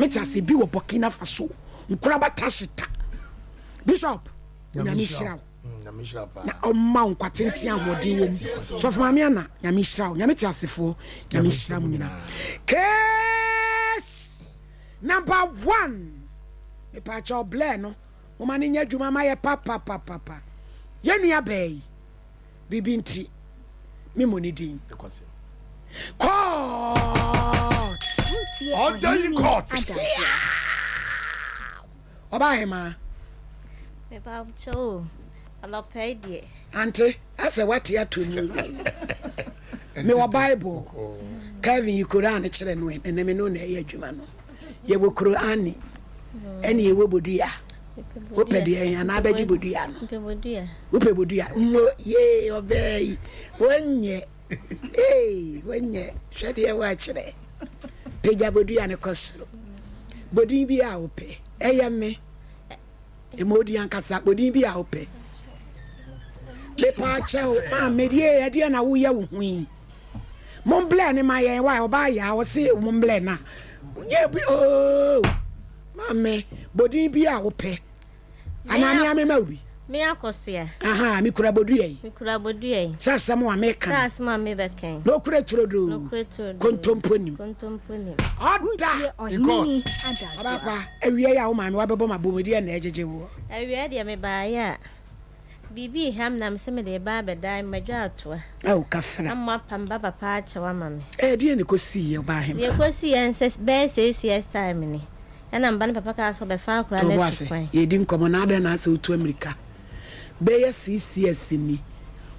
Nyame te ase bi wɔ Burkina Faso. Nkorabata hyeta. Bishop, Onyame nhyira wo. Na ɔmma wo nkwa tenten ahoɔden wɔ mu. Sɔfo Maame Anna, Nyame nhyira wo. Nyame te asefoɔ, Nyame nhyira mo nyinaa. Case number one. Mepaakyɛw blɛ no, moma no nyɛ adwuma ma yɛ papapapapa. Yɛn nua baa yi, biribi nti, me mmɔ ne din. Court! Order in court! Ɔbaa hemaa. Mepa wo kyɛw o, anɔpa yi deɛ. Ante, asɛ wate ato mu. Mewɔ Bible. Kevin yi Koran kyerɛ no ɛ, ɛnɛ me no na ɛyɛ adwuma no. Yɛwɔ Korani, ɛne yɛwɔ bodua. Wopɛ deɛ ɛhe anaa bɛgye bodua no? Wopɛ bodua? Mo yee ɔbaa yi, wonyɛ. Ee, wonyɛ. Hwɛ deɛ woakyerɛ. Pagya bodua no kɔ soro. Bodin bi a wopɛ. Ɛyɛ me. Ɛma odi ankasa. Bodin bi a wopɛ. Mepaakyɛw, maame deɛ ɛdeɛ na woyɛ wo ho yi. Momblɛ ne ma yɛn wa ɔbaa yaa ɔse momblɛ na. Yɛ bi oo. Maame, bodin bi a wopɛ. Anaa me ame ma wo bi. Me akɔsoa. Aha, me kura bodua yi. Me kura bodua yi. Sɛ asɛm a meka no. Sɛ asɛm a mebɛka yi. Na okura turodoo. Na okura turodoo. Kontompo nim. Kontompo nim. Ɔda. Ɔhene adasoa. Ɔbaapa, awia yi a wo maame wabɛbɔ m'abom deɛ na ɛgyegye woɔ. Awia deɛ mebaeɛ a, biribi reha me na mese mede reba abɛdan madwa atoa. Ao, kafra. Na moapa me ba papa akyɛw ama me. Ɛɛ, deɛn na ɛkɔsiiɛ, ɔbaahemaa? Deɛ ɛkɔsiiɛ ne sɛ, bɛyɛ 6 years time ni, ɛna me ba no papa kaa sɛ ɔbɛfa akwadaa To no bo atu ase, kwan. yɛredi nkɔmmɔ na adɛn na asɛ wotu ammirika? Bɛyɛ 6 years ni,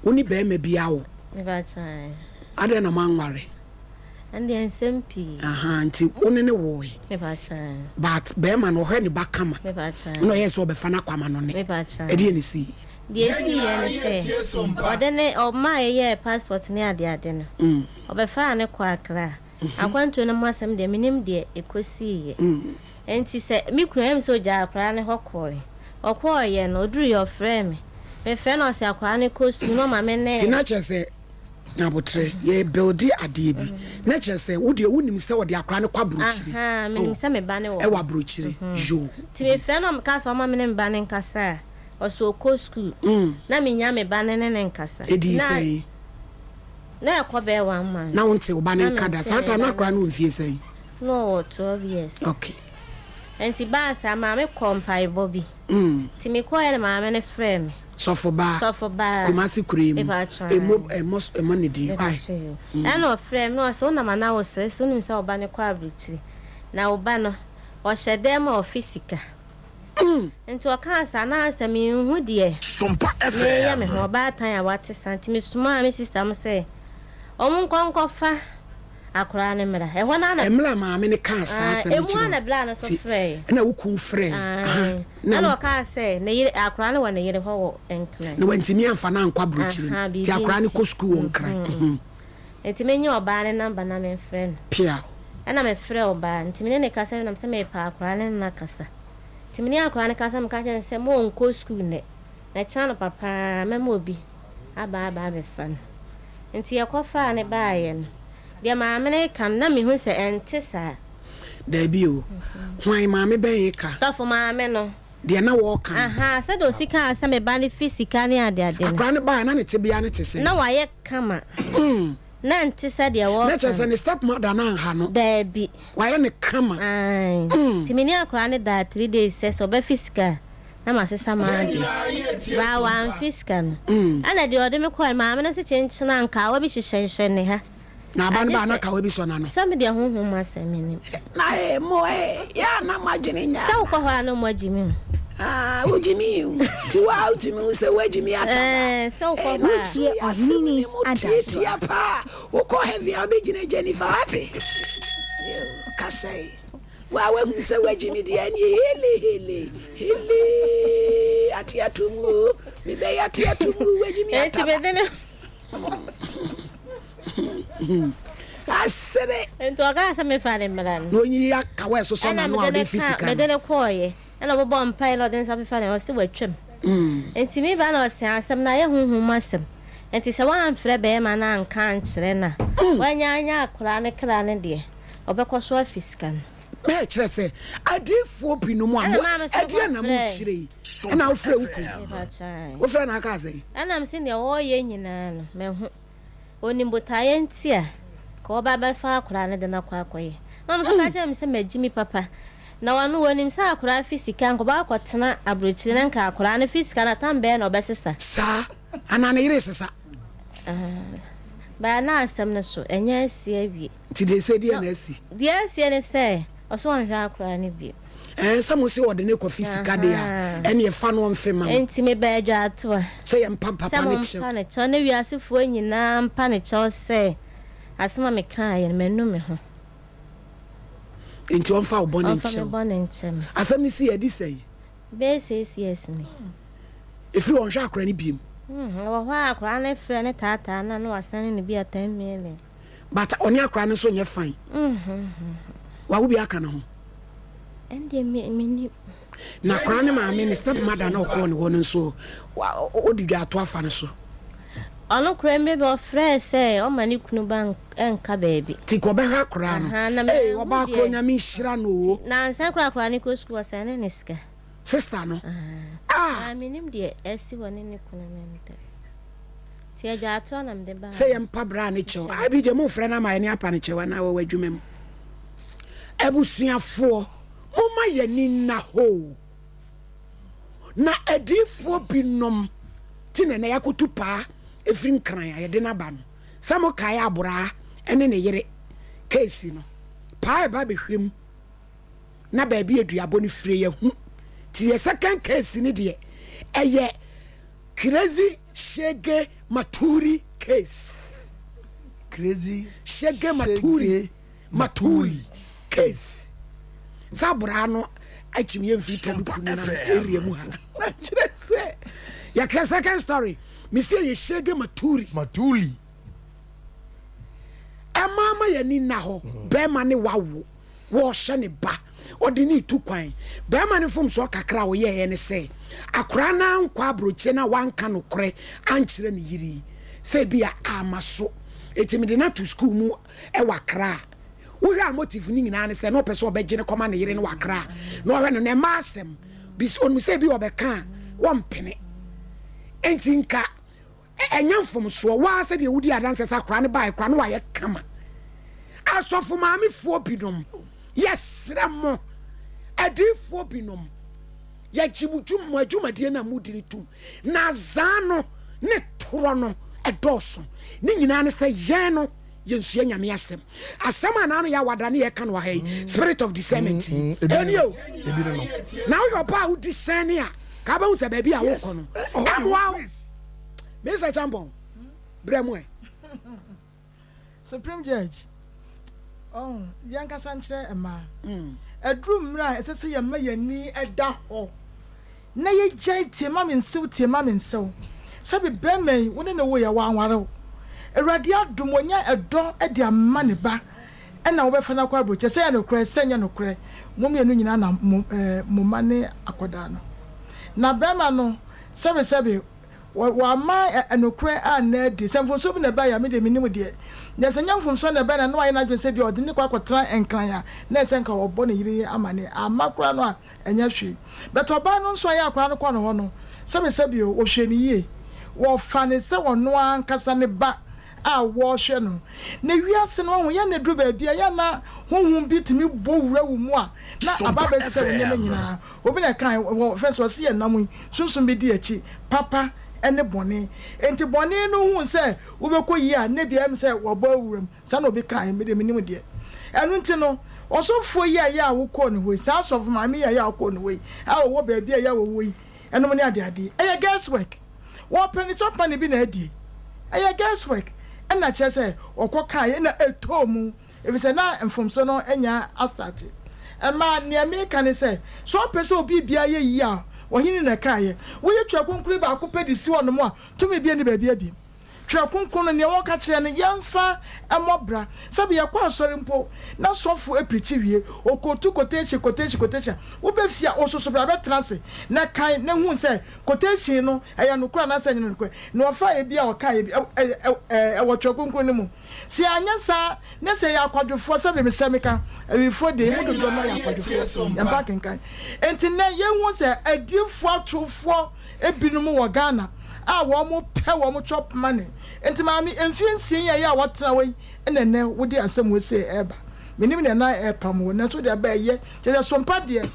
wo ne barima bi awo. Mepakyɛ ae. Adɛn na moanware? Ɛndeɛ nsɛm pii. Ahaa, nti wo ne no woe. Mepakyɛ ae. But barima no ɔhwɛ ne ba kama. Mepakyɛ ae. Ɛna ɔyɛɛ sɛ ɔbɛfa no akɔ amanɔne. Mepakyɛ ae. Ɛdeɛn na ɛsii? Deɛ ɛsiiɛ ne sɛ, ɔde ne, ɔmaa yɛyɛɛ passport ne adeade no, ɔbɛfaa no kɔɔ Accra. Akwantuo no ho asɛm deɛ, mennim deɛ ɛkɔsiiɛ. Enti sɛ me kunu, ɛyɛ me sɛ ɔgyaa akwadaa no hɔ kɔeɛ. Ɔkɔeɛ no, ɔduruiɛ ɔfrɛɛ me. Mefrɛ no ɔse akwadaa no kɔ sukuu na ɔma me ne. Nti na kyerɛ sɛ Nyabotrɛ, yɛ builde adeɛ bi. Na kyerɛ sɛ wo deɛ wonim sɛ ɔde akwadaa no kɔ aburokyire. Ahaa, menim sɛ me ba no wɔ hɔ. Ɛwɔ aburokyire, yoo. Nti mefrɛ no na ɔka sɛ ɔma me ne me ba no nkasa a, ɔse ɔkɔ sukuu. Na mennya me ba no ne no nkasa. Ɛdii sɛn? Na ɛkɔ bɛyɛ one month. Na wonte wo ba no nka da? Saa time no akwadaa no wɔ mfie sɛn? Na ɔwɔ 12 years. Nti baa saa maame kɔɔ mpaebɔ bi. Nti mekɔeɛ na maame no frɛɛ me. Sɔfo baa. Sɔfo baa. Kumasi kuro yi mu. Mepakyɛ Emo ɛmɔ ɛmɔ ne din. Why? Mepakyɛ yo. Ɛna ɔfrɛɛ me na ɔsɛ wonam anaa wosrɛ sɛ wonim sɛ wo ba no kɔ aburokyiri. Na wo ba no ɔhyɛ dan mu a ɔfe sika. Nti ɔkaa saa na asɛ menhu deɛ meyɛ me ho ɔbaatan a wate saa nti mesomaa me sister mo sɛ ɔmo nkɔ nkɔfa akwadaa no mmra. Ɛhɔ no ara na. Mmerɛ a maame no kaa saa asɛm no Emu kyerɛɛ ara na bra no nso ti frɛɛ. ɛna wo kun frɛɛ Ae. Na Ɛna ɔkaa sɛ ne yere akwadaa no wɔ ne yere hɔ wɔ Nkran. Na wantumi amfa no ankɔ aburokyire no Aha, nti biribi akwadaa no nti. kɔ sukuu wɔ Nkran. Nti menye ɔbaa no number na memfrɛ no. Piaw. Ɛna mefrɛɛ ɔbaa no, nti me ne no kasa wie na mesɛ mepɛ akwadaa no ne no akasa. Nti me ne akwadaa no kasa meka kyerɛɛ no sɛ ma ɔnkɔ sukuu nnɛ, na kyena anɔpa pa ara mɛma obi aba aba abɛfa no. Nti yɛkɔfaa no baeɛ no, deɛ maame no reka no na mehu sɛ ɛnte saa. Daabi o, hwan, maame bɛn reka? Sɔfo maame no. Deɛ na wɔreka no. Ahaa, sɛdeɛ ɔsi kaa sɛ me ba no fi sika ne adeade no. Akwadaa no baeɛ na ne tebea no te sɛn? Na wayɛ kama. Na ɛnte sɛ deɛ wɔreka no. Na kyerɛ sɛ ne step mother no anha no. Daabi. Wayɛ no kama. Ae. Nti me ne akwadaa no daa 3 days sɛ sɛ ɔbɛfe sika a, na masesa m'adeɛ. Baa wamfe sika no. Ɛna deɛ ɔde me kɔeɛ no, maame no se kyenkyena nkawa bi hyehyɛhyehyɛ ne ha. Na aba no ba na kawa bi sɔ n'ano. Sɛ me deɛ honhom mu asɛm mennim. Na ee mo ee, yɛ a na mo adwene nyɛ Sɛ wokɔ hɔ a na ɔmo agye me o. Ah, wogye me o. Nti wo a wotumi hu sɛ woagye me ataba. Ɛɛ, sɛ wokɔ hɔ a. Wotie asɛm no mu tiatia paa. Wokɔ heaven a wobɛgyina Jennifer wate. Yoo, kasa yi. Wo a woahunu sɛ woagye me deɛ ɛneɛ hele hele hele ate ato mu o. Mebɛyɛ ate ato mu woagye me Enti ataba. mede ne. Asere. Nti ɔkaa sɛ mefa ne mmra no. Na onyi akawa ɛsosɔ Ɛna n'ano a mede ɔde ne fi ka sika mede no. ne kɔɔeɛ. Ɛna ɔbobɔɔ mpaeɛ na ɔde ne nsa fefa ne ɔse watwam. Nti me ba na ɔse asɛm no ayɛ honhom mu asɛm. Nti sɛ woamfrɛ bɛɛma no anka ankyerɛ no a, wanya anya akwadaa no kra no deɛ, ɔbɛkɔ so afi sika no. Mɛkyerɛ sɛ adiifoɔ binom a mo ɛdeɛ na mokyerɛ yi ɛna wofrɛ wo kunu wofrɛ na aka sɛn. Ɛna mese deɛ wɔyɛ nyinaa no mahu onim botaeɛ nti a ka wɔba bɛfa akwadaa no de no akɔ akɔyɛ na ɔno nso ka kyerɛ me sɛ magyi me papa na ɔno wɔnim sɛ akwadaa fi sika nka ɔba akɔtena aburokyire na nka akwadaa no fi sika no atam bɛyɛ na ɔbɛsesa. Saa anaa ne yere sesa. Baa na asɛm no so ɛnyɛ asi awie. Nti deɛ sɛ deɛ na asi. Deɛ asie ne sɛ ɔsɛ ɔnhwɛ akwadaa no bio. Ɛɛ sɛ mo se ɔde ne kɔfi sika deɛ a ɛne ɛfa no ɔmfe ma mo. Nti meba adwatoa. Sɛ yɛ mpa papa ne kyɛw. Sɛ mo mpa ne kyɛw ne wiasefoɔ nyinaa mpa ne kyɛw sɛ asɛm a mekaeɛ no manu me ho. Nti ɔmfa wo bɔne nkyɛ wo. Ɔmfa me bɔne nkyɛ me. Asɛm no si adi sɛn? Bɛyɛ 6 years ni. Ɛfiri ɔnhwɛ akwadaa no biem. Ɛwɔ hɔ a akwadaa no frɛ ne taataa no a na wasɛne no bi a 10 million. But ɔne akwadaa no nso nyɛ fine. Wawo bi aka ne ho. Ɛndeɛ menim. Na akwadaa no maame ne step mother na ɔkɔɔ ne hɔ no nso ɔdi dwa ato afa no so. Ɔno koraa mmerɛ bi ɔfrɛɛ sɛ ɔma ne kunu ba nka baabi. Nti kɔ ɔbɛhwɛ akwadaa no. Ee, ɔbaa koro, Nyame nhyira no o. Na ansa koraa akwadaa no kɔ sukuu, ɔsɛne ne sika. Sister no. Ah. Na menim deɛ asi wɔ ne ne kunu no ntam. Nti adwaatoa na mede baa. Sɛ yɛmpa bra ne kyɛw. Abi gye mo frɛ no ama yɛne apa ne kyɛw anaa wɔwɔ adwuma mu. Abusuafoɔ, momma yɛni nna hɔ. Na adiifoɔ binom ti na na yɛakotu paa ɛfiri Nkran a yɛde no aba no. Sɛ mokae aboraa ne ne yere case no, paa ɛba bɛhwɛ mu na baabi aduabɔ no fire yɛhu. Nti yɛ second case no deɛ ɛyɛ Crazy Shege Maturi case. Crazy Shege Maturi Maturi case. Sɛ aboraa no akyim yɛ mfiri Taduku no nam area mu ha. Na kyerɛ sɛ yɛka second story mesi yɛ Shege Maturi. Matuli. Ɛmaa ma yɛni nna hɔ. Bɛrima ne wawo, wɔɔhyɛ ne ba, ɔde ne tu kwan. Bɛrima ne mfomsoɔ kakra a ɔyɛeɛ ne sɛ akwaraa no ankɔ aburokyire no a wanka nokorɛ ankyerɛ ne yere yi sɛ bi a ama so ɛti mede no ato sukuu mu ɛwɔ Akra a wohwɛ a motive no nyinaa ne sɛ na ɔpɛ sɛ ɔbɛgye no kɔma ne yere no wɔ Akra na ɔhwɛ no na ɛma asɛm bi onim sɛ bi ɔbɛka a wɔmpene, enti nka ɛnyɛ mfomsoɔ waa sɛdeɛ wodi adanseɛ sɛ akwaraa no baeɛ koraa no wayɛ kama. Asɔfo maamefoɔ binom, yɛsrɛ mo, adiifoɔ binom, yɛgye mo dwum mo adwumadie no a modi no tom, na azaa no ne torɔ no ɛdɔɔso. Ne nyinaa ne sɛ yɛn no yɛnsua Nyame asɛm. Asɛm a naano yɛ awada ne yɛka no wɔ ha yi, spirit of discernment ɛni o. Na woyɛ ɔba a wodi sɛne a ka bɛhu sɛ baabi a wokɔ no ɛmmoa wo. Mr Champon, brɛ mu ɛ. Supreme Judge, oh, yɛnkasa nkyerɛ mmaa. Ɛduru mmerɛ a ɛsɛ sɛ yɛma yɛni da hɔ na yɛgyae tie ma me nsew, tie ma me nsew. Sɛbi bɛrima yi, wo ne ne woyɛ wanware wo. Awurade adom wanya ɛdɔ de ama ne ba ɛna wobɛfa no akɔ aburokyɛ. Sɛ yɛ nokorɛ, sɛ nyɛ nokorɛ, mo mmienu nyinaa na mo ɛɛ mo mma ne akɔdaa no. Na bɛrima no, sɛbi sɛbi wama nokorɛ anna adi. Sɛ mfomsoɔ bi na ɛbaeɛ a, me deɛ mennim deɛ. Na sɛ ɛnyɛ mfomsoɔ na ɛbaeɛ na na wayɛ n'adwene sɛ ebia ɔde no kɔ akɔtena Nkran a, na ɛsɛ nka ɔbɔ ne yere amaneɛ. Amma koraa no a, ɛnyɛ hwee. But ɔbaa no nso a ɛyɛ akwadaa no kɔ ne hɔ no, sɛbesɛbe o, wɔhwɛ no yie. Wɔfa no sɛ ɔno ankasa ne ba a wɔrehwɛ no. Na wiase no, wahu, yɛn na ɛduru baabi a, yɛn a na honhom bi tumi bɔ wura wo mu a, na aba abɛsɛe wo nneɛma nyinaa. Obi na ɛkae wɔ fɛ sɛ ɔse yɛn nam yi, sunsum bi di akyi, papa ne bɔne. Enti bɔne no hu sɛ wobɛkɔ yie a, na ebia ɛyɛ me sɛ wabɔ awura mu. Saa na obi kae, me deɛ mennim deɛ. Ɛno nti no, ɔsɔfoɔ yi a ɛyɛ a wokɔɔ ne hɔ yi, saa asɔfo maame yi a ɛyɛ a wokɔɔ ne hɔ yi, a ɔwɔ baabi a ɛyɛ a wɔwɔ yi, ɛnom ne adeade yi, ɛyɛ guess work. Wɔpɛ ne company bi na adie. Ɛyɛ guess work. Ɛna kyerɛ sɛ ɔkɔ kaeɛ na ɛtɔɔ mu. Efisɛ na mfomso no anya astate. Ɛma nea meka ne sɛ, sɛ ɔpɛ sɛ obi biara yɛ yiye a, ɔhene na ɛkaeɛ. Woyi Twerɛ Kronkron yi baako pɛ de si hɔnom a, tumi biara nni baabi abiem. Twerɛ Kronkron no, nea wɔka kyerɛ no, yɛmfa mmɔ bra. Sɛbe yɛkɔ asɔre mpo na sɔfo aprikyi wie, ɔkootu quotation, quotation, quotation a, woba fie a, wososo bra bɛtena ase na kan na hu sɛ quotation no, ɛyɛ nokorɛ anaasɛ ɛnyɛ nokorɛ. Nea ɔfaeɛ biara a ɔkaeɛ bi, ɛ, ɛ, ɛwɔ Twerɛ Kronkron no mu. Sɛ yɛanyɛ saa na sɛ yɛyɛ akwadwofoɔ, sɛbe mesɛ meka, Awifoɔ deɛ, yɛn mu dodoɔ no ara yɛ akwadwofoɔ, yɛmpa akenkan. Enti nnɛ yɛhu sɛ adiyifoɔ atorofoɔ binom wɔ Ghana a wɔn pɛ wɔn chop money. Enti maame, mfeɛ nsia yi a ɛyɛ a woatena hɔ yi na nnɛ wode asɛm wei sei ɛreba. Mennim deɛ na ɛrepam wo, nanso wode aba ɛyɛ. Kyerɛ sɛ sompa deɛ,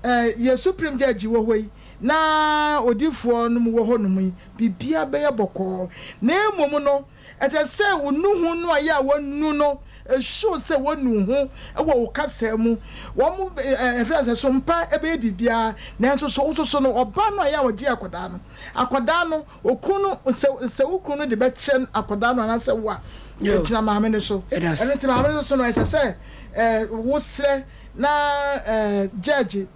eh, yɛn supreme judge wɔ hɔ yi, na odiyifoɔ nom wɔ hɔ nom yi, biribiara bɛyɛ bɔkɔɔ. Na mmom no, ɛsɛ sɛ wo nuhu no a ɛyɛ a woanu no show sɛ woanu ho wɔ wo kasa mu. Wɔn ɛfrɛ no sɛ sompa bɛyɛ biribiara, nanso so wososo no, ɔbaa no a ɛyɛ a ɔgye akwadaa no, akwadaa no, okunu no, sɛ sɛ wo kunu no de bɛkyɛ akwadaa no anaasɛ wo a, ɛgyina maame no so. Ɛno nti maame no so no, ɛsɛ sɛ ɛɛ wosrɛ na ɛɛ judge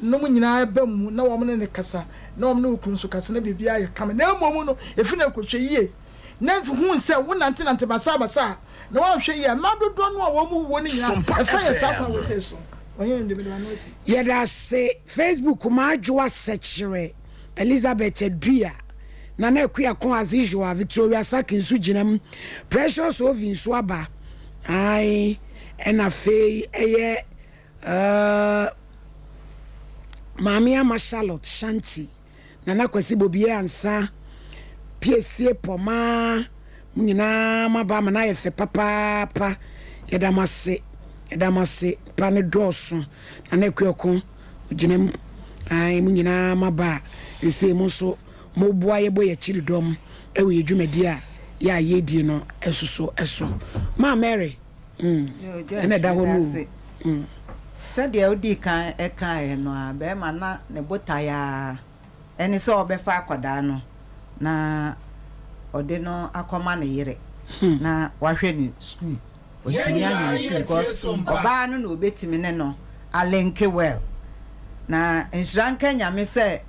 nom nyinaa ba mu na wɔn ne no kasa, na wɔn ne wo kunu nso kasa, na biribiara yɛ kama. Na mmom no, efi na kɔhwɛ yie, na hu sɛ wonantenante basabasa a, na woanhwɛ yie a, mma dodoɔ no a wɔn wuo no nyinaa, ɛfa yɛ saa kwan wei so. Ɔhene no de mede m'ano asi. Yɛda ase Facebook Maadwoa Sɛkyerɛ, Elizabeth Adua, Nana Akuako Azizua, Victoria Saki nso gyina mu, Precious Ovi nso aba, ae, ɛna afei ɛyɛ Uh, Maame Ama Charlotte Shanti, Nana Kwasi Bobie Ansa, Piesie Pɔmaa, mo nyinaa mo aba ama no ayɛ fɛ papaapa. Yɛda mo ase, yɛda mo ase, pa no dɔɔso. Nana Akuoko, ogyina mu. Ae, mo nyinaa mo aba a, ɛsei mo nso moboa yɛbɔ yɛn akyiri dɔm ɛwɔ yɛ dwumadi a yɛ a yɛdie no nso so ɛso. Maa Mary. Yo, Judge, Ɛna ɛda hɔ meda no ase. o. Mm. Sɛdeɛ wodii kan kaeɛ no ara, barima na ne botaeɛ ara ne sɛ ɔbɛfa akwadaa no na ɔde no akɔma ne yere na wahwɛ no sukuu. Watumi ahwɛ no sukuu because ɔbaa no na ɔbɛtumi ne no alinke well. Na nhyira nka Nyame sɛ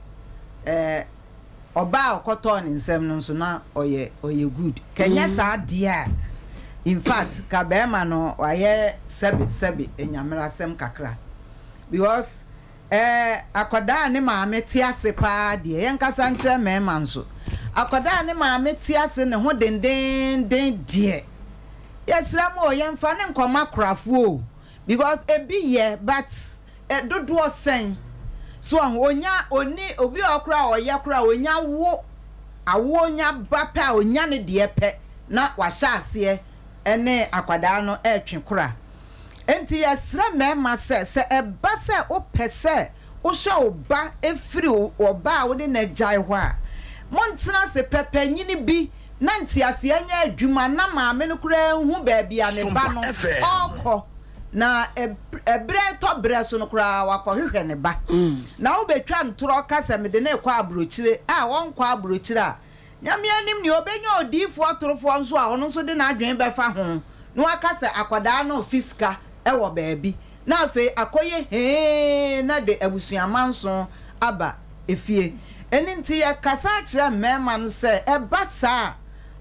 eh, Ɔbaa a ɔkɔtɔɔ ne nsam no nso na ɔyɛ ɔyɛ good. Ka ɛnyɛ saa deɛ a, in fact ka bɛɛma no wayɛ sɛbe sɛbe anyamerasɛm kakra. Because eh akwadaa a ne maame te ase paa deɛ, yɛnkasa nkyerɛ mmarima nso, akwadaa a ne maame te ase ne ho dendeenden deɛ, yɛsrɛ mo o, yɛmfa no nkɔma korafoɔ o. Because ebi yɛ but dodoɔ sɛn? So wahu? Onya, onni, obi wɔ hɔ koraa a ɔyɛ koraa a onya wo, awoɔ nya ba pɛ a onya ne deɛ pɛ na wahyɛ aseɛ ne akwadaa no retwe kora. Enti yɛsrɛ mmarima sɛ, sɛ ɛba sɛ wopɛ sɛ wohwɛ wo ba firi ɔbaa a wo ne no agyae hɔ a, montena ase pɛ panyini bi na nteaseɛ nyɛ adwuma na maame no koraa nhu baabi a ne ba no ɔrekɔ na ɛberɛ retɔ berɛ so no koraa wakɔhwehwɛ ne ba. Na wobɛtwa ntorɔ ka sɛ mede no rekɔ aburokyire a ɔnkɔ aburokyire a, Nyame anim nie, ɔbɛnya odiyifoɔ torofoɔ nso a ɔno nso de n'adwene bɛfa ho na waka sɛ akwadaa no refe sika wɔ baabi na afei akɔyɛ hee na de abusua manso aba efie. Ɛno nti yɛkasa kyerɛ mmarima no sɛ ɛba saa a,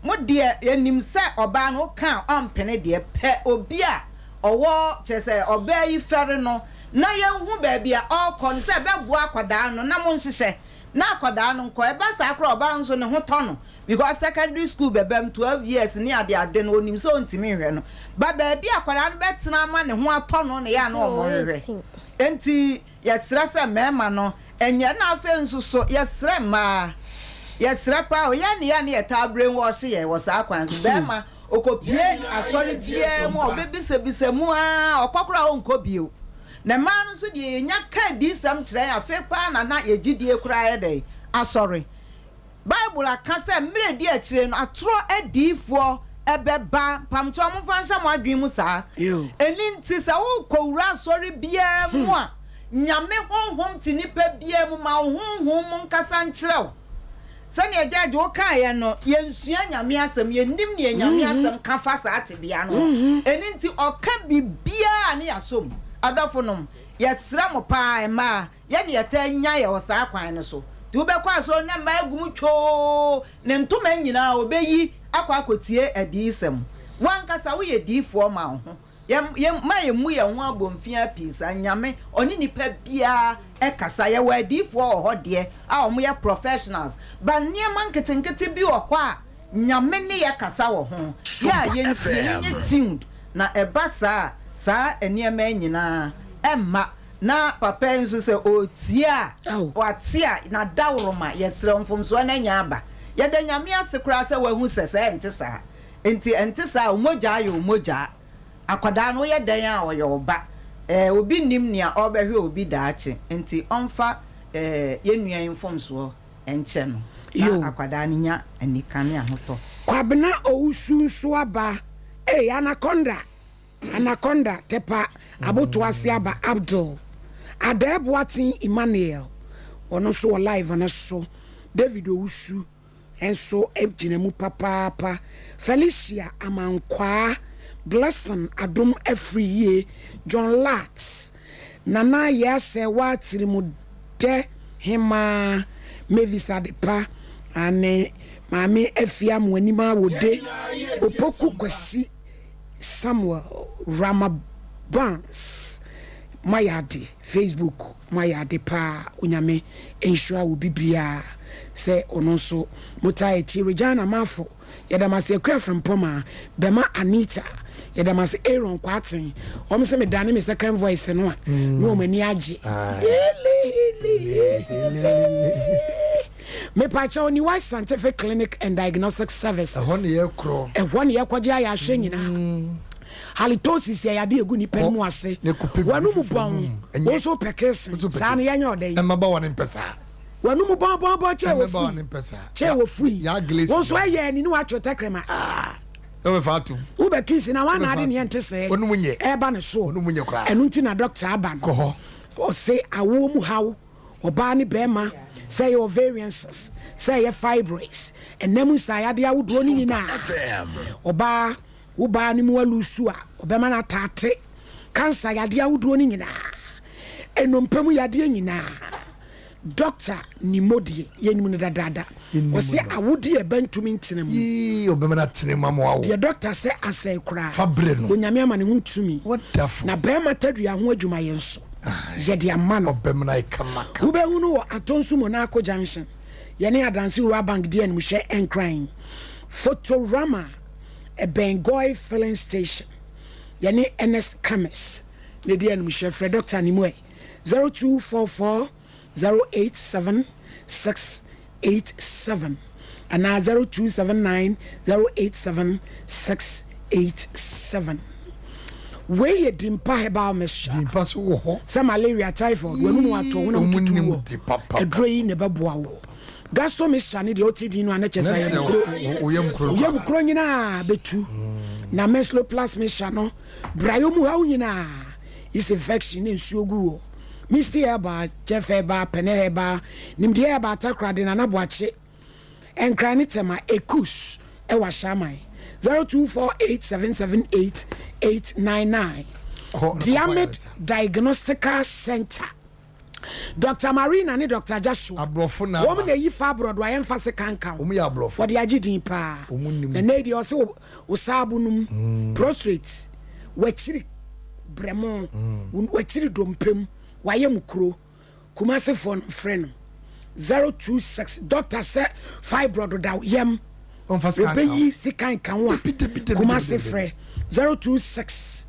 mo deɛ yɛnim sɛ ɔbaa no woka a ɔmpene deɛ, pɛ obi a ɔwɔ kyerɛ sɛ ɔbaa yi fɛre no na yɛnhu baabi a ɔrekɔ no sɛ ɛbɛboa akwadaa no na monhyehyɛ na akwadaa no nkɔ. Ɛba saa koraa a ɔbaa no nso ne ho tɔ no because secondary school bɛbam, 12 years ne adeade no ɔnim sɛ ɔntumi nhwɛ no. But baabi a akwadaa no bɛtena ama ne ho atɔ no na ɛyɛ a na wɔhwehwɛ. Enti Yɛsrɛ sɛ mmarima no nyɛ na afei nso so yɛsrɛ mmaa, yɛsrɛ paa o, yɛn ne yɛn ne yɛtaa brain wash yɛn wɔ saa kwan so, barima ɔkɔpue asɔre biara mu a ɔbɛbisabisa mu ara ɔkɔ koraa a ɔnkɔ bio, na mmaa no nso deɛ yɛnya ka adiyisɛm kyerɛ yɛn afei paa na na yɛn gyidie koraa ayɛ dɛn asɔre. Bible aka sɛ mmerɛ edi akyire no atorɔ adiyifoɔ bɛba, mpamokyɛw momfa nhyɛ mo adwene mu saa. Ɛno nti sɛ worekɔwura asɔre biara mu a, Nyame honhom te nipa biara mu, ma wo honhom mu nkasa nkyerɛ wo. Sɛdeɛ Judge wo kaeɛ no, yɛnsua Nyame asɛm, yɛnnim deɛ Nyame asɛm ka fa saa tebea no ho. Ɛno nti ɔka biribiara a ne yɛasɔ mu. Adɔfonom, yɛsrɛ mo paa mmaa, Yɛn na yɛtaa nya yɛ wɔ saa kwan no so. Nti wobɛkɔ asɔre na mmaa agu mu twoo, ne ntoma nyinaa ɔbɛyi akɔ akɔtie adiyisɛm. Wo ankasa woyɛ diyifoɔ ma wo ho. Yɛ, yɛ, mma yɛmmu yɛn ho abomfiaa pii saa. Nyame, ɔne nipa biara kasa. Yɛwɔ adiyifoɔ wɔ hɔ deɛ a wɔyɛ professionals, but nneɛma nketenkete bi wɔ hɔ a Nyame ne yɛ kasa wɔ ho. Yɛ a yɛntie, yɛnyɛ tuned, na ɛba saa a, saa nneɛma yi nyinaa ɛmma. Na papa yi nso sɛ ɔretie a, wate a, n'adaworoma, yɛsrɛ wo, mfomsoɔ no anya aba. Yɛda Nyame ase koraa sɛ wahu sɛ sɛ ɛnte saa. Enti ɛnte saa, wo mogyaa yɛ wo mogyaa. Akwadaa no woyɛ dɛn a ɔyɛ wo ba. Eh, obi nnim nea ɔrebɛhwɛ obi daakye, enti ɔmfa eh, yɛn nua yi mfomsoɔ nkyɛ no, na akwadaa no nya anika ne ahotɔ. Kwabena Owusu nso aba ei Anaconda Anaconda Tepa Abotoase aba Abdul Adaɛ Boateng Emmanuel ɔno nso wɔ live no so David Owusu nso gyina mu papaapa. Felicia Amankwaa, Blessing Adom Afriyie, John Latz, Nana Yeasɛwa Tirimudɛ Hemaa, Mavis Adepa, ane Maame Afia Amoanim Awode, Opoku Kwasi Samuel, Rama Barnes, moayɛ ade, Facebook. Moayɛ ade paa Onyame nhyira obi biaa sɛ ɔno nso motaa akyi Regina Marfo yɛda mo ase Akua Frimpɔmaa Bɛma Anita yɛda mo ase Aaron Kwarteng wɔn sɛ medane me second voice no a na wɔn ani agye Mepakyɛw Niwai Scientific Clinic and Diagnostic Services ɛhɔ ne yɛkorɔ ɛhɔ ne yɛkɔgye ayɛ ahwɛ nyinaa Halitosis yɛ yadeɛ egu nipa no mu ase. W'anum bɔn, wo nso wopɛ kese. Saa no yɛnyɛ ɔdɛ yi. Mmabaawa no mpɛ saa. W'anum bɔn bɔn bɔn kyɛ wɔ fui. Kyɛ wɔ fui. Wo nso ɛyɛ ani ne w'atwe tɛkrɛma. Ah. Wobɛ kisi na wɔn ade neɛ nte sɛɛ. Ɛba ne soɔ. Ɛno nti na dɔkta aba no. Ɔse awoɔ mu haw. Ɔbaa ne bɛɛma, sɛ ɛyɛ ovarian cyst, sɛ ɛyɛ fibroids, ɛnam nsaeyadeɛ ahodoɔ no nyinaa. Ɔbaa. Wo baa no mu alusu a, ɔbɛma no ataate, kansa yadeɛ ahodoɔ no nyinaa, nnompe mu yadeɛ nyinaa. Dɔkta Nimo deɛ, yɛnim no dadaada. Ɔse awodeɛ ɛba ntumi ntena mu. Yii, ɔbɛma no atena mu ama wawo. Deɛ dɔkta sɛ asɛe koraa, Fa brɛ no. Onyame ama ne ho tumi. Wonderful. Na bɛɛma tadua ho adwumayɛ nso, yɛde ama no. Ɔbɛma no ayɛ kama kama. Wobɛhu no wɔ Atonsu Monaco Junction, yɛne Adanse Rural Bank di animhwɛ Nkran. Photorama. Ɛbɛn Goy Filling Station. Yɛne Ernest Kamis na ɛdi animhyɛ. Frɛ Dɔkta Nimue 0244 087 687 anaa 0279 087 687. Wei yɛ Dimpa Herbal Mixture. Dimpa so wɔ hɔ. Sɛ malaria, typhoid, w'anum atɔ, honam tutu wɔ, aduro yi na ɛbɛboa wo. Gasto mixture ne deɛ ɔte din no a na kyerɛ sɛ ayamkuro. Oyamkuro nyinaa bɛtu. Na Meslo plus mixture no brayɔ mu haw nyinaa, yeast infection ne nsuo gu wɔ. Misty herbal, Jeff herbal, Pene herbal, Nimdeɛ herbal, Takoradi, Nana Boakye, Nkran ne Tema, Ekus ɛwɔ Ashaiman, 0248778899. Diamid Diagnostical Center. Doctor Marina ne Doctor Joshua, Aborɔfo na wɔn aba. na eyi fibroid a yɛmfa sekan nka ho. Wɔn yɛ aborɔfo. Wɔde agye din paa. Wɔn nim. Na nnɛ yi deɛ ɔse wo wo saabo no mu, prostrate, w'akyiri brɛmo, wo w'akyiri dompe mu, wayɛ mu kuro. Kumasefoɔ no mfrɛ no 026 Doctor sɛ fibroid da wo yam, Wɔmfa sekan nka ho. wɔbɛyi sekan nka ho a, Dabi dabi dabi dabi Kumase dabi dabi. frɛ 026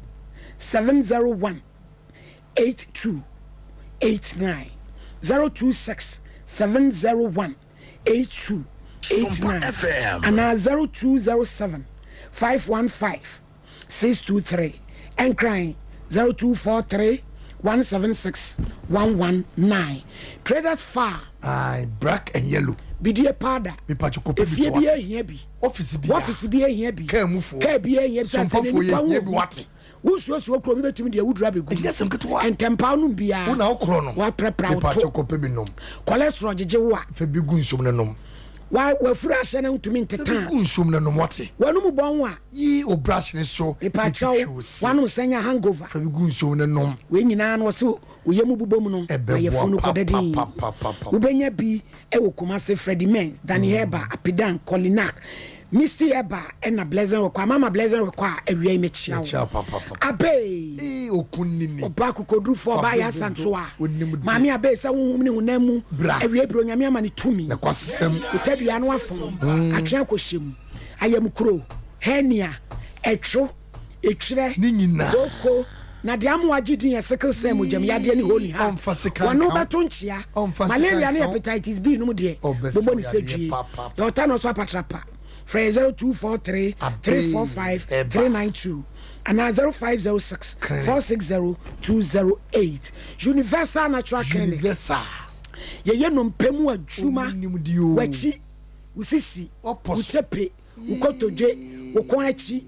701 8289 026 701 8289 anaa 0207 515 623 Nkran 0243 176 119 Traders Farm. Aye, black and yellow. Bidie powder. Mipatwo kɔpɛ bi Efie to bi ase. ehia bi. Office bi a. Office bi ehia bi. Kaa mu foɔ. Kaa bi ehia bi. Sɛ Sompafoɔ nipa yɛ hia wo bi wate. Wosuasua kuro bi bɛtumi de awuduro abɛgu mu. Ɛnyɛ asɛm ketewa. Ntɛmpaa nom biara. Wo na wokorɔ no. Woaprapra wo Mepakyɛw to. kɔpɛ bi nom. Cholesterol gyegye wo a. Fa bi gu nsuom na nom. Wa wafuru ahyɛ na ntumi Fa bi nteta. gu nsuom na nom wate. W'anum bɔn a. Yi wo brush no so na Mepakyɛw, twitwi wo se. w'anom sɛ nya hangover. Fa bi gu nsuom na nom. Wei nyinaa no wɔse wo yam bobɔ mu no ma Ɛbɛboa yafunu kɔda dinn. papapapapapa. Wobɛnya bi wɔ Kumasi, Freddie Menz, Danny Herbal, Apidan, Kolinak, Misty Herbal ɛna Blessing Rekɔ. Amama Blessing Rekɔ a awia yi mekyia wo. Mekyia wo papapapa. Abee! Ee, okunini. Ɔbaa kokodurufoɔ, ɔbaa Wabere yɛ asantoa. dodo, onim de. Maame Abee sɛ honhom ne honam mu Bra. awiei berɛ Onyame ama no tumi. Nokwasɛm. Wo tadua no afom, atwe akɔhyɛ mu, ayamkuro, hernia, ɛtwo, etwerɛ, Ne nyinaa. kooko, na deɛ ama wagye din yɛ sickle cell, mogyam yadeɛ ne holy heart. Ɔmfa sika Wɔne wo nka wo. bɛto nkyea. Ɔmfa sika Malaria ne nka wo. hepatitis B nom deɛ, Ɔbɛsa bobɔ wo ne sɛ yadeɛ due. papaapa. Yɛ ɔta no so apatrapa. Frɛ yɛ 0243 Abee 345 ɛba. 392 anaa 0506 Clinic. 460 208. Universal Natural Clinic. Universal. Yɛyɛ nnompe mu adwuma. Ɔmo nim deɛ o. W'akyi, wo sisi, Ɔpɔ wo so. kyepe, wo kotodwe, wo kɔn akyi,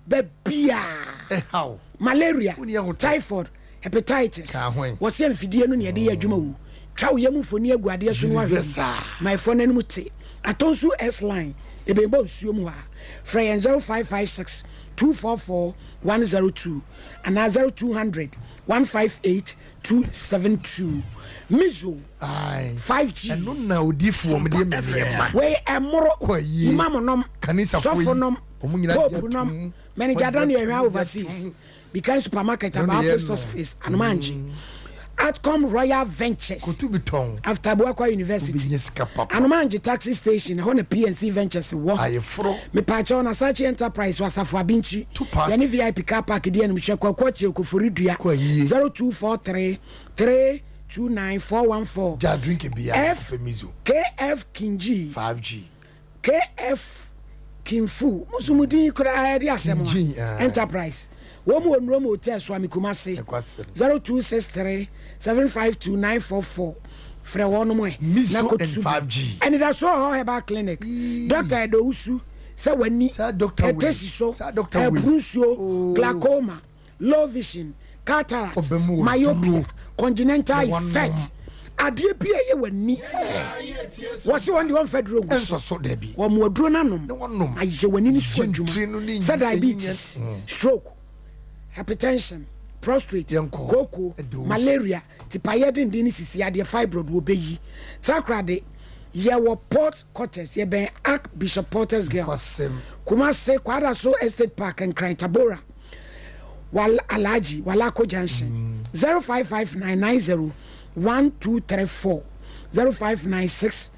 baabiaa. Ɛhaw. Malaria, Wonni ahotɔ. typhoid, hepatitis. Ka ho ɛ. Wɔsɛ mfidie no na yɛde yɛ adwuma o. Twa wo yam mfoni agu adeɛ so na wahwɛ mu. Universal. Ma ɛfoɔ no anim te. Atonsu S line, ɛbɛnbɔ nsuo mu hɔ a. Frɛ yɛn 0556 244 102 anaa 0200 158 272. Mizo Ae. 5G. Ɛno na odiyifoɔ wɔn de yɛ nneɛma. Wei ɛmmoro. Kɔ ayie. Imam nom, Kanisafoɔ yi, sɔfo nom, wɔn nyinaa gye pope atom. nom, manager Wɔn Daniel gye Hwa atom. overseas. Bikan supermarket Ɛno na about yɛ post no. office Anomanji. Atcom Royal Ventures. Kotu bi tɔn. After Abuakwa University. Wobɛnya sika papa. Anomanji taxi station ɛhɔ na PNC Ventures wɔ. Ayeforo. Mepaakyɛw na Sachi Enterprise wɔ Asafo Abinkyi. Two park. Yɛne VIP car park di anim hwɛ Kwaku Akyire Kofori Dua. Kɔ ayie. 0243 329 414. Gya drink biara. F Kɔpɛ mizo. KF Kinji. 5G. KF Kinfu mo nso mo din koraa ɛde asɛm Kinjin, a ah. Enterprise wɔn mu wɔ Nrom Hotel Suame Kumasi Ɛkwasɛm. 0263 752 944 frɛ wɔn mo ɛ Mizo na and kɔtu bi 5G. ɛnidasoɔ hɔ herbal clinic Doctor Ɛdowusu sɛ w'ani Saa doctor wei. ɛtɛ si so Saa doctor wei. ɛpuru nsuo Oh. glaucoma low vision cataract Ɔbɛmu wɔ myopia duro. congenital Na wanom. effect adeɛ bi a ɛyɛ w'ani wɔse wɔn deɛ wɔmfa duro ngu so Ɛnsɔ so dabi. wɔn mu aduro no anom Na wɔnom. ayɛ w'ani no so Gye ntiri no adwuma ne sɛ nyi- diabetes ɛnyɛ- stroke hypertension prostate Yɛnkɔ. kooko Ɛde wo so. malaria tipayɛ denden ne sisi adeɛ fibroid wɔbɛyi takoradi yɛwɔ port quarters yɛbɛn arch bishop porters girls Kwasɛm. kumase kwadaso estate park nkran tabora wal alhaji walako junction 055990 1234 0596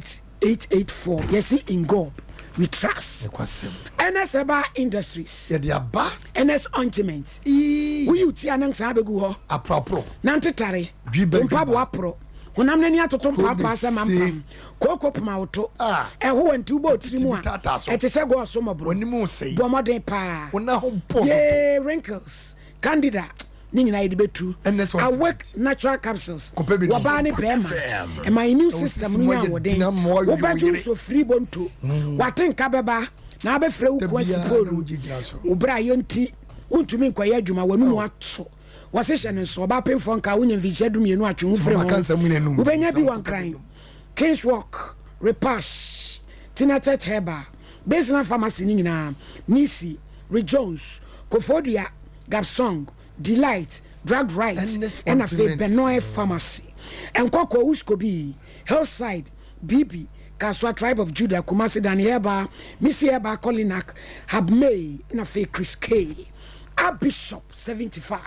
198884 yɛsi in god we trust. Kwasɛm. Ns Herbal Industries. Yɛde aba. Ns Ointment. Ii. Woyi wo ti a na nsaa bɛgu hɔ. Aporɔporɔ. Na ntetare. Dwiba, Wo mpaboa dwiba. porɔ. Honam n'ani atoto Kuro mpaapaa sɛ de mampam. se. Kooko poma wo to. Ah. Ɛho wɔ nti wobɔ wo tiri mu a, Titi bi taataa so. ɛte sɛ gɔɔso mmɔborɔ. W'anim resɛe. Bɔ mmɔden paa. Wo nan ho bɔ dodo. Yee, wrinkles, candida, ne nyinaa yɛde bɛtu. Ɛnnɛ sɛ ɔte Awake natural capsules. Kɔpɛ bi nom. Wɔbaa ne bɛrima. Ɛma immune Ɛwɔ system sisi no mu nya ayɛ ahoɔden. den ama woawe wo Wobɛgye yere. nso firi bonto. Wate nka bɛba na abɛfrɛ wo Da kuo asi biara poolu. na wogyinagyina so. Wo berɛ a yɛnti wontumi nkɔyɛ adwuma w'anum ato. Wɔse hyɛ no nso ɔbaa pemfoɔ nka wonya mfinhyia 12 atwe ho firi ho. Maka nsɛm nyina num. Wobɛnya bi Nsɛm wɔ Nkran, Kings Walk, Repash, Tinatet Herbal, Baseline Pharmacy ne nyinaa, Nisi, Rejones, Koforidua, Gapsong, Delight, Drug Right, Ernest ɛna afei Ointment. Benoy Pharmacy. Nkɔkɔ Uskobi, Hillside, Bibi, Kaswa Tribe of Judah, Kumasi Dani Herbal, Missy Herbal, Kolinak, Habmei, na afei Chris K. A Bishop 75.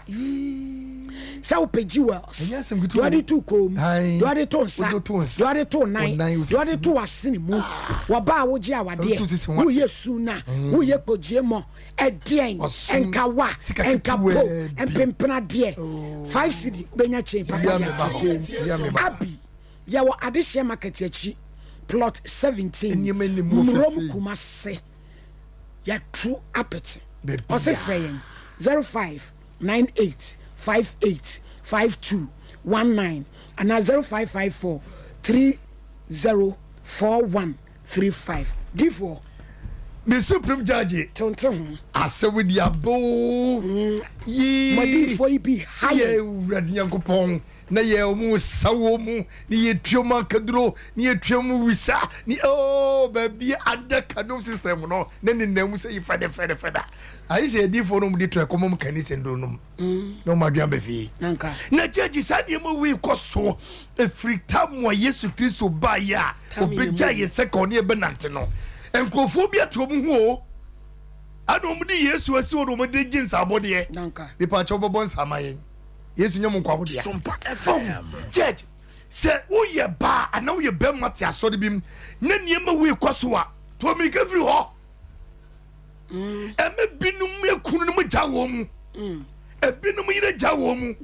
Sɛ wopɛ jewels, Ɛnyɛ asɛm ketewa deɛ ɔde to kɔn mu, Ae. deɛ ɔde to nsa, Wode to nsa. deɛ ɔde to nan, Wo nan, wo deɛ ɔde sisi to w'asene mu, wɔba a wogye awadeɛ, Wode to sisi ho ase. woyɛ su na, woyɛ kpogyie mɔ, ɛdeɛn, Ɔsom, nkawa, sika nkapo, ketewaa bi. mpempenadeɛ, 5 cedi wobɛnya chain papa Wia de me ato ba hɔ. kɔn Wia mu. me ba. Abi, yɛwɔ adehyeɛ market akyi, plot 17, Nneɛma nim wɔ Mmrom fɛfɛ. Kumase. Yɛtu apete. Baabi Ɔse a. frɛ yɛn 0598 58 52 19 anaa 0554 30 41 35. Difoɔ. Me supreme judge. Tonte ho. Asɛm di abo. Yii. Madifoɔ yi bi ha Yɛ yɛn. Awurade Nyankopɔn. Na yɛ ɔmo sa wɔ mu ne yɛ tua mu akaduro ne yɛ tua mu wisa ne oh baabi under kadom system no ne ne nam sɛ yi fɛdɛ fɛdɛ fɛdɛ ayi sɛ adiifoɔ no ɔmo de tura kɔmɔ mu kani sɛ nduro nom na ɔmo adwene abɛ fie na gyegye saa nneɛma wei kɔ so efiri tam a Yesu Kristo baayɛ a obegya yɛ sɛ ka ɔne ɛbɛnante no nkurɔfoɔ bi ato ɔmo ho o ana ɔmo de Yesu asi hɔ na ɔmo de gye nsaabɔdeɛ nipa akyɛw bɛbɔ nsaama yɛn. Yesu nyɛ mo nkoa mo dea. Oh, church, sɛ woyɛ baa anaa woyɛ bɛrima te asɔre bi mu na nneɛma wei kɔ so a, to mmirika firi hɔ. Mm. Ɛmɛ binom ekunu no mu gya wɔn mu. Mm. Ebinom yere gya wɔn mu.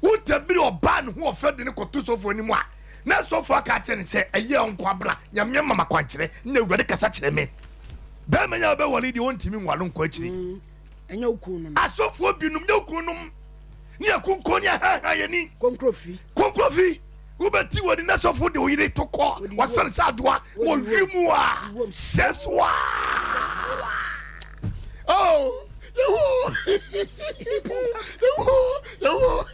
Wotabiri ɔbaa ne ho ɔfɛ de ne kɔto sɔfo anim a, na sɔfo aka akyerɛ ne sɛ ɛyɛ ɔnko abra nyame ama makwankyerɛ na awurade kasa kyerɛ me. Bɛrima yi a ɔbɛwale deɛ ɔntumi nwale nkɔ akyiri. Mm. Ɛnyɛ wo kunu no. Asɔfoɔ binom nyɛ wo kununom ne akonkon ne ahaahaa yɛn ni. Konkrofi. Konkrofi. Wobɛti wɔ ni na sɔfo de wo yere to kɔ wasane sɛ adoa wɔ wi mu a sɛ so a. Oh, yehu yehu yehu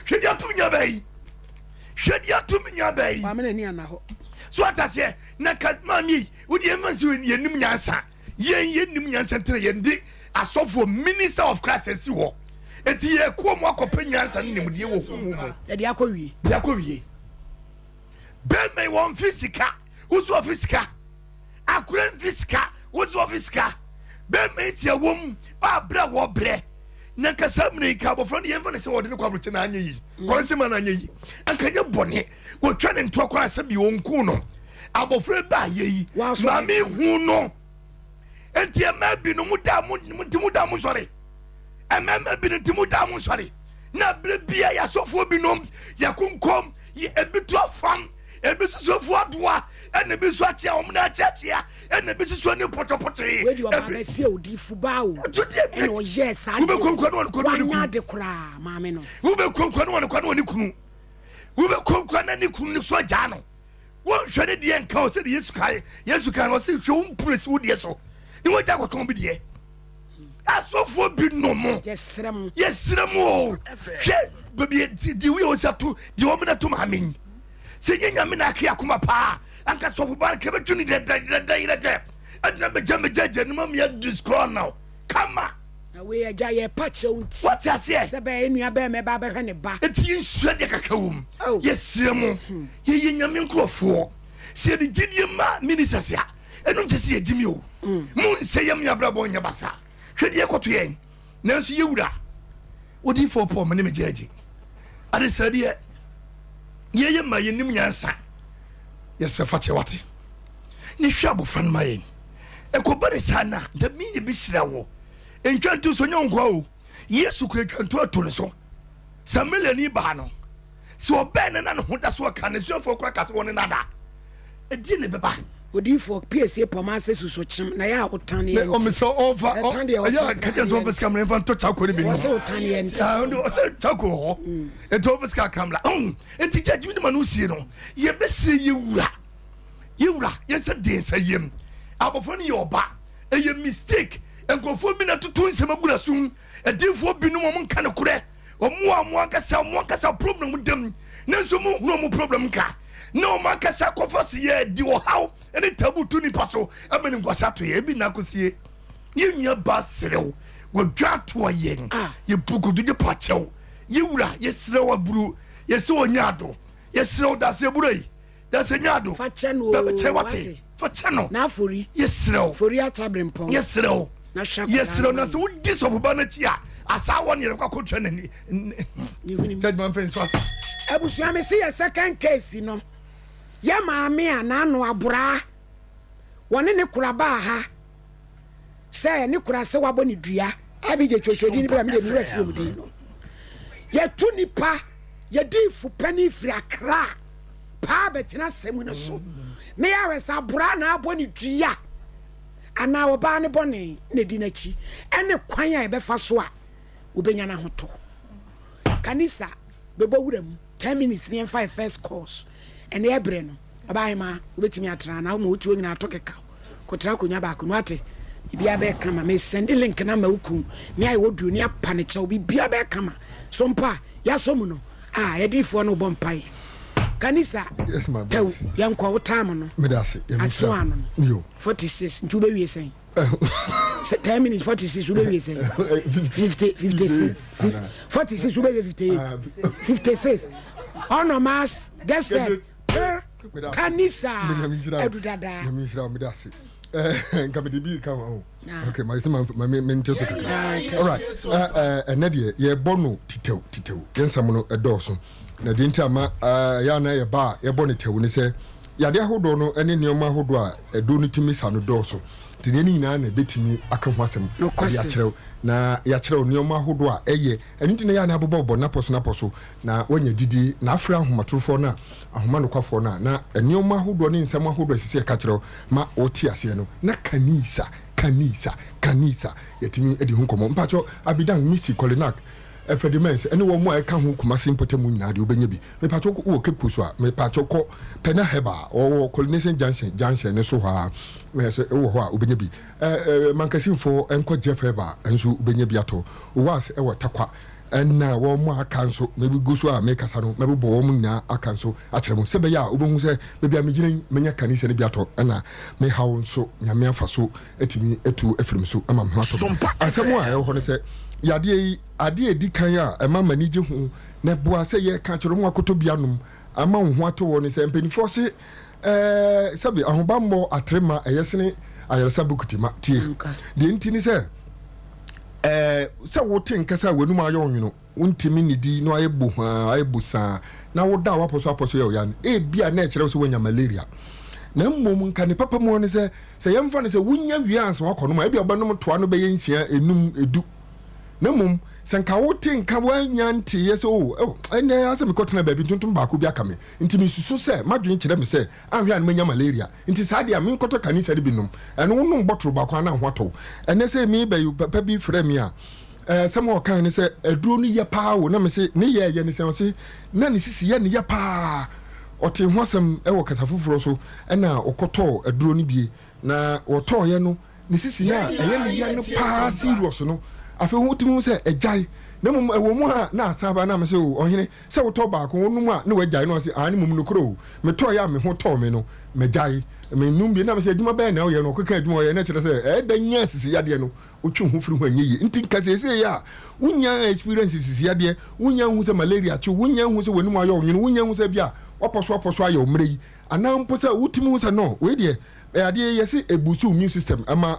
hwɛ deɛ atum nya bɛyi hwɛ deɛ atum nya bɛyi. Maame na ni ana hɔ. So ataseɛ na ka maame yi wodeɛ mfa nsi yɛnim nyansa. Yɛn yɛnnim nyansa nti na yɛde asɔfoɔ minister of Christ asi hɔ. Eti yɛkɔ mu akɔpɛ nyansa ne nimdeɛ wɔ honhom mu. Yɛde akɔ wie. De akɔ wie. Bɛrima yi wɔn fi sika, wosi wɔfi sika. Akora mfi sika, wosi wɔfi sika. Bɛrima yi ti ɛwɔ mu a brɛ wɔ brɛ. Na nka saa mmerɛ yi nka abɔfra no yɛmfa ne sɛ wɔde no kɔ aburokyi na anyɛ yi. Kɔrɔnhyɛ ma na anyɛ yi. Anka nyɛ bɔne. Wɔtwa ne ntoa koraa sɛ bi ɔnku no. Abɔfra ba yɛ yi, maame hu no. Nti mmaa binom mo da mo nti mo da mo nsɔre. Mmarima binom nti mo da mo nsɔre. Na bere bia yɛ asɔfoɔ binom yɛ konkom yɛ ebi to afam ebi soso afu adoa ɛna ebi nso akyea wɔn na akyeakyea ɛna ebi soso ani pɔtɔpɔtɔe. Wei deɛ ɔbaa bɛsi a odiifo baa o ɛna ɔyɛɛ saa deɛ wanya ade koraa maame no. Wobɛkunkwa ne wɔn kwa ne wɔn kunu. Wobɛkunkwa na ne kunu ne so agyaa no. Wonhwɛ ne deɛ nka o sɛdeɛ Yesu kae. Yesu kae no ɔse hwɛ wo mpunu si wo deɛ so ne wagya akɔka obi deɛ. Asɔfoɔ bi nom. Yɛsrɛ mo. Yɛsrɛ mo o. Hwɛ baabi deɛ wei ɔsi ato deɛ wɔn na to maame yi. Sɛ nyɛ nyame na ake akoma paa anka sɔfo ba nka bɛtu ne dɛdɛ dɛdɛ dɛdɛ ɛgyina bɛgya bɛgya gya ne ma mea discrown now kama. Na wei agya yɛ pa kyɛw nti. Wate aseɛ? Sɛ bɛyɛ nua bɛrima ɛba abɛhwɛ ne ba. Enti yɛnsua deɛ kakra wɔ mu. Yɛsrɛ mo, yɛyɛ Nyame nkorɔfoɔ. Sɛ yɛde gyidie ma ministers a, ɛno nkyɛ sɛ yɛgyimi o. Monsɛ yɛn abrabɔ nyɛ basaa. Hwɛ deɛ ɛkɔto yɛn. Nanso yɛ wura, odiyifoɔ Paul, me ne me gyɛɛgye. Adesrɛdeɛ, yɛyɛ ma yɛnim nyansa. Yɛsrɛ fakyɛ wate. Ne hwɛ abɔfra no ma yɛn. Ɛkɔba ne saa no a, Nyame na ɛbɛhyira wo. Ntwa nto so, nyɛ wo nkoa o. Yesu kura twa nto ato ne so. Samariani baa no, sɛ ɔbɛn no na ne ho da so ɔka, n'asuafoɔ koraa ka sɛ wɔne no ada. Ɛdeɛn na ɛbɛba? Odiyifoɔ, piesie pɔma ase suso kyem, na yɛ a wotan yɛ nti. Ɔmesɛ ɔmfa, Ɛtan deɛ ɛyɛ a ɔtan ka kyerɛ sɛ ɔmfa sika mmra mfa ntɔ charcoal no bi Wɔ sɛ wotan yɛ nti. Ah, ɔno ɔsɛ charcoal wɔ hɔ. Nti ɔmfa sika kakra mmra. Nti judge mi ne ma no sie no, yɛbɛsie yɛ wura. Yɛ wura, yɛn nsa den nsa yam. Abɔfra no yɛ ɔba. Ɛyɛ mistake. Nkurɔfoɔ bi na toto nsɛm agu n'asom. Adiyifoɔ binom wɔn nka nokorɛ. Wɔn a wɔn ankasa wɔn ankasa problem da mu. Nanso wɔn nhunu wɔn problem nka. Na wɔn ankasa kɔfa se yɛ di ɔhaw ne tabu to nipa so ama animguase ato yɛn. Ebi na akosie. Yɛn nua ba serew. Wɔdwa atoa yɛn. Yɛbu nkotodwe pa kyɛw. Yɛ wura, yɛsrɛ wo aburu. Yɛsɛ ɔnyɛ ado. Yɛsrɛ wo dase abura yi. Dase nyɛ ado. Fa kyɛ no oo, wate. Wate. Fa kyɛ no. Na afori. Yɛsrɛ wo. Fori ataberempɔn. Yɛsrɛ wo. Na hwɛ akwadaa Yɛsrɛ wo no na ma sɛ me. wodi sɔfoba no akyi a, asaawa no yɛbɛkɔ akɔtua n'ani. Ne hwenem. Judge man fɛn so ate. Abusua me se yɛ second case no yɛ maame a n'ano aboraa wɔne ne kora baa ha sɛ ne kora sɛ wabɔ ne dua abigye twotwodin no bra me deɛ me wura fi wɔn din no yɛtu nipa yɛdi fupani firi akra paa bɛtena asɛm no so na yɛahwɛ sɛ aboraa na abɔ ne dua anaa ɔbaa ne bɔne na ɛdi n'akyi ɛne kwan a yɛbɛfa so a wobɛnya no ahotɔ. Kanisa bɛbɔ wura mu 10 minutes ne yɛmfa yɛ first course ɛne ɛberɛ no ɔbaahemaa wobɛtumi atena anaa woma wotuo nyinaa ato kekaw kɔtena akonnwa baako no ate biribiara bɛyɛ kama mesɛnde link no ama wo kun ne ayɛ wɔ duo ne apa ne kyɛw biribiara bɛyɛ kama so mpo a yɛasɔ mu no. Ah, yɛdifoɔ no bɔ mpae. Kanisa, Yes, my tɛw, voice. yɛnkɔ wo time no. Meda ase. Nyame Aso nhyira wo. ano no. Yo. 46, nti wobɛwie sɛn? Sɛ 10 minutes, 46, wobɛwie sɛn? 50, 56, 46, wobɛwie 58, 56. Ɔnɔmas, gɛsɛ, per, kanisa, adu dada. Nyame nhyira wo, meda ase. Eh, nka mede bi ka ho. Okay, ma sɛ ma me mente so kakra. All right. Eh, eh, ɛnɛ deɛ yɛbɔ no titɛw titɛw. Yɛn nsɛm no ɛdɔɔso. Na deɛ nti ama eh, yɛ ana yɛba a yɛbɔ no tɛw ne sɛ yadeɛ ahodoɔ no ne nneɛma ahodoɔ a ɛduro no tumi sa no dɔɔso. Nti deɛ ne nyinaa na ɛbɛtumi aka ho asɛm de akyerɛw na yɛakyerɛw nneɛma ahodoɔ a ɛyɛ. Ɛno nti na yɛ ana abobɔbɔ napɔ so napɔ so na woanya gyidie na afrɛ ahomatorofoɔ no a ahoma nokwafoɔ no a na nneɛma ahodoɔ ne nsɛm ahodoɔ a ɛsɛ sɛ yɛka kyerɛ wo ma wote aseɛ no na kanisa kanisa kanisa yɛtumi adi ho nkɔmmɔ. Mpakyɛ Abidang, Missy, Kolinak, Freddie Mens ɛne wɔn a ɛka ho Kumasi mpɔtamu nyinaa deɛ wobɛnya bi. Mepakyɛ wowɔ Cape Coast a mepakyɛ kɔ Pena Herbal wɔwɔ Coronation Junction junction no so hɔ a sɛ wowɔ hɔ a wobɛnya bi. Mankasimfoɔ nkɔ Jeff Herbal nso wobɛnya bi atɔ. Owas ɛwɔ Tarkwa Ɛnna wɔn a aka nso, megu so a merekasa no, mɛbobɔ wɔn nyinaa aka nso akyerɛ mo, sɛ ɛbɛyɛ a wobɛhu sɛ baabi a megyina yi, manya kanisa no bi atɔ, ɛnna me haw nso, Nyame afa so atumi atu afiri me so ama me ho atɔ me. Asɛm a ɛwɔ hɔ ne sɛ, yadeɛ yi, adeɛ a ɛdi kan a ɛma m'ani gye ho na ɛboa sɛ yɛreka akyerɛ wɔn a akɔtɔ bi anom ama wo ho atɔ wɔn ne sɛ, mpanimfoɔ se, ɛɛ, sɛbe ahobammɔ atere ma ɛyɛ sene ayaresa bokiti ma. Tie, deɛ nti ne sɛ, Ɛɛ, sɛ wote nka sɛ w'anum ayɛ ɔnwono, wontumi nnidi na ayɛ bohaa, ayɛ bosaa, na woda a woapɔ so apɔ so yɛ wo ya no, ebia na ɛkyerɛ wo sɛ woanya malaria. Na mmom nka ne papa mu ne sɛ, sɛ yɛmfa no sɛ wunya wie ansa woakɔnom a, ebia wobɛnom toa no bɛyɛ nsia, enum, edu. Na mmom sɛ nka wote nka woanya nteeɛ sɛ, oh, oh, ɛnnɛ asɛ mekɔtena baabi ntontom baako bi aka me, nti mesusu sɛ m'adwene kyerɛ me sɛ Anhwɛ a na manya malaria, nti saa deɛ a menkɔtɔ kanisa no bi nnom. Ɛno wonom bɔtoro baako a na ho atɔ wo. Ɛnnɛ sɛ mereba yi papa bi frɛɛ me a, asɛm a ɔkae ne sɛ aduro no yɛ paa o. Na mese ne yɛ a ɛyɛ ne sɛn? Ɔse na ne sisi yɛ ne ya paa. Ɔtee ho asɛm wɔ kasa foforɔ so ɛna ɔkɔtɔɔ aduro no bie. Na wɔtɔɔeɛ no ne sisi no a ɛyɛ ne ya no paa serious no, afei wotumi hu sɛ agyae. Na mmom ɛwɔ mu a na asan aba na mese o ɔhene sɛ wotɔ baako wonom a na wagyae na ɔse aane mmom nokorɛ o metɔeɛ a me ho tɔɔ me no magyae mennom bio na mese adwuma bɛn na woyɛ no ɔkeka adwuma ɔyɛ na kyerɛ sɛ ɛda nya sisi yadeɛ no wotwe ho firi ho ɛnyɛ yie nti nka seesei a wonya experience sisi yadeɛ wonya hu sɛ malaria kye wonya hu sɛ w'anim ayɛ ɔnwono wonya hu sɛ bi a wapɔ so apɔ so ayɛ ɔmmerɛ yi anaa mpo sɛ wotumi hu sɛ no wei deɛ Ɛyɛ adeɛ yi yɛse ɛbuusu immune system ɛma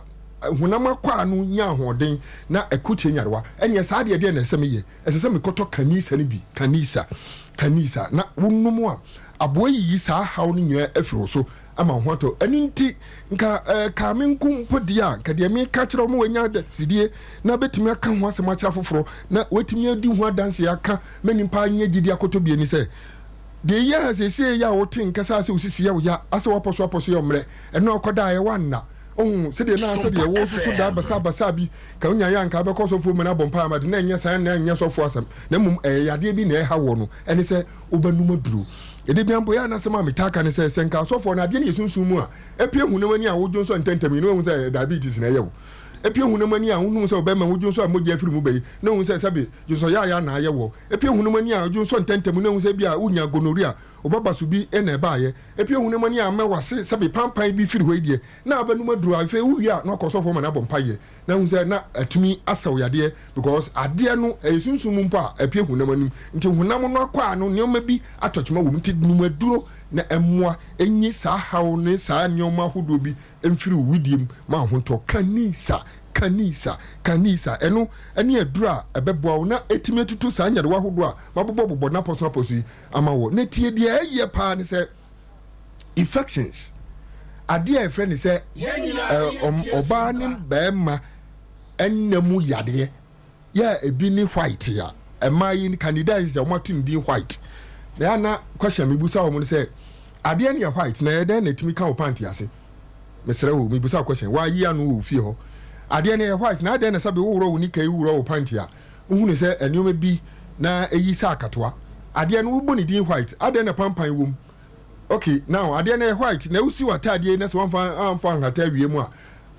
honam akwaa no nya ahoɔden na ɛko tia nyarewa. Ɛneɛ saa deɛ deɛn na ɛsɛ meyɛ? Ɛsɛ sɛ mekɔtɔ kanisa no bi, kanisa, kanisa, na wonom a aboa yiyi saa haw no nyinaa afiri wo so ama wo ho atɔ. Ɛno nti nka ɛkaa me nko mpo deɛ a, nka deɛ meka kyerɛ wɔn wɔanya adasedie na bɛtumi aka ho asɛm akyerɛ afoforɔ na wɔatumi adi ho adanseɛ aka ma nnipa anya gyidie akɔtɔ bie ne sɛ, Deɛ eyɛ a seesei yi a wote nka saa sɛ wo sisi yɛ wo ya, asɛ woapɔ so apɔ so yɛ wo mmerɛ, ɛno a wokɔdaeɛ woanna. Wohu sɛdeɛ na sɛdeɛ wososo daa basaabasaa bi, ka wonyaeɛ a anka wobɛkɔ ɔsɔfoɔ mu na abɔ mpaeɛ ama de, na ɛnyɛ saa na ɛnyɛ sɔfoɔ asɛm, na mmom ɛyɛ yadeɛ bi na ɛreha woɔ no, ɛne sɛ wobɛnom aduro. Ɛda biara mpo ɛyɛ a na asɛm a metaa ka ne sɛ, sɛ nka asɔfoɔ no adeɛ no yɛ sunsum mu a, apue honam ani a wodwonsɔ ntɛmntɛm yi na woahu sɛ ɛyɛ diabetes na ɛyɛ wo. Apue honam ani a wohunu sɛ ɔbarima wodwonsɔ a mogya afiri mu ba yi na wohu sɛ sɛbe dwonsɔ yaayaa na ayɛ woɔ. Epue honam ani a odwo nsɔ ntɛmntɛm na ehu sɛ ebia wunya gonorrhea, wo babaso bi na ɛbaeɛ. Epue honam ani a ama w'ase sɛbe pampan bi firi hɔ yi deɛ, na abɛnom aduro a afei wowie a na wakɔ ɔsɔfoɔ ma no abɔ mpaeɛ na ahu sɛ na atumi asa wo yadeɛ because adeɛ no ɛyɛ sunsum mu mpo a apue honam anim nti honam no akwaa no nneɛma bi atɔ kyema wɔ mu nti nom aduro na ɛmmoa nyi saa haw ne saa nneɛma ahodoɔ bi mfiri wo wedeɛ mu ma wo ho ntɔ. Kanisa Kanisa, Kanisa, ɛno ne aduru a ɛbɛboa wo na atumi atutu saa nyarewa ahodoɔ a mabobɔbobɔ n'apɔso-apɔso yi ama wo. Na tie deɛ ɛyɛ paa ne sɛ, infections, adeɛ a yɛfrɛ no sɛ ɔbaa ne barima nna mu yadeɛ, Yɛ a ebi ne white a mmaa yi candidiasis a wɔato ne din white na yɛ na question mebusa wɔn no sɛ adeɛ no yɛ white na ɛyɛ dɛn na ɛtumi ka wo panty ase mesrɛ wo mebusa wo question wɔayi ano wɔ fie hɔ adeɛ no yɛ white na adɛn na sɛbe woworɔ wo nika yi worɔ wo panty a wohunu sɛ nneɛma bi na ɛyi sɛ akatoa adeɛ no wobɔ ne din white adɛn na pampan wom okay now adeɛ no yɛ white na wosi w'ataadeɛ na sɛ wɔmfa amfa anhata awie mu a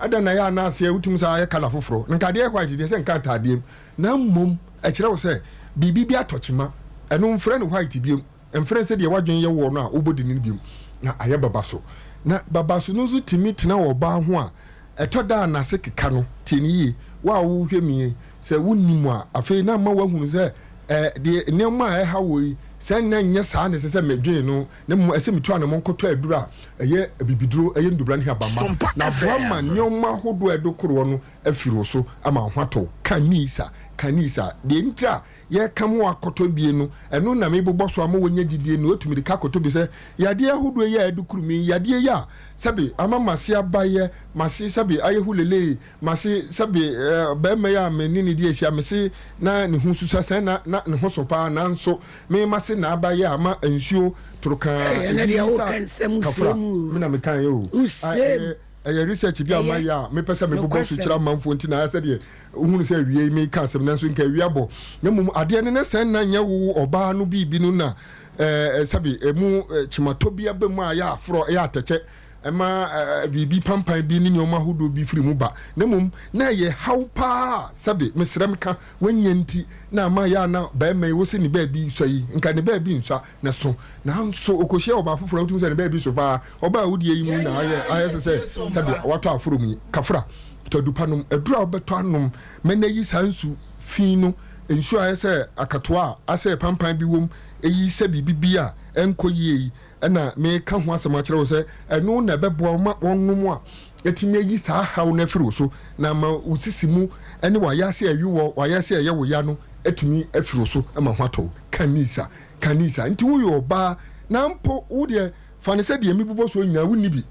Adɛn na ɛyɛ a na aseɛ wotumi san ayɛ colour foforɔ? Na nka adeɛ yɛ white deɛ sɛ nka ataadeɛ mu. Na mmom ɛkyerɛ wo sɛ biribi bi atɔ kyema Ɛno mfrɛ no white biom, mfrɛ no sɛdeɛ w'adwene yɛ woɔ no a wobɔ dini no biom, na ayɛ babaso. Na babaso no nso tumi tena ɔbaa ho a, ɛtɔ da a n'ase keka no. Tie no yie, wo a wohwɛ me yi, sɛ wonim a, afei na ama woahunu sɛ ɛɛ deɛ nneɛma a ɛha wo yi, sɛ na ɛnyɛ saa na ɛsɛ sɛ medwene no, na mmom ɛsɛ sɛ metu anammɔn kɔtɔ aduro a ɛyɛ abibiduro, ɛyɛ ndubra ne habamma, na aboa ma nneɛma ahodoɔ a ɛdo koroɔ no afiri wo so ama wo ho atɔ wo. Kanisa, kanisa, deɛ nti a yɛreka ma wɔakɔtɔ bie no, ɛno na mebobɔ so ama wɔanya gyidie na wɔatumi de ka akɔtɔ bi sɛ, yadeɛ ahodoɔ yi a adukuru me yi, yadeɛ yi a sɛbe ama m'ase abaeɛ, m'ase sɛbe ayɛ hulelee, m'ase sɛbe eh, barima yi a me ne no di ahyia, mese na ne ho susua sɛn na na ne ho so paa, nanso me m'ase na abaeɛ a ama nsuo torokaa Ɛnɛ ebi deɛ sa woka nsɛm kafra, wosɛe mu me na mekaeɛ o. o. A Wosɛe ɛyɛ mu. ɛyɛ research bi a Ɛyɛ mayɛ a mepɛ sɛ mebobɔ so kyerɛ nokwasɛm. amanfoɔ nti na ayɛ sɛdeɛ Wohunu sɛ awia yi mereka asɛm nanso nka awia bɔ, na mmom adeɛ no ne sɛ na nyɛ wo ɔbaa no biribi no na ɛɛ sɛbe ɛmu kyematɔ bi aba mu a ɛyɛ aforɔ, ɛyɛ atɛkyɛ, ɛma biribi pampan bi ne nneɛma ahodoɔ bi firi mu ba, na mmom na ɛyɛ haw paa a sɛbe mesrɛ meka wanya nti na ama yɛ a na barima yi wose ne baabi sua yi nka ne baabi nsua na so nanso ɔkɔhyia ɔbaa foforɔ a wotumi sɛ ne baabi so paa ɔbaa a wodeɛ yi mu na ayɛ ayɛ sɛ sɛ sɛbe watɔ aforɔ mu yi kafra. Tɔ adu pa nom. Aduru a wobɛtɔ anom ma no ayi saa nsu fi no, nsu a ayɛ sɛ akatoa a asɛ pampan bi wom yi sɛ biribi bi a ɛnkɔ yie yi na mereka ho asɛm akyerɛ wo sɛ ɛno na ɛbɛboa wo ma wɔnom a atumi ayi saa haw no afiri wo so na ama wo sisi mu ne w'ayaase a ɛwe wɔ w'ayaase a ɛyɛ wo ya no atumi afiri wo so ma ho atɔ wo. Kanisa, Kanisa, nti woyɛ ɔbaa na mpo wo deɛ fa no sɛ deɛ mebobɔ soɔ nyinaa wonni bi.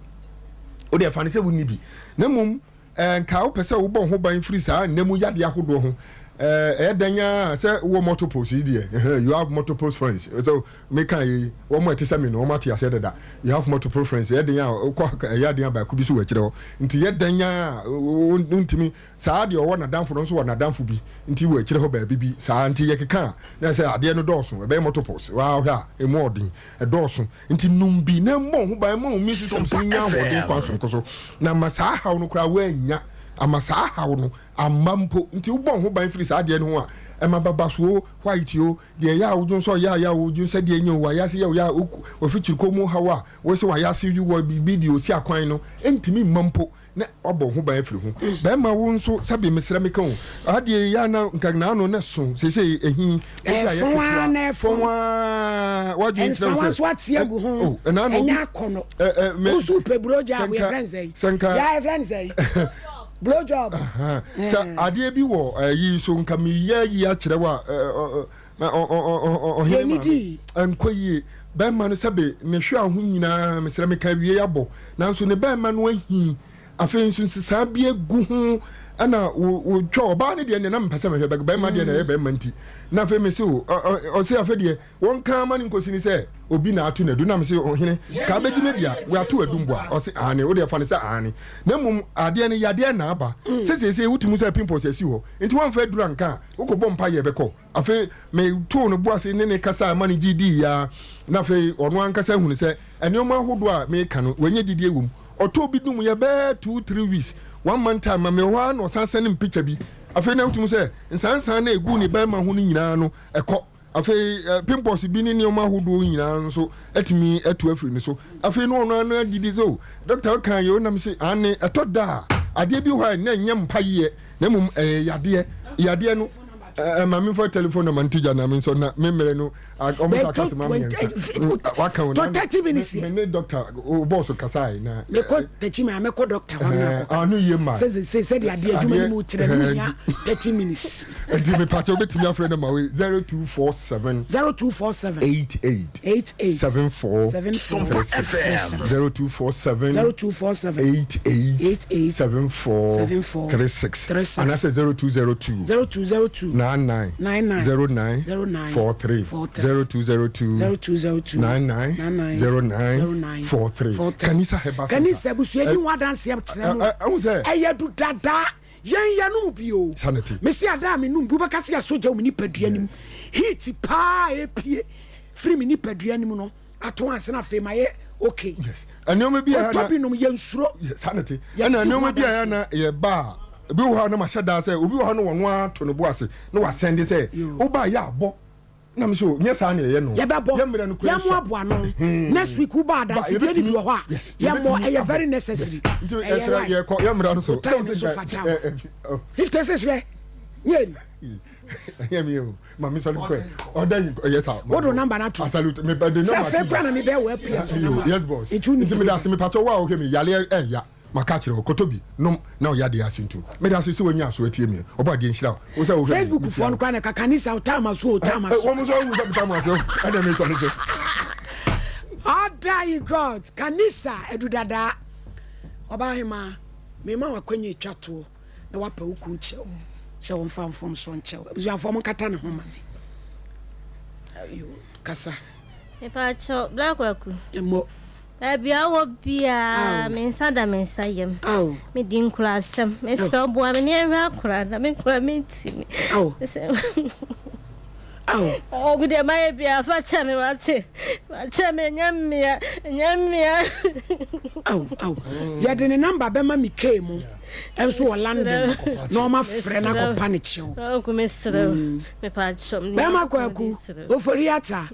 Wo deɛ fa no sɛ wonni bi, na mmom eh, nka wopɛ sɛ wobɔ ho ban firi saa nna mu yadeɛ ahodoɔ ho. Eh, ɛyɛ dɛn ara sɛ wowɔ multiples yi deɛ, you have multiple friends. So meka yi, wɔn a ɛte sɛ me no, wɔn ate aseɛ dada. You have multiple friends. Ɛyɛ dɛn a wokɔ ɛyɛ adeɛ a baako bi so wɔ akyire hɔ. Nti yɛ dɛn ara wontumi saa deɛ ɔwɔ n'adamfo no nso wɔ n'adamfo bi nti wɔ akyire hɔ baabi bi saa nti yɛkeka a na ɛsɛ adeɛ no dɔɔso ɛbɛyɛ multiples. Waa hwɛ a emu ɔden ɛdɔɔso. Nti nom bi na mmɔ wo ho ban ma wo immune systems no nya ahoɔden kwan soronko so, na ama saa haw no koraa woannya, ama saa haw no amma mpo. Nti wobɔ wo ho ban firi saa adeɛ no ho a, ɛma babaso o, white o, deɛ ɛyɛ a wodwene sɛ ɔyɛ a yɛ a wodwene sɛ deɛ nyɛ o, wayase yɛ wo ya a, wafikyiri mu haw a, wose wayase yi wɔ biribi deɛ ɔsi akwan no, ɛntumi mma mpo. na wabɔ wo ho ban afiri ho. Bɛrima wo nso sɛbe mesrɛ meka o, adeɛ yi yɛ na nka n'ano na so seesei ehi obi a yɛ ketewa fɔn aa wadwene kyerɛ wo sɛ nso ate agu ho ɛnyɛ akɔnɔ wo nso pɛ blow job yɛ frɛ nsɛ yi yɛ frɛ nsɛ yi blow job. Sɛ adeɛ bi wɔ ɛyi so nka meyɛ yi akyerɛ wo a Na ɔhene maame, ɛnkɔ yie. Bɛrima no sɛbe ne hwɛ a ho nyinaa, mesrɛ meka awiei abɔ, nanso ne bɛrima no ahi. Afei nso nsesaa bi agu ho, ɛna wotwa ɔbaa no deɛ deɛ na mepɛ sɛ mehwɛ, bɛrima deɛ na ɛyɛ bɛrima nti. Na afei mese o, ɔse afei deɛ wɔnka ama no nkɔsi ne sɛ obi na ato n'adu. Na mese ɔhene, ka abɛgye me deɛ, wɔato adu mboa. Ɔse aane, wo deɛ fa no sɛ aane. Na mmom adeɛ no yadeɛ na aba. Sɛ seesei wotumi sɛ pimples asi hɔ, nti woamfa aduru anka a, Wokɔbɔ mpaeɛ bɛkɔ. Afei metoo no bo ase ne no kasae ma no gye diiɛ ara, na afei ɔno ankasa hunu sɛ nneɛma ahodoɔ a meka no, wanya gyidie wɔ mu. Ɔtɔɔ bi nomyɛ bɛyɛ two, three weeks, one month time ma mewɔ hɔ ara na ɔsan sɛne me picture bi. Afei na wotumi sɛ nsansan no a ɛguu ne barima ho no nyinaa no, ɛkɔ. Afei pimples bi ne nneɛma ahodoɔ nyinaa nso atumi atu afiri ne so. Afei na ɔno ano adidi sɛ o dɔkta wokaa yɛ o nam se aane ɛtɔ da a adeɛ bi hɔ a na ɛnyɛ mpayeɛ na mmom ɛyɛ yadeɛ yadeɛ no ma memfa telephone number nto gya na me nso na me mmerɛ no ɔmo sɛ aka sema mmiɛnsa waka o na me ne dɔkta o bɔɔso kasae na mekɔ takyi ma mekɔ dɔkta hɔ no akɔ ano yie ma sɛ sɛ sɛ de adeɛ adwuma no mu kyerɛ no hia 30 minutes nti mepatɛ wobɛtumi afrɛ no ma wei 0247 0247 88 88 74 74 36 0247 0247 88 88 74 74 36 36 anaasɛ 0202 0202 99 99 09 09 43 43 0202 0202 99 99 09 09 43 43 Kanisa Herbal Center. Kanisa abusua di ho adanseɛ kyerɛ mo Ɛho sɛ ɛyɛ du dada yɛn yɛ nom bi o Sanity. mesi ada a menom bi wobɛka sɛ yɛasɔ gya wɔ me nipadua no mu heat paa epie firi me nipadua no mu no ato ansa na afei mayɛ okay Yes. Nneɛma bi a ɔtɔ bi nom yɛnsuro Yes, sanity. Yɛdi Ɛna ho nneɛma bi a adanseɛ. yɛ na yɛba a ebi wɔ hɔ a na mahyɛ daa sɛ obi wɔ hɔ no wɔn ato ne bo ase na wasɛnde sɛ Yo. woba yɛ abɔ. Na me so nyɛ saa na yɛyɛ no. Yɛbɛbɔ, Yɛ mmerɛ no koraa sua. yɛmmoaboa ano. Next week wobɔ adansedie no bi wɔ hɔ a, yɛmmɔ, ɛyɛ very necessary. Nti Ɛyɛ ɛsrɛ why? yɛkɔ yɛ mmerɛ no so. Wo time no so fata wo. 56 hwɛ, nyɛ ni. Ɛyɛ mi o, ma mi sɔre kɔ ɛ. Ɔda yi yɛ sa. Wo do number no ato. I salute me ba de Sɛ number afei koraa na mebɛyɛ wɔ appearance number. Yes boss. Nti wo ni Nti me da ase me pakyɛ wo a wohwɛ me yaleɛ ɛya. Maka akyerɛ wo, kɔtɔ bi nom na wo yadeɛ ase ntu. Meda ase sɛ wanya aso atie me. Ɔbɔ adeɛ nhyira wo. Wo sɛ wohwɛ me, Facebook metia foɔ no wo. koraa na ɛka Kanisa wo time aso o time Eh, aso. wɔn nso ahu sɛ me time aso. Ɛdeɛ mesɔ ne so. Order you God Kanisa Adudadaa Ɔbaahemaa mema wo akwanya etwa toɔ na wapɛ wo kun kyɛw sɛ ɔmfa mfomsoɔ nkyɛ wo. Abusuafoɔ monkata ne ho ma me. Ayo, kasa. Mepaakyɛw, Bra Kwaku. Mmɔ. Baabi a wowɔ biara, me nsa da me nsa yam. Medi nkurasɛm. Mesrɛ wo, boa me na yɛnhwɛ akwadaa no, na me nkoa mentumi. Ɔgu deɛ mayɛ biara, fa kyɛ me wate. Fa kyɛ me, ɛnyɛ mmea, ɛnyɛ mmea. Yɛde ne namba bɛma me kee mu nso wɔ London na ɔma frɛ no akɔpa ne kyɛw. Bɛrima Kwaku, Ofori Atta.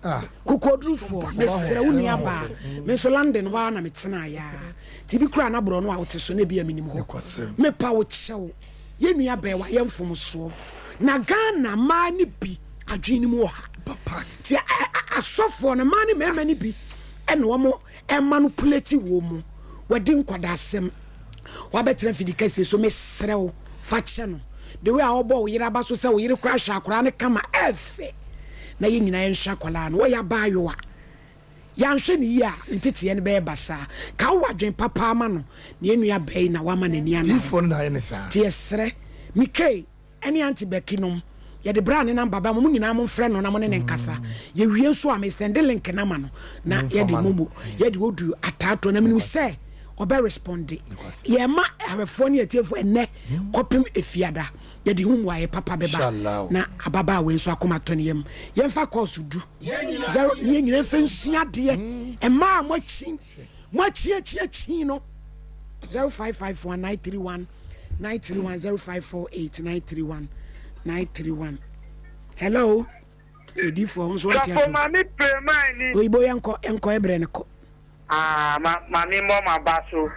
Kokoɔdurufoɔ, mesrɛ wo nua baa, me nso London hɔ ara na me tenaeɛ ara, nti bi koraa na borɔno a wote so no ebia menim hɔ. Mepa wo kyɛw, yɛn nua baa wayɛ mfomsoɔ, na Ghana mmaa no bi adwene no mu wɔ ha, nti asɔfoɔ no mmaa ne mmarima no bi na wɔn manipulate wɔn mu, wadi nkwadaa-asɛm, wabɛtena fidi kɛseɛ so, mesrɛ wo fa kyɛ no, the way a ɔbɔ wo yere aba so sɛ wo yere koraa hwɛ akwadaa no kama, ɛfɛ. na yɛn nyinaa yɛnhwɛ akwadaa no. Ɔyɛ abaayewa. Yɛanhwɛ no yie a, ne nteteeɛ no bɛyɛ basaa. Ka wowɔ adwene papa ara ma no, na yɛn nua baa yi na wama n'ani ana hɔ. Diifoɔ no na ayɛ no saa. Nti yɛsrɛ, Mikey ne Auntie Becky nom, yɛde bra ne number bɛma mo, mo nyinaa momfrɛ no na mo ne no nkasa. Yɛwie nso a, mesɛnde link no ama no na yɛde momo, yɛde audio ataatoɔ na menim sɛ ɔbɛ responde. Yɛma ahwɛfoɔ ne atiefoɔ ɛnnɛ kɔpem Efiada. Yɛde ho mmuaeɛ papa bɛba na ababaawa yi nso akoma atɔ ne yam. Yɛmfa kɔɔso du, zero, ne yɛn nyinaa mfa nsua adeɛ. Mmaa a moakyin, moakyin akyin akyin no, 0551 931 931 0548 931 931. Hello, edifoɔ nso ate Sɔfo ato. ma me pray man ni. Oyibo yɛnkɔ, yɛnkɔ ɛbrɛ no kɔ. Ah ma ma me mmɔ m'aba so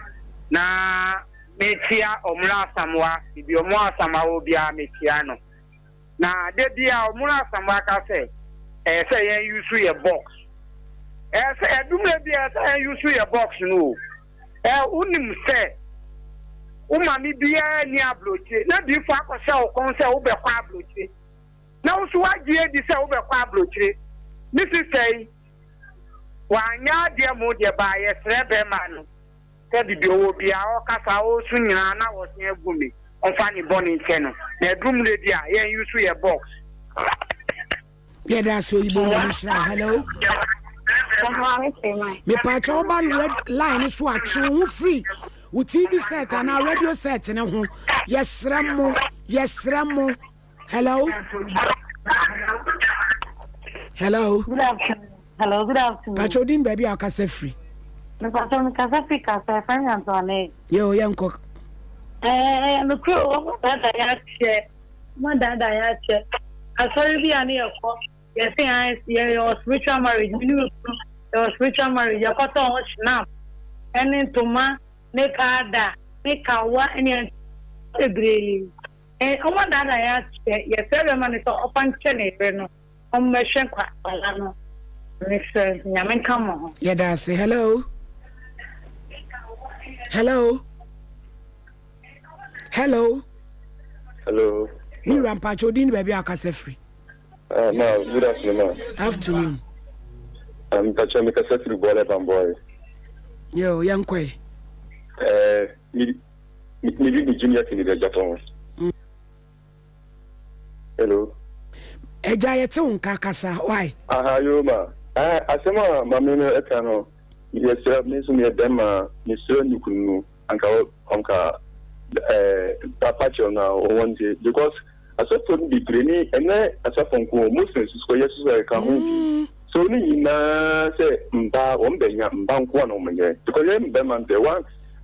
na mekyia Ɔmura Asamoah, baabi Ɔmura Asamoah wɔ biara mekyia no. Na da biara Ɔmura Asamoah ka sɛ ɛyɛ sɛ yɛn use yɛ box. Ɛyɛ sɛ ɛdummerɛ bi ɛyɛ sɛ yɛn use yɛ box no o. Ɛ wonim sɛ wo maame biara nni aburokyire na diifo akɔhyɛ wo kɔn sɛ wobɛkɔ aburokyire na wo nso woagye adi sɛ wobɛkɔ aburokyire. Me sista yi Wanyɛ adeɛ mo deɛ baa yɛsrɛ bɛɛma no sɛ bibi ɔwɔ biaa ɔkasa ɔɔsu nyinaa na ɔsen agu me ɔnfa ne bɔne nkyɛ no na ɛduru mmerɛ bi a yɛn use yɛ box. Yɛda ase oyibo nyame nhyira wo hello. Mepaakyɛ wo ba red line so a twe wo ho firi wo TV set anaa radio set ne ho yɛsrɛ mo yɛsrɛ mo Hello. Hello. Good afternoon. Hello, good afternoon. Pacho din baabi a ɔkasa firi. Mepacho mekasa firi kasa ɛfrɛ me Antoine. Yɛ o yɛ nkɔ. Ɛɛ nokoro wɔn daadaa yɛ akyɛ wɔn daadaa yɛ akyɛ asɔre bi a ne yɛ kɔ yɛsɛ yɛn yɛ yɛ spiritual marriage mi ne mi kunu yɛ spiritual marriage yɛ kɔtɔ ho snap ɛne ntoma ne kaada ne kawa ɛne bebree. Eh, ɔmo adaadaa yɛn akyɛ, yɛsrɛ bɛma no sɛ ɔfa nkyɛ ne yere no, ɔmmɛhwɛ nkwadaa no, mesrɛ, Nyame nka mo ho. Yɛda ase. Hello. Hello. Hello. Hello. Me wura mpakyɛ odin ne baabi a ɔkasa firi. Uh, ma, good afternoon, ma. Afternoon. Mpakyɛ um, mekasa firi Bɔɔlɛ Bambɔe. Yo, yɛnkɔe. Eh, me Me bi me junior kini bɛ Japan. Hello. Ɛgya yɛ te wo nka kasa why. Aha yoo ma. Eh asɛm a maame no ɛka no yɛsrɛ me nso meyɛ bɛrima mesrɛ ne kunu no anka ɔnka eh papa kyɛw na wɔn nti because Asɔfoɔ no bebree ne ɛnyɛ asɔfoɔ nko o, Muslims nso yɛ nso ɛka ho bi. So ne nyinaa sɛ mmaa wɔn bɛ nya mmaa nkoa na wɔn yɛ because yɛ mbɛrima deɛ wa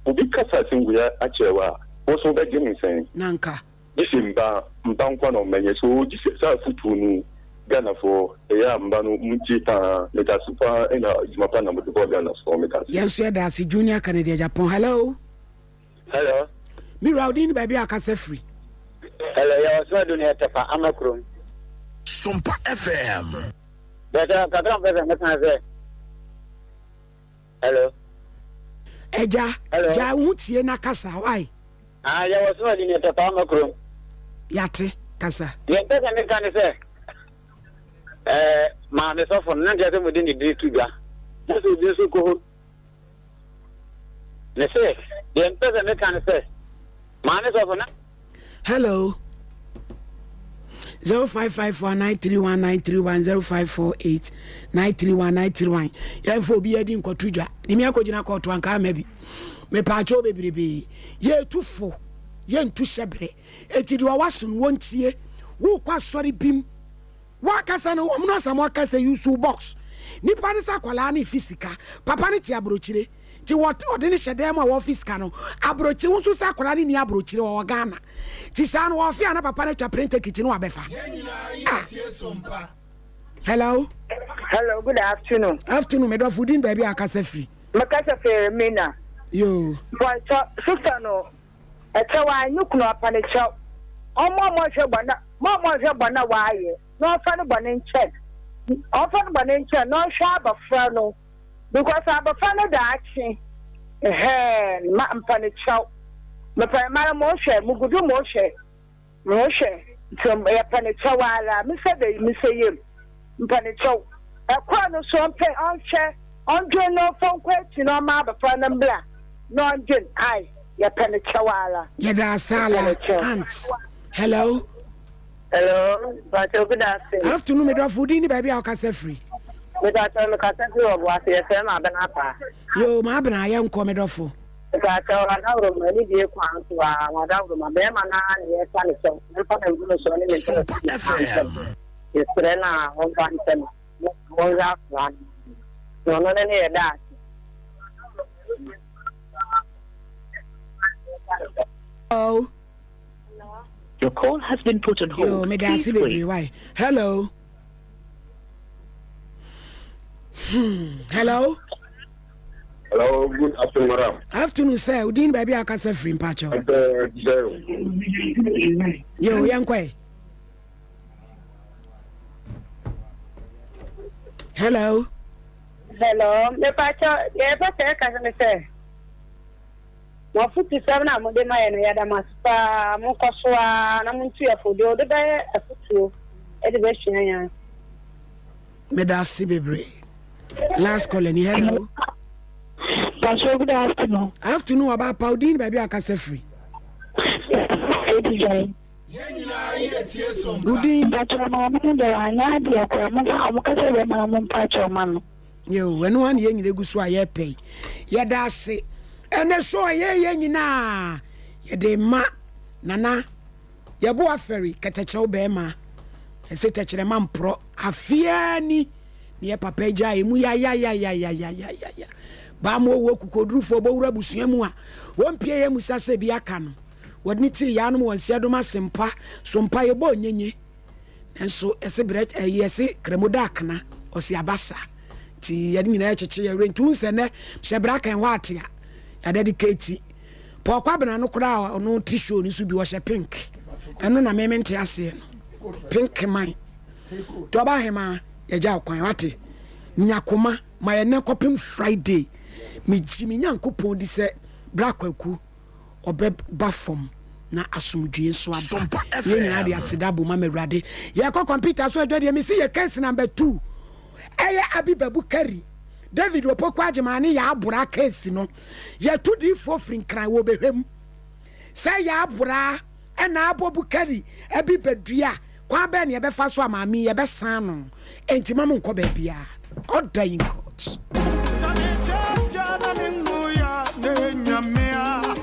obi kasa asɛm wei akyerɛ wo a wo nso wo bɛ gye ne sɛn? Nanka. Gye sɛ mmaa mmaa nkoa na wɔn bɛ nyɛ so gye sɛ saa afutuo no. Ghanafoɔ ɛyɛ a mba no montie paa medase paa ɛna adwuma pa na mode boa Ghanafoɔ medase. Yɛn nso yɛda ase Junior Kennedy Agyapong hello. Hello. Me wura wo din ne baabi a akasa firi. Hello yɛ wɔ soma du ne ɛtɛpa ama kurom. Sompa FM. Bɛsɛ kakra mpɛ sɛ meka sɛ. Hello. Ɛgya gya wo ho tie na kasa why. Ah yɛ wɔ soma du ne ɛtɛpa ama kurom. Yate kasa. Deɛ mpɛ sɛ meka ne sɛ ɛɛ maame sɔfo no na nkyɛ sɛ mode ne diri to dwa na sɛ obi nso kɔ hɔ Mese, deɛ mpɛ sɛ meka ne sɛ, maame sɔfo na. Hello. 0554 931 931 0548 931 931 yɛmfa obi adi nkɔto dwa de me akɔgyina kɔɔto anka ama bi mepaakyɛw bebrebe yɛtu fo yɛntu hyɛberɛ ɛti deɛ ɔwa so no wɔntie wokɔ asɔre bim Wakasa no wɔn no asam aka sɛ use wo box nipa no sɛ akwadaa no fi sika papa no te abrokyire ti wɔ ɔde no hyɛ dan mu a wɔfi sika no abrokyire wo nso sɛ akwadaa no ni abrokyire ɔwɔ Ghana ti saa no wɔfi a na papa no atwa plane ticket no wabɛfa ah hello. Hello, good afternoon. Afternoon, medɔfo din baabi a akasa firi. Mekasa firi Mina. Yoo. Bɔntɔ, sister no. Ɛkyɛw a, no kunu apa no kyɛw. Ɔmma ɔmma ɔnhwɛ bɔn a, mma ɔmma ɔnhwɛ bɔn a ɔayɛ, na ɔmfa no bɔn nkyɛ no. Ɔmfa no bɔn nkyɛ no, na ɔnhwɛ abofra no, because abofra no daakye, ɛhɛn, ma mpa no kyɛw. Mepɛ mara mohwɛ, mugu do mohwɛ. Mohwɛ, ntsi yɛpɛ no kyɛw ara, mesɛ dɛ yi mesɛ yamu, mepɛ no kyɛw. Kor no so ɔmpɛ, ɔnhwɛ, ɔndwen na ɔmfa nkɔ ekyir na ɔmma abofra no mbra na ɔndwen, ae, yɛpɛ no kyɛw ara. Yɛda ase Yɛpɛ no ala kyɛw. aunt. Hello. Hello, mpakyɛw good afternoon. Afternoon me dɔfo, wo din ne baabi a wokasa firi? Mepakyɛw mekasa firi Ɔboase, yɛfrɛ me Abena Apaa. Yoo, Maabena, yɛnkɔ me dɔfo. Mpakyɛw adaworoma anidie kwan so aa wadaworoma bɛɛma no aa na yɛsa ne kyɛw yɛmfa ne mfomsoɔ ne ne ntɔrɔfo nyinaa nkyɛ no yɛsrɛ no aa ɔmfa nkyɛ no na ɔnhwɛ akwadaa no ma no na ɔno ne ne yɛ daakye. Hello. Your call has been put on hold. Yo, me da ase Please wait. bebree why. Hello. Hmm. Hello. Hello, good afternoon, madam. Afternoon, sir. Udin baabi a akasa firi mpakyɛw. Yo, yɛn kɔɛ. Hello. Hello, mepakyɛw, deɛ yɛpɛ sɛ yɛka ne sɛ, mo afotusɛm no a mode ma yɛ no, yɛda mo ase paa. Monkɔ so ara na montu yɛn fo. Deɛ ɔde bɛyɛ afotuo de bɛsua nyansa. Meda ase bebree. Last caller ni hello. Pastor, good afternoon. Afternoon, ɔbaa pa odin baabi a akasa firi. Odin. Pastor, maame no deɛ wanyɛ adeɛ koraa mo fa ɔmo kasa bɛ ma mo mpa kyɛw ma no. Yo, ɛno ara na yɛn nyinaa gu so a yɛpɛ yi. Yɛda ase. Ɛnɛ so a yɛyɛ nyinaa yɛde ma nana yɛbo afɛri kɛtɛkyɛw bɛrima ɛsɛ tɛkyerɛma mporɔ afeaa ni. Ne yɛ papa agya a emu yayayayayayaya. Baa ma ɔwɔ kukodurufoɔ bɔwura abusua mu a wɔmpie yɛ musa sɛ bi aka no. Wɔde ne tii yaanom wɔ nseɛdom ase mpa so mpa yɛbɔɔ nyenye. Nanso ɛse brɛ ɛyi ɛse kramo da akena ɔse abasa. Nti yɛde nyinaa ɛkyekye yɛ werɛ nti wohu sɛ nɛ hyɛ bra kan hɔ ate a yɛadedicate Paul Kwabena no koraa a ɔno te show no so bi ɔhyɛ pink. Ɛno na me mente aseɛ no. Pink man. Nti ɔba hemaa yɛgya wo kwan wate nya koma ma yɛ nɛ kɔpem Friday megye me Nyankopɔn di sɛ bra kwaku ɔbɛ ba fam na asomdwie nso aba yɛn nyinaa de aseda bom ama Awurade yɛkɔ kɔmputa so adwa deɛ mesi yɛ case number 2 ɛyɛ Abiba Bukari David Opoku Agyeman ne yɛ abora case no yɛto diifoɔ firi nkran wɔ bɛhwɛ mu sɛ yɛ abora ɛna abɔ Bukari Abiba dua Kwan bɛn na yɛbɛfa so a maame yi yɛbɛsan no? Enti mma monkɔ baabiara. Order in court.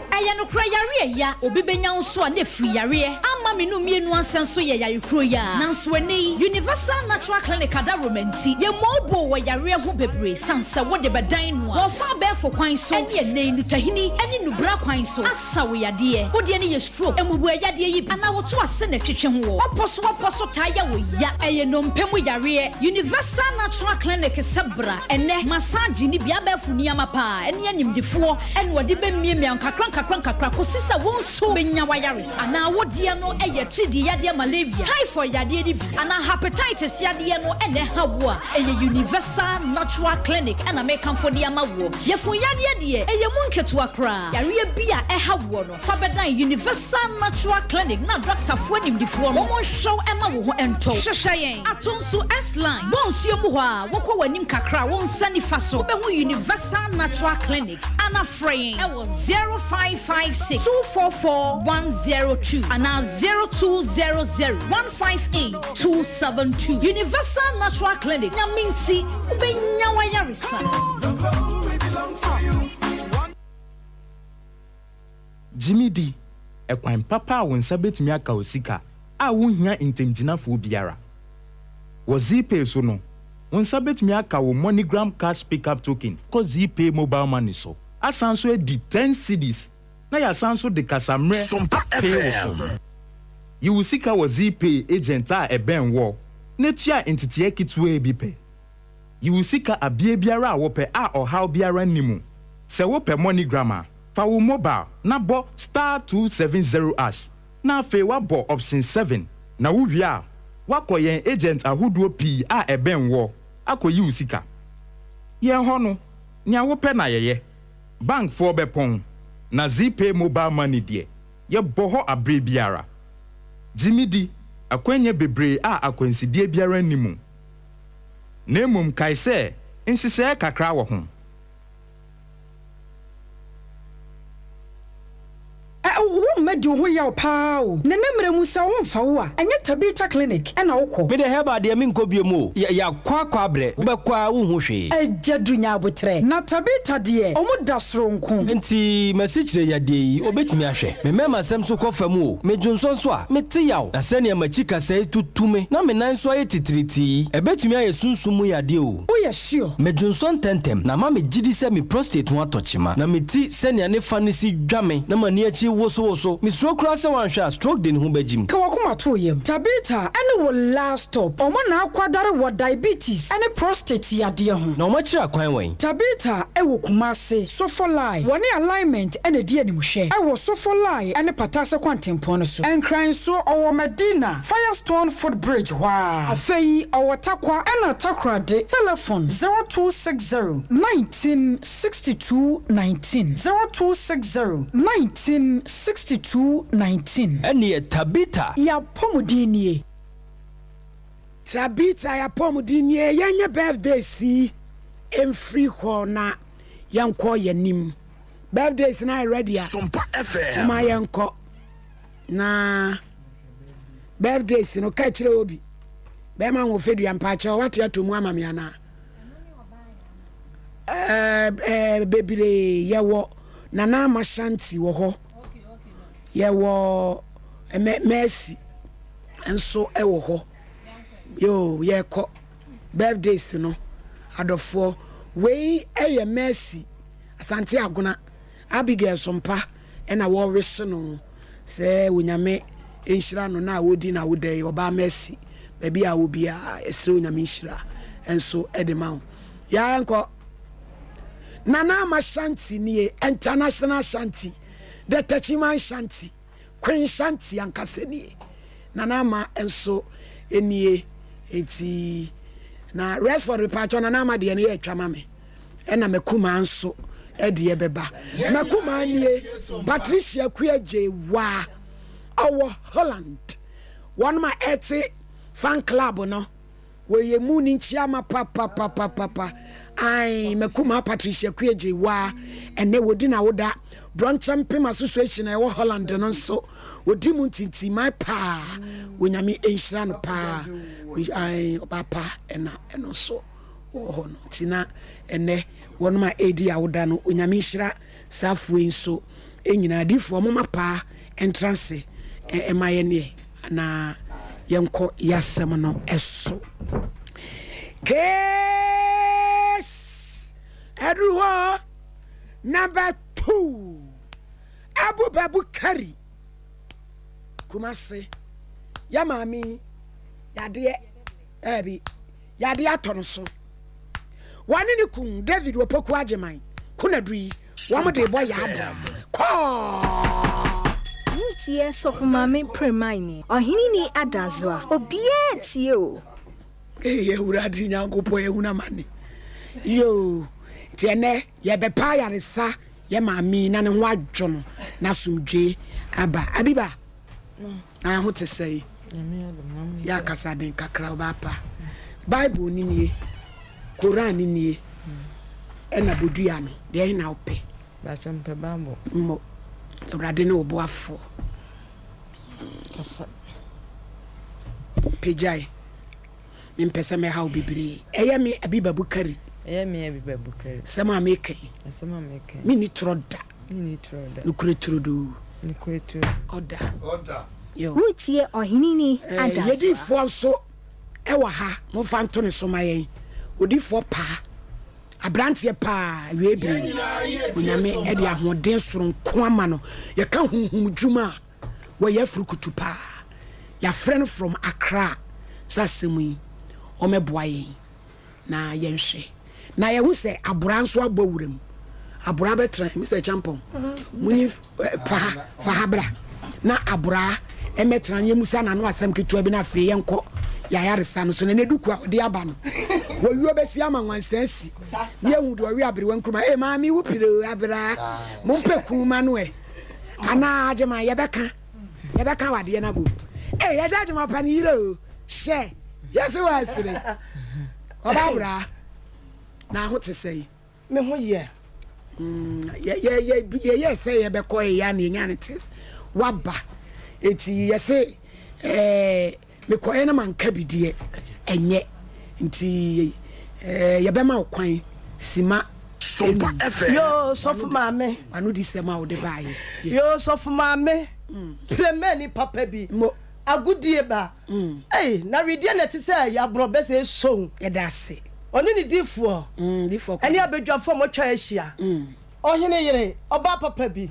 Ɛyɛ nokorɛ yareɛ ya obi bɛnya wo nso a na ɛfiri yareɛ ama. Ɛbɛma me no mmienu asɛm nso yɛ yare koro yi ara. Nanso ɛnnɛ yi, Universal Natural Clinic adaworoma nti, yɛmmooboo wɔ yareɛ ho bebree sane sɛ wode bɛdan no a, wɔfa abɛɛfo kwan so ne ɛnnɛ yi nnutahini ne nnubra kwan so asa wo yadeɛ. Wo deɛ no yɛ stroke, mmubuɛ yadeɛ yi bi, anaa woto ase na ɛtwetwe ho wɔ w'apɔ so w'apɔ so taa yɛ wo ya. Ɛyɛ nnompe mu yareɛ. Universal Natural Clinic sɛ bra ɛnnɛ, massage ne bi, abɛɛfo nneɛma paa ne animdefoɔ na wɔde bɛmiamia wo nkakra nkakra nkakra kɔsi sɛ wo nso bɛnya w'ayaresa. Anaa wo deɛ no yɛ tiridii yadeɛ malaria, typhoid yadeɛ no bi, anaa hepatitis yadeɛ no na ɛha wo a, ɛyɛ Universal Natural Clinic na mekamfo de ama woɔ. Yafunu yadeɛ deɛ, ɛyɛ mu nketewa koraa. Yareɛ bi a ɛha woɔ no, fa bɛdan Universal Natural Clinic na dɔktafoɔ animdefoɔ no wɔnhwɛ wo mma wo ho ntɔ wo. Hwehwɛ yɛn ato nso S-Line, bɔ nsuo mu hɔ a, wokɔ w'anim kakra a, wo nsa nifa so, wobɛhu Universal Natural Clinic. Ana frɛ yɛn wɔ 0556 244 102 anaa 0200 158 272. Universal Natural Clinic, Nyame nti wobɛnya w'ayaresa. Gye me di, ɛkwan papa a wo nsa betumi aka wo sika a wunhia ntamgyinafoɔ biara. Wɔ Zeepay so no, wo nsa betumi aka wo MoneyGram Cash Pickup Token kɔ Zeepay Mobile Money so, asan nso adi ten cedis na yɛasan nso de kasammerɛ Sompa pay wo so. FM. Yi wo sika wɔ Zeepay agent a ɛbɛn woɔ na tua nteteɛ ketewaa bi pɛ. Yi wo sika abea biara a wopɛ a ɔhaw biara nni mu. Sɛ wopɛ MoneyGram a, fa wo mobile na bɔ star 270 ash na afei woabɔ option 7 na wowie a, woakɔ yɛn agent ahodoɔ pii a ɛbɛn woɔ akɔyi wo sika. Yɛn hɔ no, nea wopɛ na yɛyɛ. Bankfoɔ bɛpɔn, na Zeepay mobile money deɛ, yɛbɔ hɔ aberɛ biara. Gye me di, akwannya bebree a akwansideɛ biara nni mu. Na mmom kae sɛ nhyehyɛɛ kakra wɔ ho. Ɛ wo mma di wo ho yaw paa o. Nene mmerɛ mu sɛ wo mfa wo a ɛnyɛ Tabitha clinic ɛna wo kɔ. Me deɛ herbal deɛ menkɔ biom o, yɛ yakɔ akɔ abrɛ, wobɛkɔ a wonhu hwee. Agya du nya aboterɛ. Na Tabitha deɛ ɔmo da soronko. Nti masikyire yadeɛ yi obetumi ahwɛ? Me mɛma sɛm so kɔ fam o, me dwonsɔ nso a, mete yaw, na sɛnea makyi kasɛe tutu me na me nan nso ayɛ titiritii yi, ɛbɛtumi ayɛ sunsum mu yadeɛ o. Woyɛ sure? Me dwonsɔ ntɛmntɛm, na ama me gyidi sɛ me prostate ho atɔ kyema, na me ti sɛnea ne fa no si dwa me na m'ani akyi wosowoso. Misuro koraa sɛ wanhwɛ a stroke de ne ho bɛgyim. Ka w'akoma to wo yam. Tabitha ne wo last stop. Wɔn na akwadare wɔ diabetes ne prostate yadeɛ ho. Na wɔn akyiri akwan wɛn? Tabitha wɔ Kumasi, Sofolai. Wɔne Alignment na ɛdi animhwɛ wɔ Sofolai ne Patase kwantempɔn no so. Nkran nso, ɔwɔ Medina, Firestone foot bridge hɔ ara. Afei ɔwɔ Tarkwa ɛna Takoradi. Telefon, 0260 19 62 19 0260 19 62 19. Ɛneɛ Tabitha. Y'apɔmuden nie. Tabitha y'apɔmuden nie yɛnyɛ birthdays yi mfiri hɔ na yɛnkɔ y'anim birthdays no ayɛ ready a Sompa FM. moma yɛnkɔ na birthdays no ka kyerɛ obi bɛrima ho fɛdua mpaakyɛw wate ato mu ama me anaa ɛɛ bebree yɛwɔ Nana Ama Shanti wɔ hɔ yɛwɔ Mercy nso wɔ hɔ yoo yɛkɔ birthdays no adɔfoɔ wei yɛ Mercy Asante Agona Abigail Sompa ɛna wɔrewehye no sɛ Onyame nhyira no na ɔredi n'awoda yi, ɔbaa Mercy, baabi a wɔ biara yɛsrɛ Onyame nhyira nso de ma wo. Yaa nkɔ. Nana Ama Shanti nie, International Shanti, the Techiman Shanti, Queen Shanti ankasa nie. Nana Ama nso nie, enti na Resford mepatwɔ Nana Ama deɛ no yɛ atwa ma me. Ɛna Makumaa nso deɛ bɛba. Makumaa nie, Patricia Kuagyei Waa, ɔwɔ Holland. Wɔn a ɛte fan club no, wɔyɛ mu ne nkyiama papapapapa. Ae, Makumaa Patricia Kuagyei Waa, ɛnɛ wɔdi n'awoda. Brɔnkyɛ Mpem Association a ɛwɔ Holland no nso, wɔdi mu ntintiman paa. Onyame nhyira no paa. Ae, ɔbaa pa ɛna ɛno nso. wɔ hɔ no nti na ɛnɛ wɔnom a ɛredi awoda no Onyame nhyira saa afoɔ yi nso nyinaa. Adiyifoɔ momma paa ntra ase mma yɛn neɛ. Na yɛnkɔ yɛasɛm no so. Case ɛduru hɔ number 2 Abu Babu Kari Kumasi yɛ maame yi yadeɛ ɛbi yadeɛ atɔ no so wɔne ne kun David Opoku Agyeman kunadu yi wɔn de bɔ yɛ abra kɔɔ. Wotie Sɔfo Maame Premaini, Ɔhene ni Adazoa, obiara tie o. Ee Awurade Nyankopɔn yɛhunu amane yoo nti ɛnɛ yɛbɛpa ayaresa yɛ maame yi na ne ho adwo no na asomdwoe aba. Abiba, na ho te sɛe? Yɛ akasa den kakra ɔbaa pa. Bible ni nie, Koran ni nie, ɛna bodua no, deɛ ɛhe na wopɛ? Bàtchɛ mpɛ Bible. Mmɔ. Awurade ne wo boafoɔ. Kasa. Pagyae. Mempɛ sɛ mɛha wo bebree. Ɛyɛ me Abiba Bukari. Ɛyɛ me Abiba Bukari. Asɛm a meka yi. Asɛm a meka yi. Menni torɔ da. Menni torɔ da. Nokorɛ turodoo. Nokorɛ turodoo. Ɔda. Ɔda. Yo. Woretie Ɔheneni Adasoa. Yɛdifoɔ nso wɔ ha. Momfa nto ne so ma yɛn. Odifoɔ paa. Abranteɛ paa. Awiei bere yi, Onyame de ahoɔden soronko ama no. Yɛka honhom dwuma a. Wɔyɛ afrukutu paa. Yɛafrɛ no from Accra sɛ asɛm yi ɔmɛboa yɛn na yɛnhwɛ. Na yɛhu sɛ aboraa nso abɔ wura mu. Aboraa bɛtena Mister Acheampong munyi fa ha fa ha bra na aboraa ɛmɛtena na yɛmusa n'ano asɛm ketewa bi na afei yɛnkɔ yɛayaresa no so na ne duku a ɔde aba no wɔwio bɛsi ama nwansa asi na yɛhu deɛ ɔwe aberewa nkruma. Ee maame wo pire o abraa mompɛ kun ma no ɛ. Anaa agyema yɛbɛka yɛbɛka wadeɛ no abom ee yɛgya agyema ɔpa ne yere o hyɛ yɛse wɔ asire ɔba abraa na ho te sɛe. Me ho yɛ. Yɛyɛ sɛ yɛbɛkɔ ɛyɛ a na yɛnya ne tes waba eti yɛse ɛɛ Mekɔeɛ na manka bi deɛ, ɛnyɛ. Nti yɛbɛma wo kwan sima Sompa FM. Yoo sɔfo maame. Wano di sɛm a wode baayɛ. Yoo sɔfo maame. Premani papa bi. Mo. Agodie ba. Ei na wedeɛ na ɛte sɛ yaborɔ bɛsɛ esow. Yɛda ase. Ɔne ne difoɔ. Difoɔ. Ɛne abadwafoɔ a wɔatwa ahyia. Ɔhene yere, ɔbaa papa bi.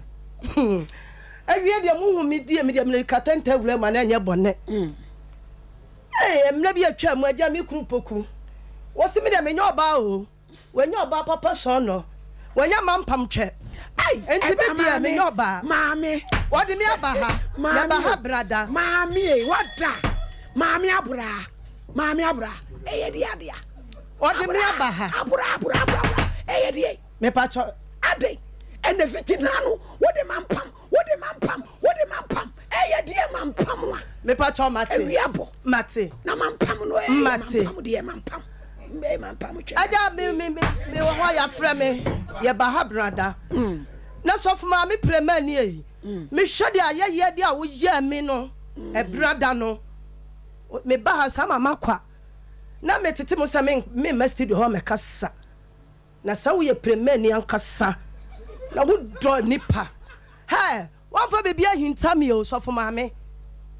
Awie deɛ mo hu me die me deɛ mmirika tɛntɛ wura mu a na ɛnyɛ bɔne. Ee, mmerɛ bi atwa mu agya me kunu poku. Wɔsi me deɛ menyɛ ɔbaa o. Wɔnyɛ ɔbaa papa sɔn no. Wɔnyɛ mampam twɛ. Nti me deɛ menyɛ ɔbaa. Maame. Wɔde me aba ha. Yɛba ha brada. Maame e, wɔda. Maame abora. Maame abora. Ɛyɛ deɛ adeɛ. Wɔde me aba ha. Abora abora abora. Ɛyɛ deɛ. Mepakyɛ. Adɛn ɛna fiti naano wode mampam wode mampam wode mampam ɛyɛ deɛ mampam a. Mepakyɛ mate. Awia bɔ. Mate. Na mampam no ɛyɛ Mate. mampam deɛ mampam mbɛyɛ mampam twɛ. Agya me me me me wɔ hɔ yɛafrɛ me yɛba ha brada. Na sɔfo maame prɛma ni ei. Mehwɛ deɛ ayɛyɛ deɛ a woyɛɛ me no ɛbrada no meba ha saa mama kwa na metete mo sɛ me memma studio hɔ mɛkasa. Na sɛ woyɛ premani ankasa na wodɔ nnipa hɛ woamfa biribi ahinta me o sɔfo maame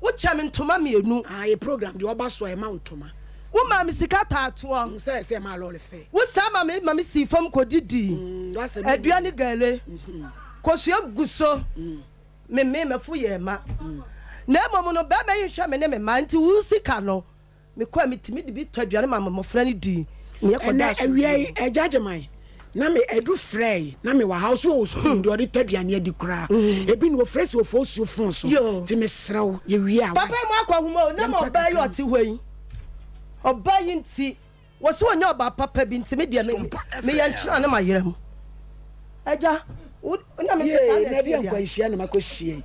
wokyɛ me ntoma mienu. Ah yɛ program deɛ ɔba so a yɛma wo ntoma. Wo maa me sika taatoɔ. Sɛ sɛ ɛma lɔre fɛ. Wo saa ma me ma me sii fam kɔ didii adua ne gale kosua gu so me mee mafo yɛɛ ma na mmom no bɛɛma yi nhwɛ me ne me mma nti wo sika no Mekɔ a, metumi de bi tɔ aduane ma mmofra no di, na yɛkɔda Ɛnɛ asomdwoe awia mu. yi, Agya Agyeman, na me Adu frɛe, na me wɔ ha, ɔso ɔwɔ sukuu mu deɛ ɔde tɔ aduane adi koraa, ebi na ɔfrɛ si ɔfɔ osuo fon so, nti mesrɛ wo, yɛwie a, Papa wai, yi mo akɔ ahoma o, na ma yɛmpɛ ɔbaa yi kakra. ɔte hɔ yi, ɔbaa yi nti, Wɔse ɔnyɛ ɔbaa papa bi nti me deɛ me meyɛ nkyena ne mayerɛ mo. Agya, wo na mese saa Yee, na na ɛteɛ ɛdeɛ deɛ. nkwanhyia na makɔ hyia yi.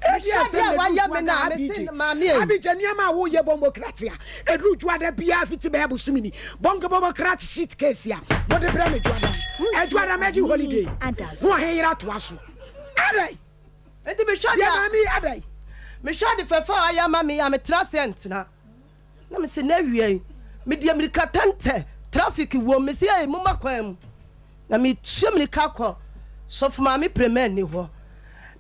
Ɛdeɛ Mehwɛ asɛm adeɛ a na wayɛ ɛduru me na Dwoada, mese Abigye. maame ei. Abigye, nneɛma a woyɛ bɔmbɔkrate a, ɛduru Dwoada biara fiti bɛyɛ bosome ni. Bɔnkɔbɔbɔkrate sheet case a mode brɛ me Dwoada no, Ɛdwoada mɛgye holiday. Na ɔhe yere atoa so. Adɛn? Nti mehwɛ adeɛ Deɛ a maame yi adɛn? Mehwɛ ade fɛfɛ a wayɛ ama me yi a metena ase ɛntena. Na mese na awia yi mede amirika tɛntɛ traffic wom mese ei momma kwan mu na metua mirika kɔ sɔfo maame prema nni hɔ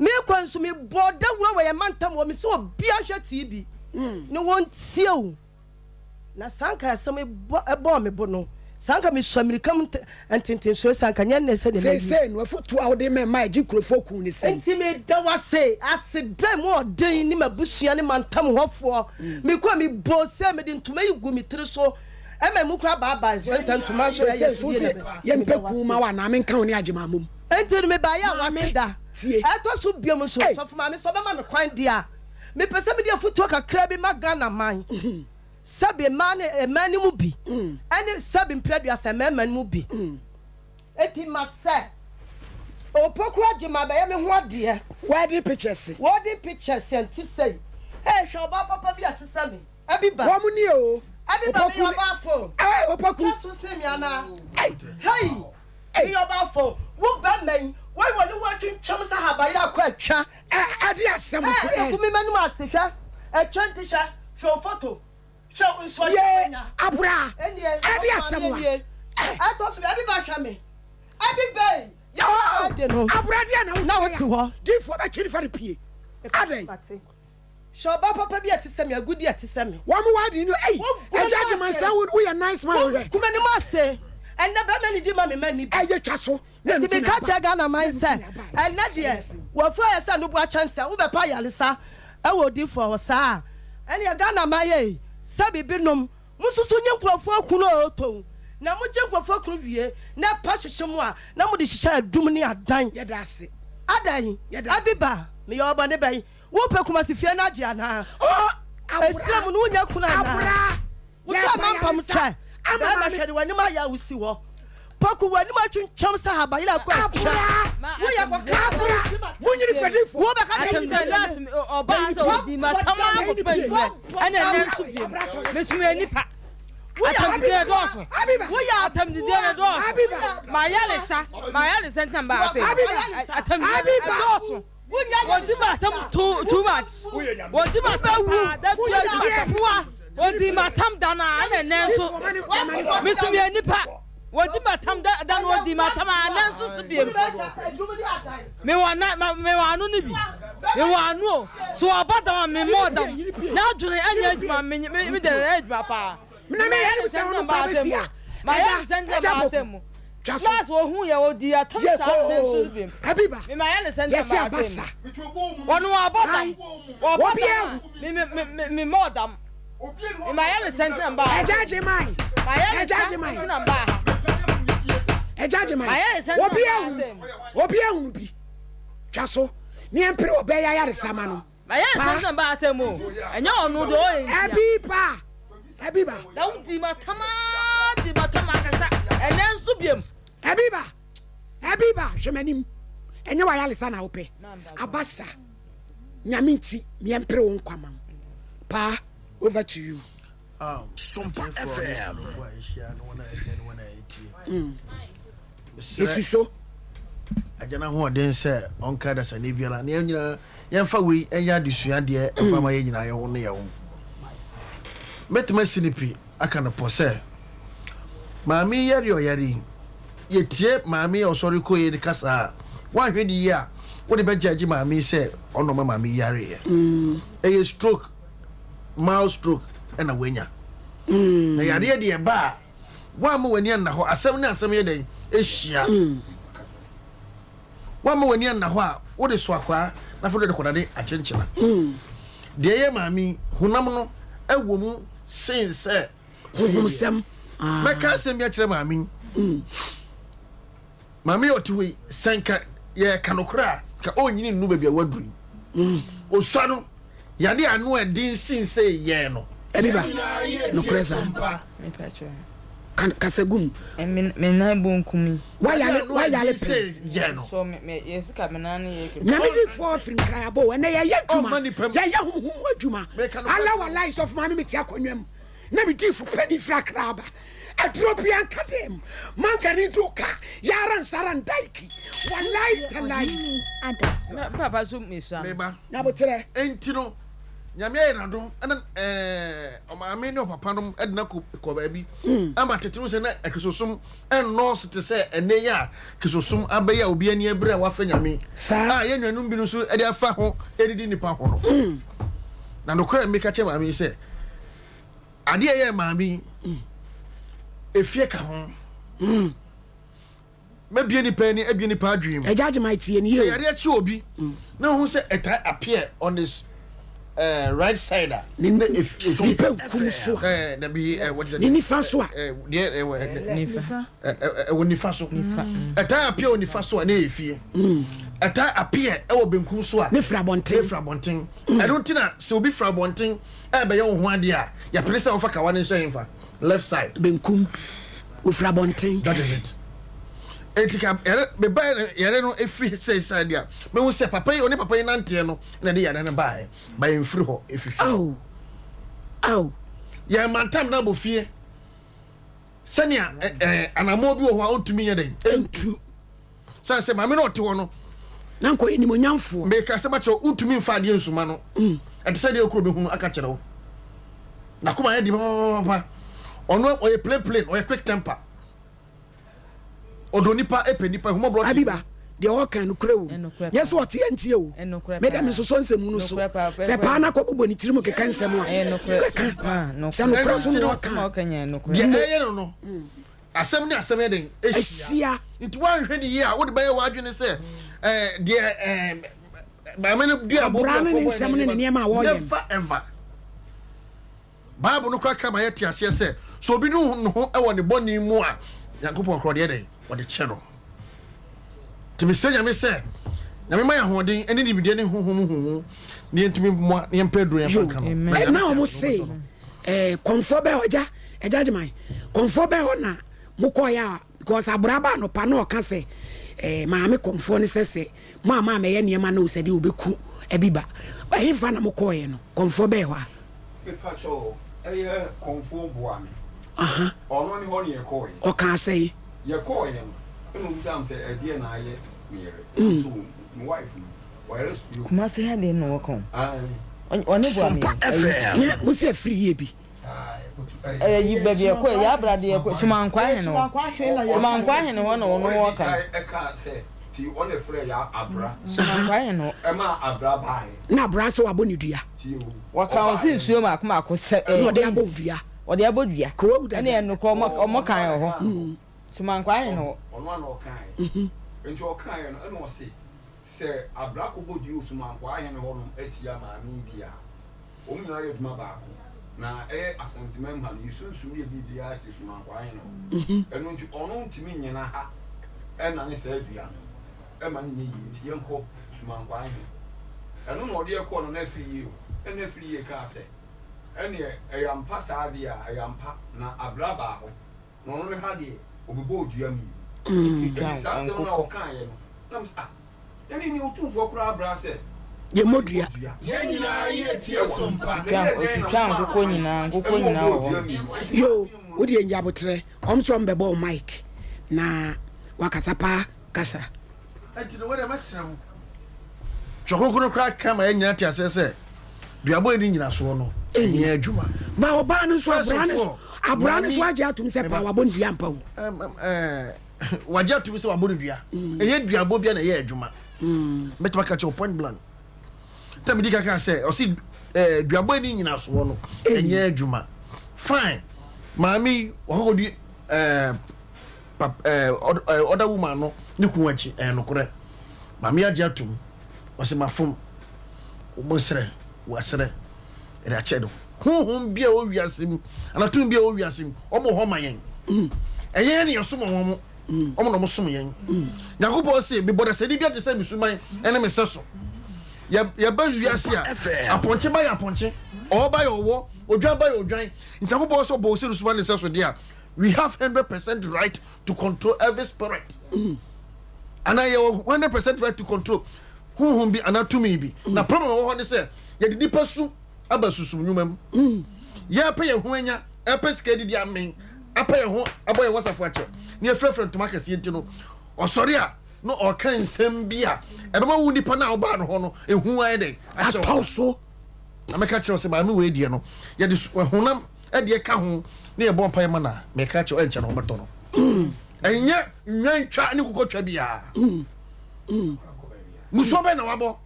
mekɔ nso mebɔɔ dawuro wɔ yɛn mantam hɔ mese obiara nhwɛ TV. na wɔntie wo. Na saa anka asɛm yi bɔ, ɛbɔɔ me bo no, saa anka mesua mmirika mu ntentensoɔ, saa anka nyɛ nnɛ sɛdeɛ mawie. Seesei no, afotuo a wode ma mmaa a ɛgye nkurɔfoɔ kuo ne sɛn? Enti meda wo ase, aseda mu ɔden ne m'abusua ne mantam hɔfoɔ. Mekɔ a, mebɔɔ se, mede ntoma yi guu me tiri so, ɛma emu koraa baabae, ɛne sɛ ntoma nso ɛyɛ Seesei nso wo se fidie na yɛmpɛ meda wo kuo ase. mma wo anaa menka wo ne Agyeman mmom? Enti no mebaeɛ a Maame, w'aseda. tie. Ɛtɔ so biom nso, Ei! Sɔfo Maame, sɛ wobɛma me kwan deɛ a, Mepɛ sɛ mede afotuo kakra bi ma Ghana man, sɛbe mmaa ne mmaa no mu bi, ɛne sɛbe mprɛduasa mmarima no mu bi. Enti ma sɛ Opoku Agyemang bɛyɛ me ho adeɛ. Wedding pictures. Wedding pictures ɛnte sɛi. Ee hwɛ ɔbaa papa bi a ɛte sɛ me. Abiba. Wɔn nie o. Abiba meyɛ ɔbaa fo. Ee Opoku. Twa so sen me anaa? Hei. Meyɛ ɔbaa fo. Wo bɛma yi, woayi w'ani ho atwintwam sɛ habayerɛ akɔ atwa. Ɛ ɛde asɛm Ɛ korɛ. ɛgu me m'anim ase hwɛ ɛtwa nti hwɛ hwɛ wo foto hwɛ wo nsuo Yee wanya abra ɛnie ɛde ɔsɔ asɛm maame wa ɛnie ɛ. Ɛtɔ so bi ɛbi ba hwɛ me ɛbi bɛyi yɛ Oh ade no abra deɛ na na wo wote hɔ. Difoɔ bɛtwe nifa no pie adɛn. Mate hwɛ ɔbaa papa bi a ɛte sɛ me agudi a ɛte sɛ me. Wɔn wɔ adi no ei Wo gu ɛgya m'anim agye ase mansa wo woyɛ nice man wo hwɛ. gu m'anim ase ɛnɛ bɛrima nidi ma me ma ni bi. Ɛyɛ twa so. Enti meka kyerɛ Ghana man sɛ, ɛnnɛ deɛ, wafu ayɛ sɛ nnoboa kyɛn sɛ wobɛpɛ ayaresa wɔ odiyifoɔ hɔ saa a, ɛnneɛ Ghana man ei, sɛ biribi nom, monsusu nye nkurɔfoɔ akunu a ɔretɔn, na mogye nkurɔfoɔ akunu wie na ɛpa hyehye mo a, na mode hyehyɛ adum ne adan. Yɛda ase. Adɛn? Yɛda ase. Abiba, meyɛ ɔbɔne bɛn? Wopɛ Kumasi fie no agye anaa? Oh, abora. Esrɛ mu no wonya kunu anaa? Abora. Wo sɛ mampam kyɛ bɛɛma hwɛ de w'anim ayɛ a wosi hɔ poku w'anim atwintwam sɛ habayerɛ akɔ atwa woyɛ kɔkra Munyini fɛdifo. wo bɛka kyerɛ me sɛ Ɔbaa sɛ ɔdi ma tama akɔpɛ nnua ɛna ɛnɛ nso biem mesum yɛ nipa atamdidie dɔɔso atamdidie no dɔɔso ma yalesa ma yalesa ntina ba ase atamdidie dɔɔso Wɔdi m'atam too too much. Wɔdi m'atam paa da bi adi m'atam. Wɔdi m'atam da no a ɛna ɛnɛ nso me so meyɛ nipa. Wɔdi m'atam da da no wɔdi m'atam a ɛnɛ nso so biem. Mewɔ na mewɔ ano no bi. Mewɔ ano o. So ɔba dam a memmɔ dam. N'adwene ɛnyɛ adwuma me me deɛ ɛyɛ adwuma paa. Mena me yɛ ne sɛ ɔno kora bɛsi a Mayɛ ne sɛ agya ntɛm boku asɛm mu. twa so Last ohun yɛ odi atam yɛ saa ne nso koo bi. Abiba Me mayɛ ne sɛ ntɛm yɛsi asɛm abasa mu. Wɔn abɔ dam. Ai Wɔbɔ obi dam ahu a me me me me me mɔ dam. Me mayɛ ne sɛ ntɛm ba Agya asɛm. agye man Mayɛ ne agya sɛ agye man ntɛm ba ha. agya agye man Mayɛ ne sɛ ntɛm obi ba ahu asɛm mu. obi ahunu bi twa so ne yɛmpere ɔbɛyɛ ayaresa ma no Mayɛ ne sɛ paa ntɛm ba asɛm mu. Ɛnyɛ ɔno deɛ ɔyɛ ntia. Abiba Abiba Na wodi m'atam ara di m'atam ankasa ɛnɛ nso biom. Abiba Abiba hwɛ m'anim ɛnyɛ w'ayaresa na wopɛ abasa nyame nti meɛmpere wo nkwa ma wo paa over to you. Sompa FM. Esu so. Agya no ahoɔden sɛ ɔnka dasani biara na yɛn nyinaa yɛmfa wei nyɛ adesua deɛ ɛmfa ma yɛn nyinaa yɛn ho ne yɛn ho. Mɛtumi asi no pi aka no pɔ sɛ maame yi yare ɔyare yi yɛtie maame yi a ɔsɔre kɔ yɛ ne kasa a woanhwɛ ne yie a wode bɛgyagye maame yi sɛ ɔno ɔma maame yi yareɛ. Ɛyɛ stroke mild stroke ɛna wanya. Na yareɛ deɛ ɛba a Woamma w'ani anna hɔ. Asɛm ne asɛm yɛ dɛn? Ehyia. Woamma w'ani anna hɔ a, wode so akwaa na afei wode kɔdade akyenkyena. Deɛ ɛyɛ maame yi, honam no wɔ mu sen sɛ honhomsɛm. Mɛka asɛm bi akyerɛ maame yi. Maame yi a ɔte hɔ yi, sɛ nka yɛreka nokorɛ a, nka ɔrenyini nnu baabi a waduru yi. Osua no, yade a ano ɛden sen sɛ yɛn no. Ɛbi ba, nokorɛ saa. Kasa gu mu. Me nan bonkum yi. Wayale, wayale pɛn. So me me yɛ sika me nan yɛ kɛ. Nyame difoɔ firi nkrayabo, ɛnɛ yɛyɛ adwuma, yɛyɛ honhom mu adwuma. Ala walai sɔfo maame mete akonnwa mu. Na me difo panin firi Accra aba. Aduro bia nka dɛm. Mangani duka yara nsara ndaiki. Walai talai. Me papa so mesua no. Meba. Nyaboterɛ. Enti no, Nyame ayɛ n'adom ɛna ɛɛ ɔmaame ne ɔpapa nom ɛde no akɔ kɔ baabi ama tete no sɛ na Kristosom ɛnnɔɔso te sɛ ɛnɛ yi a Kristosom abɛyɛ a obi ani abere a wafa Nyame Saa. a yɛn nuanom bi no nso ɛde afa ho ɛdidi nnipa ho no. Na nokorɛ meka kyerɛ maame yi sɛ, adeɛ a ɛyɛɛ maame yi, efie ka ho. Mɛbie nipa ani, abie nipa adwene mu. Agya Agyemang tie no yie Sɛ o. yareɛ kye obi na ɔhu sɛ ɛtaa appear on his eh, right side a, Ne na efie benkum so a. Eh, dabi, eh, what is it? Ne nifa so a. Eh, deɛ ɛwɔ eh, Nifa. eh, eh, ɛwɔ nifa so. Ɛtaa appear wɔ nifa so a na ɛyɛ fie. Ɛtaa appear ɛwɔ benkum so a. Ne firi abɔnten. Ne firi abɔnten. Ɛno nti na sɛ obi firi abɔnten ɛrebɛyɛ wo ho adeɛ a, yɛpene sɛ wofa kawa no nhyɛ hefa? Left side. Benkum. Ofiri abɔnten. That is it. Eti ka yare mebaeɛ no yare no efiri sɛ side a mehu sɛ papa yi ɔne papa yi nanteɛ no na ɛde yare no baeɛ ba yɛn firi hɔ efifi. Aw aw. Yɛn mantam na abɔ fie sɛnea ɛ ɛ anammɔn bi wɔ hɔ a ɔntumi nyɛ dɛn Entu. Sane sɛ maame no a ɔte hɔ no. Na nka ɔyɛ nimonyamfoɔ. Meka asɛm akyerɛ wo, wontumi mfa adeɛ nsuma no. Ɛte sɛ deɛ okuro bɛhunu aka kyerɛ wo. N'akoma yɛ den papapapa. Ɔno ɔyɛ plain plain, ɔyɛ quick temper. Ɔdɔ nipa, ɛpɛ nipa, ahummɔborɔ te. Abiba, deɛ ɔreka no nokorɛ wom. Nyɛ sɛ ɔte antie o. Me deɛ mesosɔ nsɛm no so. Sɛ paa na akɔbobɔ ne tirim keka nsɛm a, keka. Sɛ nokorɛ so na ɔreka a, Deɛ ɛyɛ no no, Asɛm ne asɛm yɛ dɛn? Ahyia. Nti woanhwɛ no yie a, wode bɛyɛ w'adwene sɛ ɛɛ deɛ ɛɛ maame no dua aboɔ Ɔbra no ne nsɛm ne ne nneɛma a wɔyɛ no. Never ever. Bible no koraa ka ma yɛte aseɛ sɛ, sɛ obi nu ne ho wɔ ne bɔne mu a, Nyankopɔn koraa ɔde yɛ dɛn? Ɔde kyɛ no. Nti mesrɛ Nyame sɛ, Nyame ma yɛn ahoɔden ne nimdeɛ ne honhom mu nhumu na yɛntumi mmoa na yɛmpɛ aduro yɛmfa nka no. Na Nyame Na te wɔn ase se na ɔbɛsɔ no. eh, kɔmfoɔ bɛɛ hɔ agya agya Agyeman kɔmfoɔ bɛɛ hɔ na mokɔɔyɛ a because abora ba anɔpa na ɔka sɛ eh, maame kɔmfoɔ no sɛ sɛ mo a maamɛyɛ nneɛma no sɛ deɛ ɔbɛku abi ba ɛhefa na mokɔɔyɛ no kɔmfoɔ bɛɛ hɔ a. Mepakyɛw, ɛyɛ kɔmfoɔ boa me. Aha. Ɔno ne hɔ ne yɛkɔɔeɛ. Ɔkaa sɛn? Yɛkɔɔeɛ no, ɛna ɔbisaa me sɛ ɛdeɛn na ayɛ me yere? Ɛna ɔsɛ me wife no, ɔyare stroke. Kumasi ha deɛ na wɔka o. Ae. Ɔne boa me o. Nyɛ mo sɛ afiri yie bi. Ɛyɛ yi baabi ɛkɔ yɛ abra deɛ ɛkɔ Sumankwaa hene hɔ. Sumankwaa hene hɔ na ɔno wɔka. Ɛkaa sɛ ti ɔna ɛfrɛ ya abra. Sumankwaa hene hɔ. Ɛmaa abra baeɛ. Na abra sɛ wabɔ ne dua. Wɔka wɔn sɛ nsuo mako mako sɛ ɛɛ. Na ɔde abɔ dua. Ɔde abɔ dua. Kowa dada. Ɛne ɛnokorɔ ɔmo ɔmo kan wɔ hɔ. Sumankwaa hene hɔ. Ɔno ana ɔkaeɛ. Nti ɔkaeɛ no ɛna ɔse sɛ abra kɔbɔ dua wɔ Sumankwaa hene hɔ nom atia maame yi deɛ a, wɔn nyinaa yɛ adwuma baako. Na ɛyɛ Asanteman ha no yɛ sunsum yɛ biribiara kyerɛ Sumankwaa hene hɔ. Ɛno nti ɔno ntumi nnyina ha ɛnane saa dua no. ɛma no nyɛ yie nti yɛnkɔ Sumankwaa he. Ɛno na ɔde yɛ kɔɔ Nana Afriyie hɔ. Ɛna Afriyie kaa sɛ, Ɛneɛ ɛyɛ ampa saa deɛ a, ɛyɛ ampa, na Abra baa hɔ, na ɔno ne ha deɛ ɔbɛbɔɔ dua mmienu. Enti saa asɛm no a ɔkaeɛ no, na mese, ah, ɛne neɛ Otumfoɔ koraa bra sɛ Yɛmmɔ dua. Yɛn nyinaa yɛtie so mpa. Ɔtwitwa nkokɔ nyinaa, nkokɔ nyinaa wɔ hɔ. Yoo, wo deɛ nya aboterɛ, wɔn nso wɔn bɛbɔ wo mic na wakasa paa. kasa. Enti no, wo deɛ mɛsrɛ wo. Twerɛ Kronkron no koraa ka ma yɛn nyinaa te aseɛ sɛ, duabɔ a ɛnni nnyinasoɔ no, ɛnyɛ adwuma. Ba ɔbaa no nso, First abraa of no all, abraa no nso maame, agye atom sɛ paa meba, wabɔ no dua ampa o. ɛm, ɛɛ, wagye atom sɛ wabɔ no dua. Ɛnyɛ duabɔ biara na ɛyɛ adwuma. Mɛtumi aka kyerɛ wo point blank. Sɛ medi kan kaa sɛ, ɔse ɛɛ, duabɔ a ɛnni nnyinasoɔ no, ɛnyɛ adwuma. Fine, maame yi, wakɔkɔdi ɛɛ, pap ɛɛ ɛɛ ɔda woman no ne kun akyi ɛyɛ nokorɛ maame agye atom ɔsɛ mafom mo srɛ wasrɛ ɛde akyɛ no honhom bi a ɛwɔ wiase mu anaa tumi bi a ɛwɔ wiase mu ɔmo hɔ ma yɛn ɛyɛ yɛn ne yɛsom wɔn mo ɔmo na ɔmo som yɛn nyankopɔn se mebɔ dasani bi agye sɛ me suman ɛne me sɛ so yɛba wiase a apɔnkye ba yɛ apɔnkye ɔwɔ ba yɛ ɔwɔ odwan ba yɛ odwan nyankopɔn sɛ ɔbɔ wo sɛ ne suman ne sɛ so deɛ a we have 100% right to control every spirit anaa yɛwɔ 100% right to control honhom bi anaa tumi bi na problem wɔ hɔ ne sɛ yɛde nipa su aba susum nnwuma mu mm. yɛpɛ yɛn ho anya ɛpɛ sika didi amen apɛ yɛn ho abɔ yɛn wasafo akyɛ ne yɛfrɛfrɛ ntoma kɛseɛ nti no ɔsɔre a na ɔka nsɛm bi a ɛbɛma wo nipa no a wobaa no hɔ no ehu ayɛ dɛn ahyɛ wo so na mɛka kyerɛ wo sɛ maame wei deɛ no yɛde honam ɛdeɛ ka ho ne yɛbɔ mpaeɛ ma no a, meka kyerɛ wo ɛnkyɛ no wɔbɛtɔ no. Ɛnyɛ nnwan twa ne kokɔ twa biara. Musuo bɛn na wabɔ?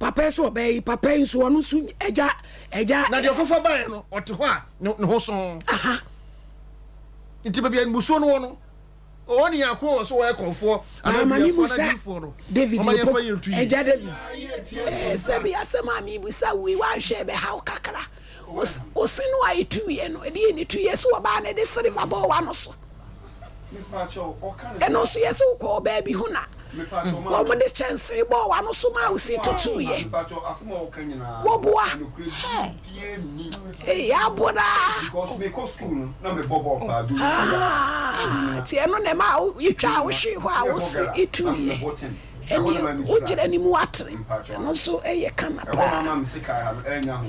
Papa yi so ɔbɛyɛ yi, papa yi nso ɔno nso agya agya. Na deɛ ɔkɔfa baeɛ no, ɔte hɔ a ne ho so. Nti baabi a mmusuo no wɔ no, ɔwɔ ne yɛn akoro wɔ so wɔyɛ kɔnfoɔ anaa wiafoɔ anaa diifoɔ no. David Ɔma yɛmfa yɛn nto yie. Agya David, ɛɛ sɛbi asɛm a mebusa wo yi woanhwɛ ɛbɛha wo kakra. Wo se no a ɛtuiɛ no, ɛdeɛn na ɛtuiɛ? Sɛ ɔbaa no de silver bɔɔ w'ano so. Ɛno nso yɛ sɛ wokɔ ɔbaa bi ho na wɔde kyɛnsee bɔɔ w'ano so maa wo si tutuiɛ. Wɔboa. Ee, abodaa. Nti ɛno na ɛma yɛtwaa wo hwee hɔ a wo se ɛtuiɛ. Ɛneɛ wogyina ne mu atere. Ɛno nso yɛ kama paa.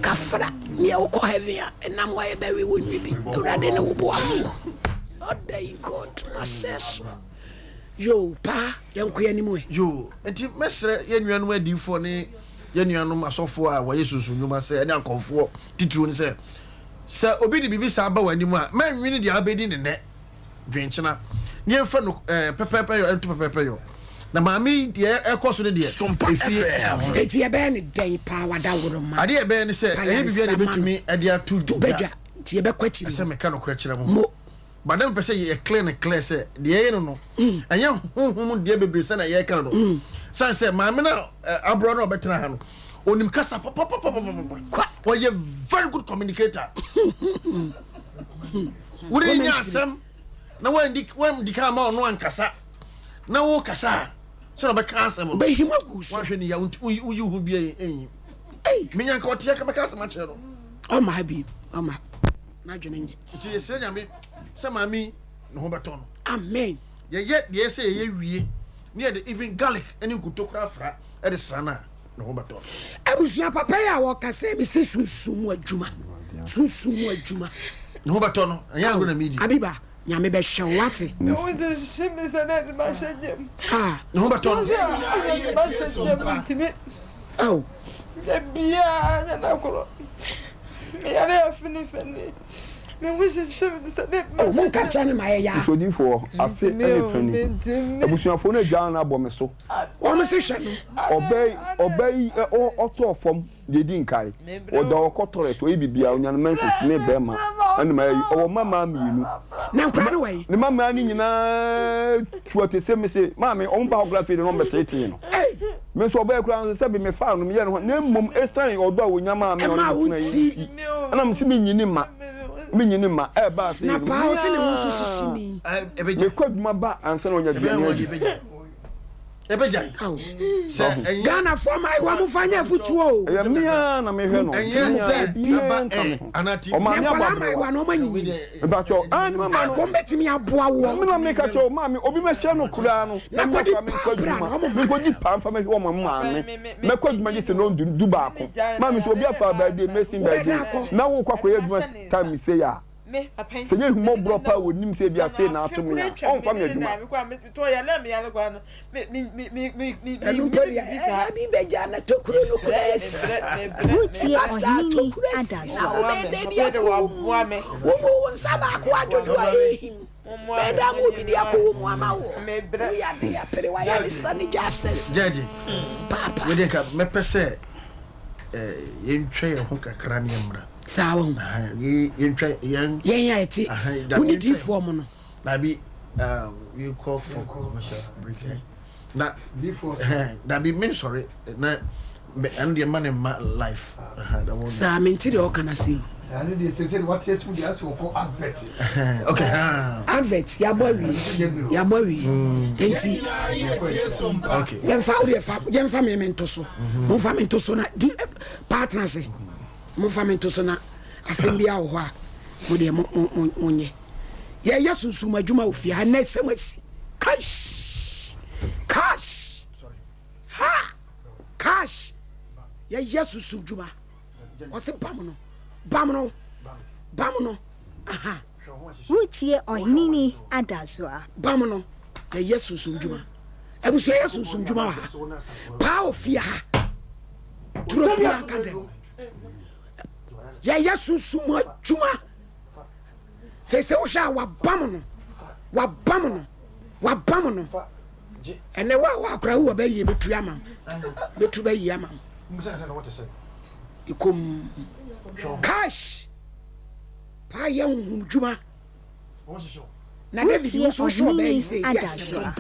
Kafra, neɛ wokɔ heaven a, ɛnam hɔ a yɛbɛwe wo nwe bi. Awurade ne wo boafoɔ. Order in God, masɛ so. Yoo, paa, yɛnkɔ yɛn anim ɛ. Yoo, enti mɛsrɛ yɛn nuanom adiyifoɔ ne yɛn nuanom asɔfoɔ a wɔyɛ sunsum nnwuma sɛ, ɛne akɔmfoɔ titiriw no sɛ, sɛ obi de biribi saa ba w'anim a, mɛnnwene deɛ wobɛdi no nnɛ. Dwen kyena ne yɛmfa no eh, pɛpɛɛpɛ yɔ ɛnto pɛpɛɛpɛ yɔ. Na maame yi deɛ ɛkɔ so no deɛ efie ɛka ho. Eti yɛbɛyɛ no dɛn paa wadaworoma. Adeɛ yɛbɛyɛ ne sɛ ɛnyɛ biribiara na yɛbɛtumi de ato dwa. Nti yɛbɛkɔ akyiri hɔ. Ɛsɛ meka nokorɛ kyerɛ mo. Mo. But na mepɛ sɛ yɛ clear no clear sɛ deɛ yɛyɛ no no ɛnyɛ honhom deɛ bebree sɛ na yɛreka no no. Sane sɛ maame no a aborɔ no a ɔbɛtena ha no onim kasa papapapapapa. Ɔyɛ very good communicator. Worenya asɛm na wandi wandi kan ama ɔno ankasa na wokasa a sɛ na ɔbɛka asɛm no Wobɛhim agu so. Woahwɛ ne ya woyi wo ho bi ɛnyi. Menya nka ɔteɛ ka bɛka asɛm akyerɛ no. Ɔma bi ɔma n'adwene nyɛ. Nti yɛsrɛ Nyame sɛ maame yi ne ho bɛtɔ no. Amen. Yɛyɛ deɛ ɛsɛ yɛyɛ wie ne yɛde even garlic ne nkuto koraa fra de sra no a ne ho bɛtɔ no. Abusua papa yi a wɔka sɛ mese sunsum mu adwuma sunsum mu adwuma. Ne ho bɛtɔ no ɛnyɛ agorɔ na medi. Abiba Nyame bɛhwɛ wo wate. Me ho hyehye me sɛ na ɛde mahyɛ gyam. Ah. Ne ho bɛtɔ no. Sɛ ɛde mahyɛ gyam ntumi. Oh. Da biara nyɛ da koro. Meyare afenifene. Me ho hyehye me sɛ na ɛde mahyɛ gyam. Oh, monka nkyerɛ no ma ɛyɛ a. Nsodifoɔ, afe ne fɛ ni. Abusuafoɔ no agyaa no abɔ me so. Wɔn se hwɛ no. Ɔbaa yi, ɔbaa yi ɛ, ɔtɔɔ fam deɛ ɛdi nkae. Ɔda ɔkɔ toilet, ɔyɛ biribiara, ɔnya no menses ne bɛrima ɛna ma ayi. Ɔwɔ mma mmaa mmienu. Na nkwadaa no wɔ he? Ne mma mmaa no nyinaa tu ɔte sɛ me se, maame, wɔn ba hɔ koraa afei deɛ na wɔn bɛteetee no. Me nso ɔbaa yi koraa nso sɛbe mefaa no meyɛɛ ne ho na mmom esiane ɔdɔ a ɔnya maa me a ɔne me tena yi nti, ɛna mese menyi ne mma, menyi ne mma. Ɛbaa sɛ Na yɛ no, paa ɔse ne ho nso hyehye ni. Mekɔ adwuma ba ansa na ɔnya aduane adi. Ɛbɛgyae. Sɛ ɛnyɛ. Ghanafoɔ mmaayewa mo fa nyɛ afutuo o. Ɛyɛ me ara na mehwɛ no. Ɛnyɛ Me ara, sɛ obiara aba nka me ɛ ho. anaa TV. Ɔmaa Na me abɔ nkwadaa aberewa. mmaayewa no wɔn anyinyin. Mepakyɛw, ah, ne mama no. Akɔm bɛtumi aboa woɔ. Me na meka kyerɛ wo, maame, obi mɛhyɛ no koraa no, Na na kɔdi mfa menkɔ paa bra adwuma. na wɔn ma. Menkɔgye paa mfa mɛhwɛ wɔn maame. Mɛkɔ adwuma gye sɛ nnɔndu, dubaako. Maame, sɛ obi afa baabi, mɛsi Wobɛda baabi, akɔ. na wokɔ akɔyɛ adwuma time sei a, Sɛ nyɛ ahummɔborɔ paa a ɔnim sɛ ebia sei na ato me a, ɔmfa me adwuma. Ɛno mpo deɛ, ɛna bi bɛgya na tokuro no koraa asi. Wotie Ɛba saa Ɔhene tokuro asi na Adasoa. wobɛyɛ dɛn de akɔ wo mu? Wobu wo nsa baako adwodwo a ɛrehim. Bɛyɛ dɛn ama obi de akɔ wo mu ama wo? Woyɛ ade a, pere w'ayaresa ne gya asɛs. Gyɛgye, Paapa. wei deɛ nka mɛpɛ sɛ eh, yɛntwa yɛn ho kakra ne yɛmmra. Saa wahu. Yɛntwa yɛn. Yɛn a yɛte wo ne diifoɔ mu no. Dabi, um, we call for commercial break. Eh? Na, dabi, me nsɔre na ɛno deɛ ma ne mma life. Saa mente deɛ ɔka no ase o. Ɛno deɛ sɛ sɛ wate ase mu deɛ asɛ wɔkɔ advert. Okay. Advert yɛabɔ awie yɛabɔ awie nti yɛmfa wodeɛ fa yɛmfa me me nto so momfa me nto so na di partners. Momfa me nto so na asɛm biara wɔ hɔ a, mo deɛ mo, mo, mo, monyɛ. Yɛyɛ sunsum adwuma wɔ fie ha, nnɛ sɛm asi. Cash! Cash! Ha! Cash! Yɛyɛ sunsum dwuma. Ɔse bam no, bam no, bam no. Aha. Woretie Ɔheneni Adasoa. Bam no, yɛyɛ sunsum dwuma. Abusua yɛ sunsum dwuma wɔ ha. Paa wɔ fie ha. Turo bi anka dɛm. Yɛyɛ sunsum adwuma. Sese wohwɛ a wabam no, wabam no, wabam no. Ɛnɛ wo a wakora wo wɔ bɛyie bɛtu ama wo, bɛtu bɛyie ama wo. Ikom cash paa yɛ honhom dwuma. Na David wo nso wohyɛ ɔbaa yi sɛ ebi asɛm.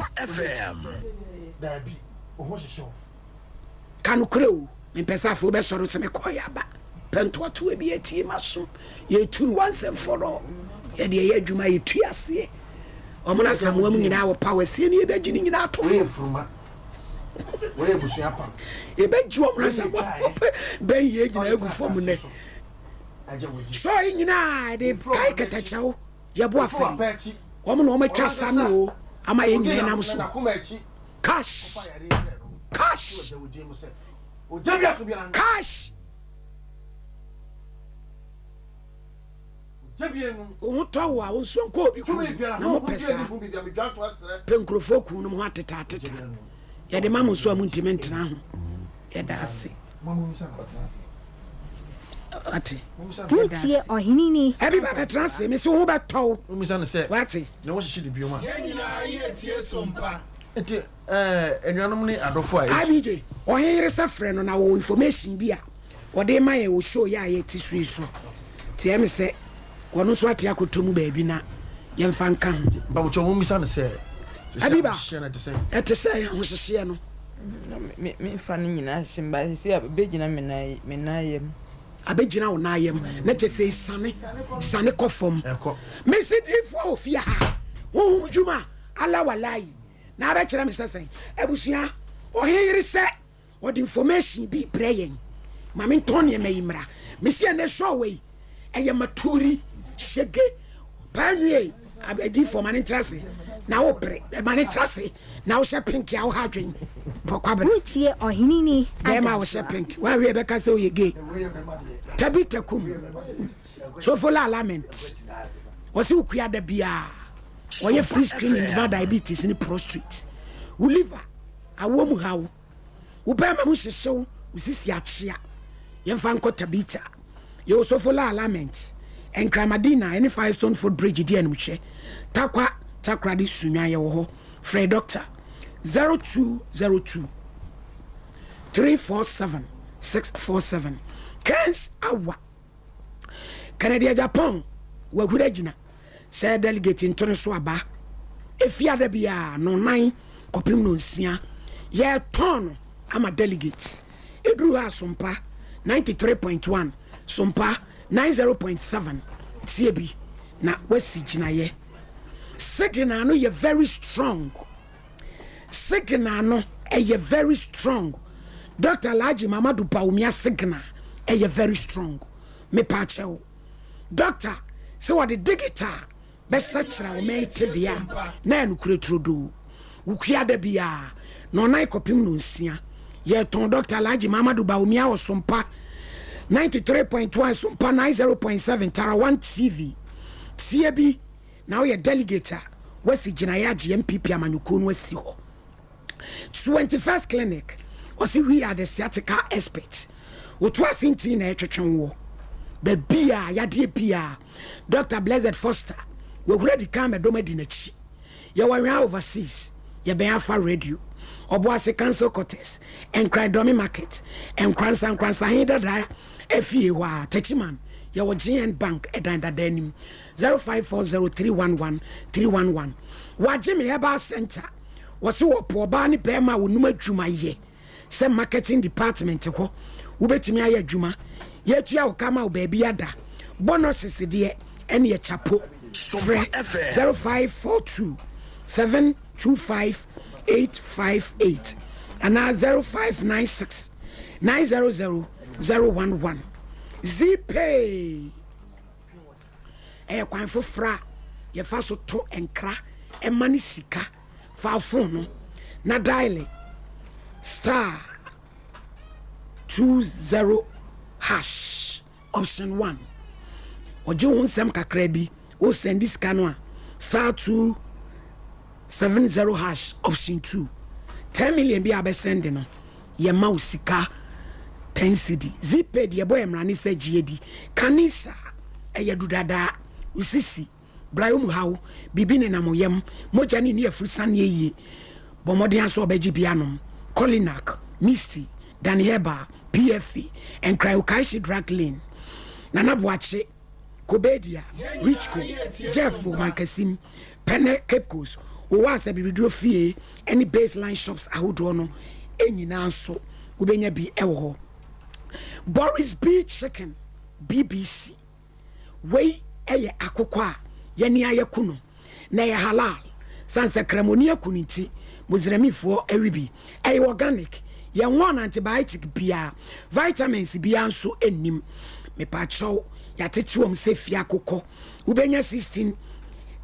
Ka nokorɛ o, mempɛ sɛ afei wobɛsɔre sɛ mekɔɔ yɛ aba. Pɛ ntoatoa bi atie m'aso. Yɛtu no once and for all. Yɛde ɛyɛ adwuma yɛtu aseɛ. Wɔn na Asamoah mu nyinaa wɔ power sie no yɛbɛgye ne nyinaa ato fam. Yɛbɛgye wɔn na Asamoah bɛn yɛ nyinaa agu fam nnɛ. Sɔɔ yi nyinaa de kae kɛtɛkyɛw yɛbo afɛri. Wɔn na wɔn atwa sa no o ama yɛn nyinaa nam so. Cash! Cash! Cash! Wo ho tɔ wo a, wo nso nkɔ obi kun na mo pɛ saa. Pɛ nkurɔfoɔ kun no mo ho ateta ateta. Yɛde ma mo nso a montumi ntena ho. Yɛda ase. Wate? Wotie ɔhene ni. Ɛbi ba bɛtena ase, mese wo ho bɛtɔ wo. Wate? Yɛn nyinaa yɛtie so mpa. Nti eh, anuanom ne adɔfo a. IBJ, ɔhen yere sɛ frɛ no na ɔwɔ information bi a ɔde rema yɛn wɔ show yi a yɛte so yi so. Nti ɛyɛ me sɛ ɔno nso ate akɔtɔ mu baabi na yɛmfa nka ho. Mpabokyɛw mommisa no sɛ, sɛsɛ Abiba, ahohyehyeɛ no ɛte sɛn? ɛte sɛn ahohyehyeɛ no? Na me me fa no nyinaa hyehye me but sɛsɛ abɛgyina me nan me nan yam. Abɛgyina wo nan yam na kyɛ sɛ esiane siane kɔ fam. Ɛkɔ. Mese diifoɔ wɔ fie ha, honhom dwuma, Allah walayi, na abɛkyerɛ me sɛ sɛn? Abusua, ɔhen yere sɛ Ɔde information bi brɛ yɛn. Ma me ntɔn nneɛma yi mmra. Mesi ɛnɛ show wei ɛyɛ maturi shege paa nwie adiifoɔ ma ne ntra ase na wo pere ma ne tra ase na wohyɛ pink a woha adwen pɔ kwabena. Wotie ɔhene ni Bɛrima a wohyɛ pink woahwɛ yɛbɛka sɛ woyɛ gay. Tabitha kum sofola lament wɔse wokua da biara wɔyɛ free screening ma diabetes ne prostrate wo liver Awoɔ mu haw, wo bɛɛma mu hyehyew, wo sisi akyea. Yɛmfa nkɔ Tabitha. Yɛwɔ Sofola Alignment, Nkran Madina ɛne Firestone Foot Bridge di animhwɛ. Tarkwa Takoradi Sunnwan yɛwɔ hɔ. Frɛ Dɔkta 0202 347 647. Kens Awa. Kennedy Agyapong wahuri agyina sɛ delegate nto ne so aba Efiada biara nnɔnnan kɔpem nnɔnsia. Yɛretɔn no ama delegate. Ɛduru hɔ a Sompa 93.1, Sompa 90.7 tie bi na wasi gyinaeɛ. Signal no yɛ very strong. Signal no ɛyɛ very strong. Doctor Alhaji Mamadu Bawumia signal ɛyɛ very strong. Mepaakyɛw. Doctor sɛ wɔde digital bɛsakyera ɔman yi tebea a, na ɛyɛ nokorɛ turodoo. Wukua da biara, nnɔnnan kɔpem nnɔnsia, yɛtɔn Dɔkta Alhaji Mahamadou Bawumia wɔ Sompa 93.1, Sompa 90.7, Tarawan TV. Tie bi na woyɛ delegate a, woasi gyinaeɛ agye NPP amanyɔkuo no asi hɔ. 21st Clinic, ɔse we are the sciatica experts. Wotu ase ntin na ɛtwetwe woɔ. Baabi a yadeɛ biara, Dr. Blessed Foster, wahura di kan mɛdɔm adi n'akyi. Yɛwɔ Anwea Overseas, yɛbɛn Afa Radio, Ɔboase Council Quarters, Nkran Dɔme Market, Nkoransa Nkoransa He Dada afie hɔ a, Techiman, yɛwɔ GN Bank ɛdan dada anim, 0540311311. Wagye me Herbal Center. Wɔse wɔpo ɔbaa ne bɛɛma a wɔnum adwuma yɛ sɛ marketing department hɔ wobɛtumi ayɛ adwuma yɛtua wo ka ma wo baabi ada bonuses deɛ ɛneɛ chapo frɛ 0542 725 858 anaa 0596 900 011 Zeepay Ɛyɛ kwan foforɔ a yɛfa so to nkra ma ne sika. Fa wo fon no na daele star 20 hash option 1. Ɔgye wo ho nsɛm kakra bi, wo sɛnde sika no a star 2 70 hash option 2. 10 million bi a bɛsɛnde no, yɛma wo sika 10 cedi. Zeepay deɛ ɛbɔ yɛ mmara ne sɛ gye adi. Kane saa, ɛyɛ dudadaa, wo sisi, bra wo mu haw, biribi nenam wo yam, mogya no nni afiri saneɛ yie. Bɔ mmɔden ara sɛ wobɛgye bi anom. Kolinak, Misty, Danny Herbal, PFA, Nkran Okaishie Drug Lane, Nana Boakye, Kobedia, Richco, Jeff wɔ Mankasim, Pɛnɛ Cape Coast, Owa Asabibiduro Fie ne Baseline Shops ahodoɔ no nyinaa nso wobɛnya bi wɔ hɔ. Boris B Chicken, BBC. Wei yɛ akokɔ a yɛne ayɛ ku no, na ɛyɛ halal. Sane sɛ Kramoni aku no nti, Muslimfoɔ we bi. Ɛyɛ organic, yɛnwɔɔ no antibiotic biara, vitamins biara nso nnim. Mepakyɛw, yɛatete wɔn sɛ fie akokɔ. Wobɛnya 16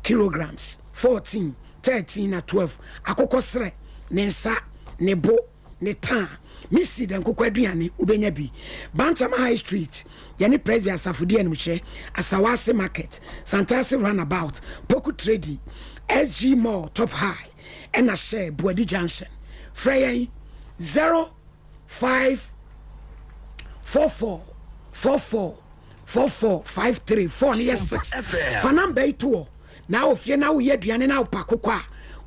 kilograms, 14, 13 na 12 akokɔ serɛ, ne nsa, ne bo. ne ta a, me si dɛ nkokɔ aduane wobɛnya bi. Bantama High Street, yɛne Presby Asafo di animhyɛ, Asawase Market, Santase Runabout, Poku Trading, SG Mall Top High, ɛna hyɛ Buadi Junction. Frɛ yɛn 05 44 44 44 53 4 no yɛ 6. Fa namba yi to hɔ. Na wɔ fie na woyɛ aduane na wopɛ akokɔ a,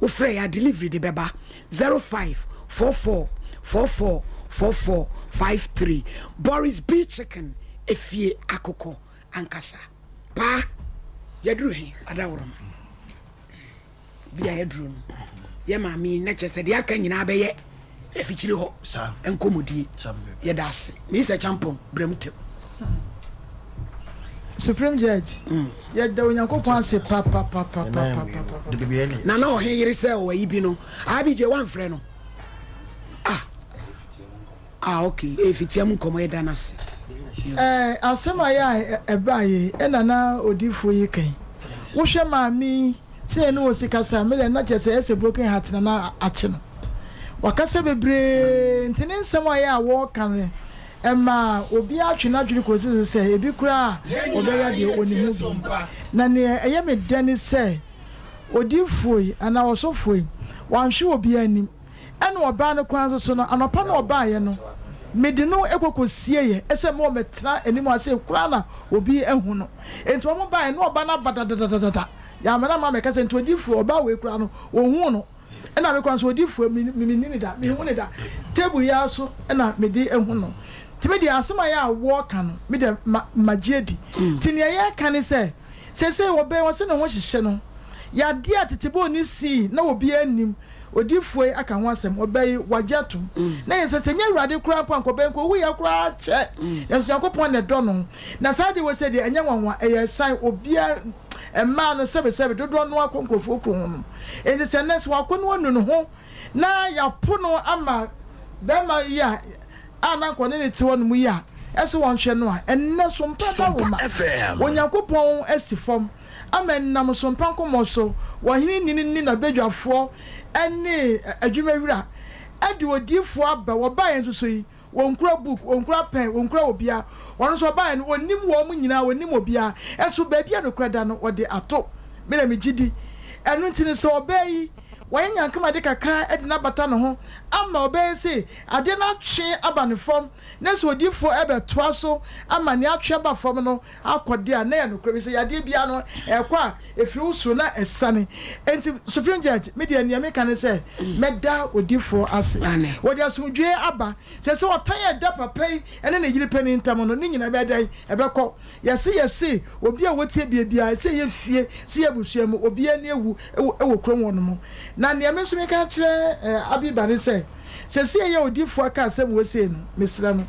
wofrɛ yɛ a delivery de bɛba 0544 44 44 53. Boris B Chicken efie akokɔ ankasa. Paa yɛduru he adaworoma bi a yɛduru no yɛ maame yi na kyerɛ sɛ deɛ aka nyinaa bɛyɛ afikyiri hɔ nkɔmmɔdie. Yɛda ase Mister Champong brɛ mu tɛm. Supreme Judge, yɛda Onyankopɔn ase papapapapapapa. Nana ɔhen yere sɛ ɔwɔ ayi bi no, ABJ wamfrɛ no? Ah, ah ok, ɛyɛ fitia mu nkɔmmɔ, yɛda no ase. Ɛɛ, asɛm a yɛ a ɛbaa yi, ɛna na odiifoɔ yi kan. Wohwɛ maame yi, sɛ yɛne wɔ si kasa a, me deɛ na kyerɛ sɛ ɛsɛ broken heart na na akye no. Wakasa bebree, nti ne nsɛm a yɛ a wɔreka no, Ɛma obiara twe n'adwene kosi so sɛ ebi koraa a ɔbɛyɛ deɛ ɔnim ho bi. Na nea ɛyɛ me dɛ ne sɛ odiyifoɔ yi anaa ɔsɔfoɔ yi, wanhwe obiara anim. Ɛna ɔbaa no koraa nso so no, anɔpa no a ɔbaeɛ no, mede no kɔ kɔsieeɛ sɛ mma ɔmmɛtena anim ha sei koraa na obi ahu no. Enti wɔn baeɛ no, na ɔba no aba dadadadada. Yɛamma no amma ammɛkasa. Enti odiyifoɔ, ɔbaa wei koraa no, ɔhuu no. Ɛna me koraa nso odiyifoɔ me me menni no da menhu no da table yi ara so na mede ahu no nti me deɛ asɛm a yɛ a wɔka no me deɛ ma magye adi nti nea yɛreka ne sɛ seesei wɔbɛn wɔse ne ho hyehye no yadeɛ a tetebɔɔ ne sii na obiara nnim odiyifoɔ yi aka ho asɛm ɔbɛ yi wagye atom na yɛ sɛ sɛ nyɛ awurade koraa mpo anka ɔbɛn nka owuiɛ koraa kyɛ nanso Nyankopɔn na ɛdɔ no na saa adeɛ wɔ sɛ deɛ ɛnyɛ nwanwa ɛyɛ san obiara mmaa no sɛbesɛbe dodoɔ no ara kɔ nkurɔfoɔ kuro ho no. Enti sɛ nnɛ sɛ wakɔ na wanu ne ho na yɛapo no ama barima yi a a na anka ɔne no te hɔ nom yi a ɛsɛ wɔnhwɛ no a, ɛnnɛ sompa dawuroma Onyankopɔn asi fam ama ɛnam sompa nkɔmmɔ so wɔ ɔhene ni no ne n'abadwafoɔ ne adwumawura de odiyifoɔ aba wɔbaeɛ nso so yi Wɔnkura book, wɔnkura pen, wɔnkura obia. Ɔno nso ɔbaeɛ no, ɔnnim wɔn nyinaa, ɔnnim obia. Nso baabi a nokorɛ da no, wɔde ato. Me na megye di. Ɛno nti no, sɛ ɔbaa yi, wayɛ nyankamade kakra de no abata ne ho ama ɔbaa yi se adeɛ no atwe aba ne fam, na sɛ odiyifoɔ rebɛtoa so ama nea atwe aba fam no akɔ de a, na ɛyɛ nokorɛ. Efisɛ yadeɛ biara no, ɛrekɔ a, ɛfiri wo soro na ɛsiane. Enti, Supreme Judge, me deɛ nea meka ne sɛ, mɛda odiyifoɔ ase. Wɔde asomdwoeɛ aba. Seesei ɔtan a ɛda papa yi ne ne yere panin ntam no, ne nyinaa ɛbɛyɛ dɛn? Ɛbɛkɔ. Yɛse yɛse obi a wɔtie bie biara, sɛ ɛyɛ fie, sɛ ɛyɛ abusua mu, obiara ani awu wɔ kurom hɔ nom. Na nea me nso meka akyerɛ Abiba ne sɛ, seesei ɛyɛ odiyifoɔ aka asɛm wei sei no, mesrɛ no,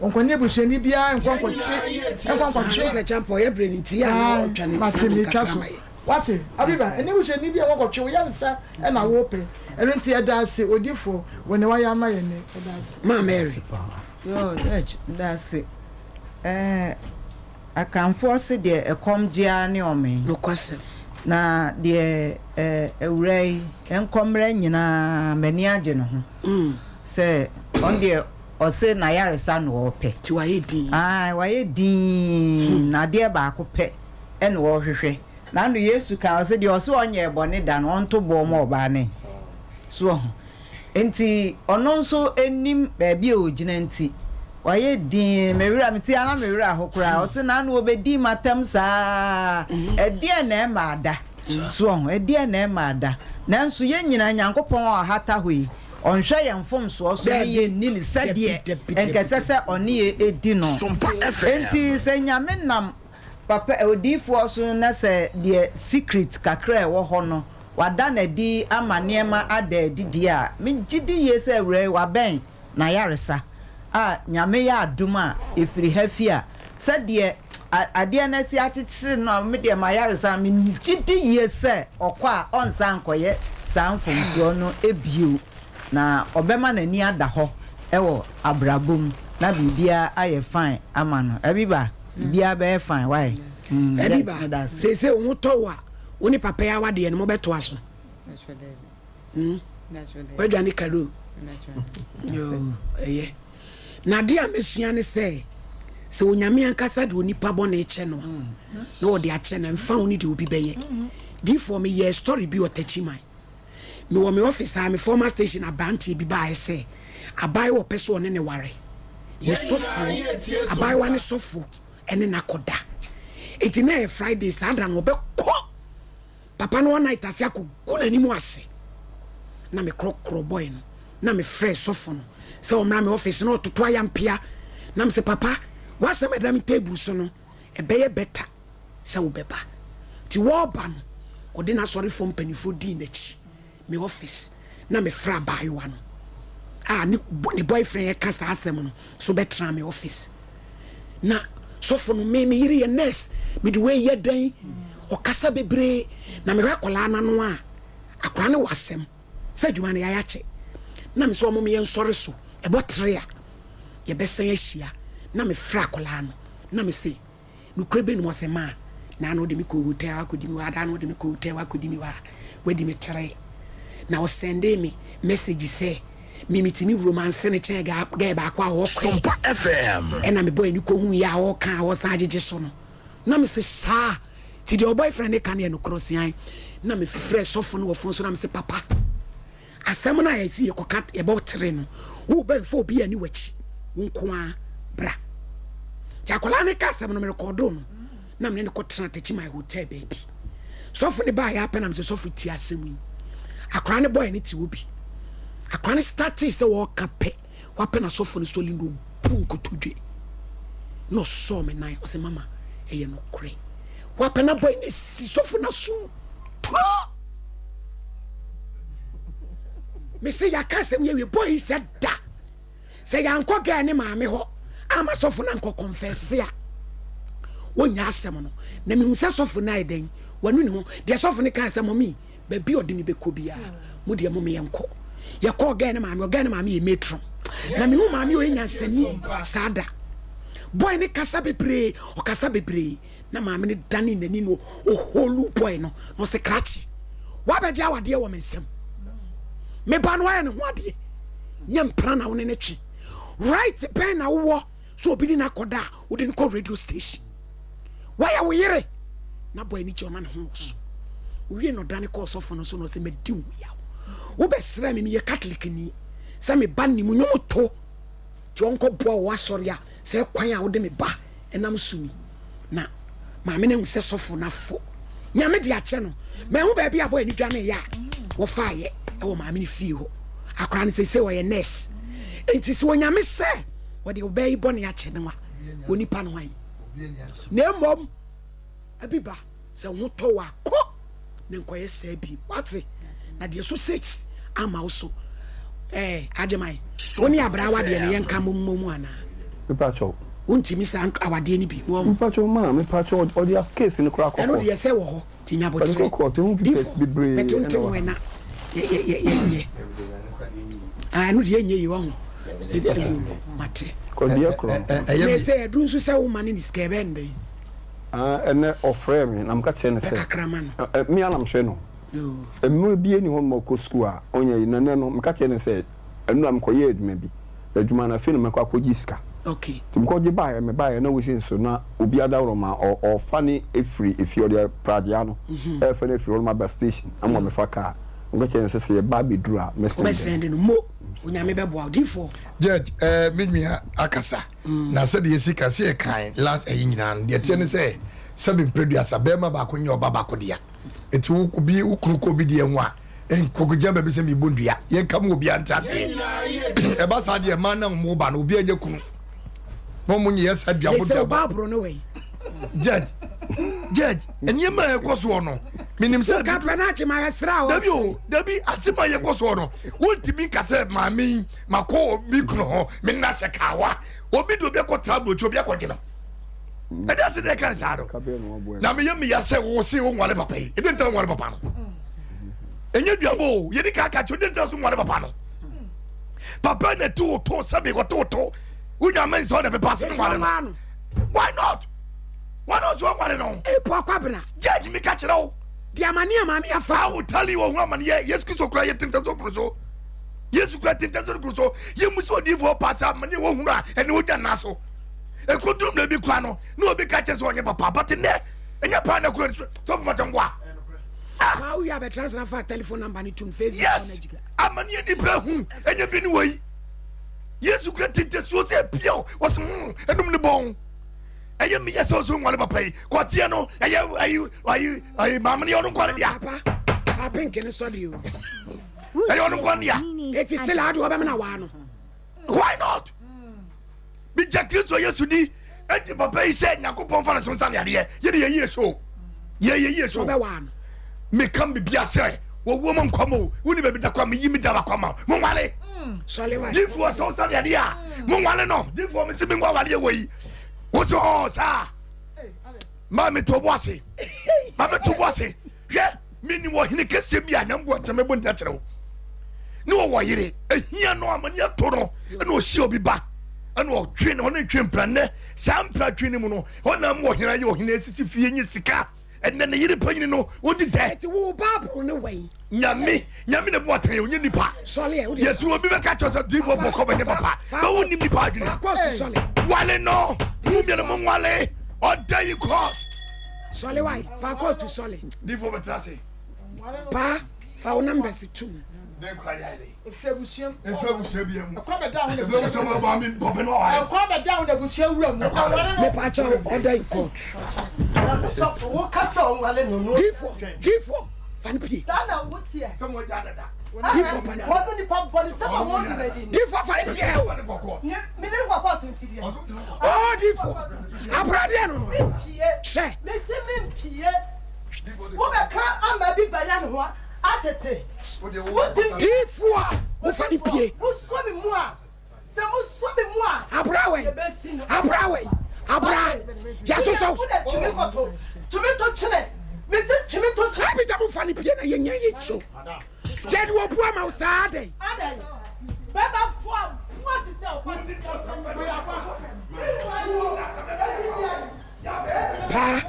Wɔnkɔ ne abusuani biara nkɔ nkɔkye nkɔ nkɔtwe. Sɛ kyampa ɔyɛ brɛ ne nti yɛ a na ɔtwa ne nsa no kakra ma yɛ. Wate Abiba ɛne abusuani bi a nkɔ nkɔtwe wo yaresa ɛna wopɛ ɛno nti yɛda ase odifoɔ wɔ nea wayɛ ama yɛn nnɛ yɛda ase. Maa Mary. Yoo Judge meda ase ɛɛ Akanfoɔ se deɛ ɛkɔm gye ara ne ɔmee. Nokwasɛm. Na deɛ ɛɛ awuraa yi nkɔmmerɛ nyinaa m'ani agye ne ho sɛ ɔno deɛ Ɔse n'ayaresa na ɔɔpɛ. Nti wayɛ dinn. Ae wayɛ dinn, na adeɛ baako pɛ na ɔɔhwehwɛ. Nano Yesu kaa ɔse deɛ ɔse ɔnyɛɛ bɔne da no ɔnto boɔ ma ɔbaa no So wahu? Nti ɔno nso nnim baabi a ɔgyina nti wayɛ dinn. Me werɛ, mete a na me werɛ aho koraa. Ɔse nano ɔbɛdii m'atɛm saa. Ɛdeɛn na ɛma ada? So wahu? Ɛdeɛn na ɛma ada? Nanso yɛn nyinaa Nyankopɔn a ɔhata hɔ yi. Ɔnhwɛ yɛn mfomsoɔ so ne yɛn nni no sɛdeɛ nka ɛsɛ sɛ ɔne yɛn di no. Enti sɛ Nyame nam papa odiyifoɔ so na sɛ deɛ secret kakra a ɛwɔ hɔ no wada no adi ama nneɛma ada adi deɛ a, megye di yie sɛ awuraa yi wabɛn n'ayaresa a Nyame yɛ adom a ɛfiri ha fi a sɛdeɛ adeɛ no asi akyekyere no a me deɛ m'ayaresa no megye di yie sɛ ɔkɔ a ɔnsan nkɔyɛ saa mfomsoɔ no bio na ɔbɛma n'ani ada hɔ wɔ abrabɔ mu na biribiara ayɛ fine ama no. Abiba, biribiara bɛyɛ fine, why? Mm, Abiba, meda ase. seesei wo ho tɔ wo a, wo ne papa yi awadeɛ no mobɛtoa so? Hmm? Woadwane karo? Yoo, ɛyɛ. Na adeɛ a mɛsua ne sɛ, sɛ Onyame ankasa de onipa bɔne kyɛ no a, na ɔde akyɛ no, ɛmfa ho ne deɛ obi bɛyɛ. Difoɔ, meyɛɛ story bi wɔ Takyiman. Mewɔ me office a, me former station abranteɛ bi baeɛ sɛ abaayewa ɔpɛ sɛ ɔne no ware. Ne sɔfoɔ, abaayewa no sɔfo ne no akɔda. Enti na ɛyɛ Friday, saa da no ɔbɛkɔ papa no one night ase akɔgu n'anim ase. Na mekorɔkorɔ boy no, na mefrɛɛ sɔfo no sɛ ɔmmra me office na ɔtoto ayampea. Na mese, papa, w'asɛm a ɛda me table so no, ɛbɛyɛ better sɛ wobɛba. Nti wɔreba no, ɔde n'asɔrefoɔ mpanimfoɔ dii n'akyi me office na mefrɛ abaayewa no a ne ne boyfriend ɛka saa asɛm no so bɛtena me office. Na sɔfo no, me me yere yɛ nurse, mede wei yɛ dɛn? Ɔkasa bebree na mehwɛ akwadaa no ano a, akwadaa no wɔ asɛm sɛ adwuma no yɛayɛ akyɛ. Na me sɛ ɔmo yɛn nsɔre so, ɛbɔ tere a yɛbɛsan ahyia. Na mefrɛ akwadaa no na me se Nokorɛ bɛ nim ɔse maa naa na ɔde me kɔɔ hotel akɔdi me hɔ adaa na ɔde me kɔɔ hotel akɔdi me hɔ a wadi me tere na ɔsɛndee me message sɛ me metumi romance no kyɛn girl baako a ɔkɔɛ Sompa FM. ɛna me boy no kɔhu yɛ a ɔka a ɔsan agyegye so no na me se saa ti deɛ ɔboyfriend ne ka no yɛ nokorɛ ɔse ae na me frɛ sɔfo no wɔ phone so na me se papa Asɛm no a yɛse yɛkɔka yɛbɔ tere no, wo ba mfa obi ani w'akyi, wo nko ara bra. Nti akwadaa no ka asɛm no, merekɔɔdoo no, na mene no kɔtena Techiman hotel baabi. Sɔfo no baeɛ apɛ na mesɛ sɔfo tie asɛm yi. Akwadaa no bɔe no te hɔ bi. Akwadaa no startee sɛ wɔreka pɛ, wapɛ na sɔfo no sɔli no ɔbu nkotodwe. Na ɔsɔɔ me nan, ɔsɛ mama, ɛyɛ nokorɛ. Wapɛ na bɔe no si sɔfo no asom. Turo! Mese yɛaka asɛm yi awie boy yi sɛ da sɛ yɛankɔ girl ne maame hɔ ama sɔfo no ankɔ kɔnfɛse a wɔnya asɛm no na mehu sɛ sɔfo no ayɛ dɛn wanu ne ho deɛ sɔfo no kaa sɛ mɔmi baabi ɔde me bɛkɔ biara mo deɛ mo meyɛnkɔ yɛkɔɔ girl ne maame hɔ girl ne maame yɛ matron na mehu maame ɔyɛ nyansani saa da boy ne kasa bebree ɔkasa bebree Na maame no danee n'ani na ɔholuu boy no na ɔse krakye woabɛgye awadeɛ wɔ me nsam me ba no ayɛ ne ho adeɛ nyɛ mpena na wo ne ne twe right bɛn na wowɔ so obi ne no akɔda a wode no kɔ radio station woayɛ wo yere na boy no gye ɔna ne ho wɔ so owie na ɔdane kɔɔ sɔfo no so na ɔse madi wo yaw wobɛsrɛ me meyɛ Catholic ni sɛ me ba nim nwom to nti ɔnkɔboa wɔ asɔre a sɛ kwan a wode me ba nam so ni na maame no ahu sɛ sɔfo no afo nyame de akyɛ no mahu baabi a bɔyɛ no dwaneeɛ a wɔfaeɛ ɛwɔ maame no fie hɔ akora no sɛ sɛ ɔyɛ nurse nti sɛ onyame sɛ wɔde ɔbaa yi bɔne akyɛ no a onipa no hwan na mmom Abiba, sɛ wo ho tɔ wo a, kɔ na nkɔyɛ saa bio. Wate? Na deɛ so six ama wo so. Ɛɛ, Agyeman, wo ne abraa awadeɛ no, yɛnka mmom mmɔ mu anaa? Mepakyɛw. Wontumi saa awadeɛ no bio, wahu. Mepakyɛw maa, mepakyɛw, ɔde a case no koraa kɔ Ɛno court. deɛ sɛ wɔ hɔ, nti nya Ɔde aboterɛ. kɔ court, ehu papers Difo, bebree bɛtente ɛna ho wɔ ha. ɛ na yɛ, yɛ, yɛ, yɛnyɛ. Ah, ɛno deɛ ɛnyɛ yie, wahu. Sɛ, ɛyo, mate. Kɔ deɛ korɔ no. Na ɛsɛ ɛduru nso sɛ woma no ne sika, ɛbɛyɛ no dɛn? Ah, ɛnnɛ ɔfrɛɛ me na meka kyerɛɛ no Pɛ sɛ, kakra ma no. eh, me ara na mehwɛ no. Mmerɛ biara nni hɔ nom a ɔkɔ sukuu a ɔnyɛ yei. Na ɛnnɛ no, meka kyerɛɛ no sɛ, ɛnnora mekɔyɛɛ adwuma bi, na adwuma no afei na mɛkɔ akɔgye sika. Okay. Nti mekɔgye baeɛ, mebaeɛ na wosi nso na obi adaworo ma ɔrefa no afiri efie, ɔde pragyea no ɛrefa no afiri hɔ nom aba station ama wabɛfa kaa. Meka kyerɛɛ no sɛ, sɛ yɛba abɛduru a, mɛsɛnde no. Wobɛsɛnde no. Mo, Onyame bɛboa wo. Difoɔ. Judge, eh, me nua akasa. Na sɛdeɛ yɛsi ka sɛ yɛkan last ɛyi nyinaa no, deɛ ɛteɛ ne sɛ, sɛbe mprɛduasa, bɛrima baako nyɛ ɔba baako dea. Enti wo obi wo kunu kɔ obi deɛ ho a, Nkɔgya baabi sɛ mebɔ nnua. Yɛnka ma obiara nte aseɛ. Ɛba saa deɛ mmaa na wɔn ba no obiara nyɛ kunu. Na wɔn nyɛ saa duabɔ Mesɛ duabɔ. ɔbaa borɔ no wɛn. Judge, judge, nneɛma a ɛkɔ soɔ no, menim sɛ. Woka pɛ no akye ma yɛsrɛ a Dabi o, dabi asɛm a yɛkɔ soɔ no, wontumi nka sɛ maame yi makɔ me kunu ho, me nna hyɛ kawa. Obi de obi akɔtra aburokyi, obi akɔgye no. Ɛde ase na ɛka ne saa no. Na meyɛ meya sɛ wo se wo nware papa yi. Ɛde nta nware papa no. Ɛnyɛ duabɔ o, yɛde ka aka kyerɛ, ɛde nta so nware papa no. Papa na ti wo to sɛbi wɔte wo to. Wonya mɛ nsɛ ɔna pepa ase nware no. Why not? Why not wo nware no? Epo akwabena. Judge mi ka kyerɛ wo. Di amane a maame afa. I will tell you ohun amane yɛ Yesu Kristo kura yɛ tenta so kuru so. Yesu kura tenta so kuru so. Yɛ musi odiifoɔ paasa amane wɔ hunu a ɛne wogya nna so. Ekodu mmerɛ bi kura no na obi ka kyerɛ sɛ ɔnyɛ papa but nnɛ ɛnyɛ paa na kura so so papa kyɛ nkoa. Ah. Waa wowie abɛtena sena fa telephone number ne tum Facebook. Yes. Amane nipa hu ɛnyɛ bi ne wɔ yi. Yesu kura tenta suo sɛ piaw wɔsɛ hmm ɛnum ne bɔn. Ɛyɛ meyɛ sɛ ɔsɛ nwale papa yi kɔteɛ no ɛyɛ ayi ayi ayi maame no yɛ ɔno nkwa ne dea. Papa fa pink ne sɔre o. Ɛyɛ ɔno nkwa ne dea. Eti sila adi ɔbɛmena waa no. Why not? Megya Kristo Yesu di enti papa yi sɛ Nyankopɔn fa ne so nsa ne adeɛ yɛde yɛ yie so yɛ yɛ yie so meka bibia sɛ wɔwuo mu nkwa mu woni baabi da kwa meyi me da bakwa ma mo nwale difoɔ sɛ wo sa ne adeɛ a mo nwale no difoɔ me se me nwa waleɛ wɔ yi wo so ɔɔ saa ma me to bo ase ma me to bo ase Hwɛ, menim ɔhene kɛseɛ bi a Nyame boa kyɛ mɛbɔ ne din akyerɛ wo. Ne ɔwɔ yere, ahia no amane ato no, ɛna ɔhyia obi ba, ɛna ɔtwe ne ɔne twe mpra nnɛ. Saa mpra twe no mu no, ɔna mu ɔhene ayɛ ɔhene asisi fie nye sika. Ɛnɛ ne yere panyini no, ɔdi dɛ. Ɛti wo ba aboro ne wɛn? Nyame, Nyame na bu atɛn, ɔnyɛ nipa. Sɔle ɛ, wode. Yɛsi obi bɛka kyerɛ sɛ diifoɔ bɔ kɔ bɛnyɛ papa, bɛ wo nim nipa adwene. Wale no, mo mmienu mo nwale, ɔda yi kɔ. Sɔle wae, fa kɔɔtu sɔle. Difo bɛtena ase. Paa, fa wo numbers tum. Efiri abusua mu. Efiri abusua bi mu. Ɛkwan bɛda ho na abusua abusua mu. Maame papa no aware. Ɛkwan bɛda ho na abusua wura mu. Aware no. Mepa kyɛw ɔda in court. Sɔfo wo kasa ɔnwale no no. Difo, difo, fa no pie. Saa na wo teɛ. Sɛ mo agya dada. Difo pa no. Wɔn nipa bɔne sɛ ma wɔn di n'ani. Difo fa no pie o. Ne me ne kɔ kɔɔto nti deɛ. Oh difo. Abradeɛ no no. Mempie. Hwɛ. Mese mempie. Wobɛka ama bi bɛyɛ ne ho atete. Wodi. Difo a mofa no pie. Mosɔ me mu a. Sɛ mosɔ me mu a. Abra wei. Yɛbɛsi no. Abra wei. Abra. Yɛasosɔ wo. Wode twe me kɔto. Twe me to twene. Mese twe me to twene. Abigya mofa no pie na yɛnya yɛ kyo. Yɛde obu ama wo saa adɛn? Adɛn? Bɛma fo aboa te sɛ ɔkwasea Paa,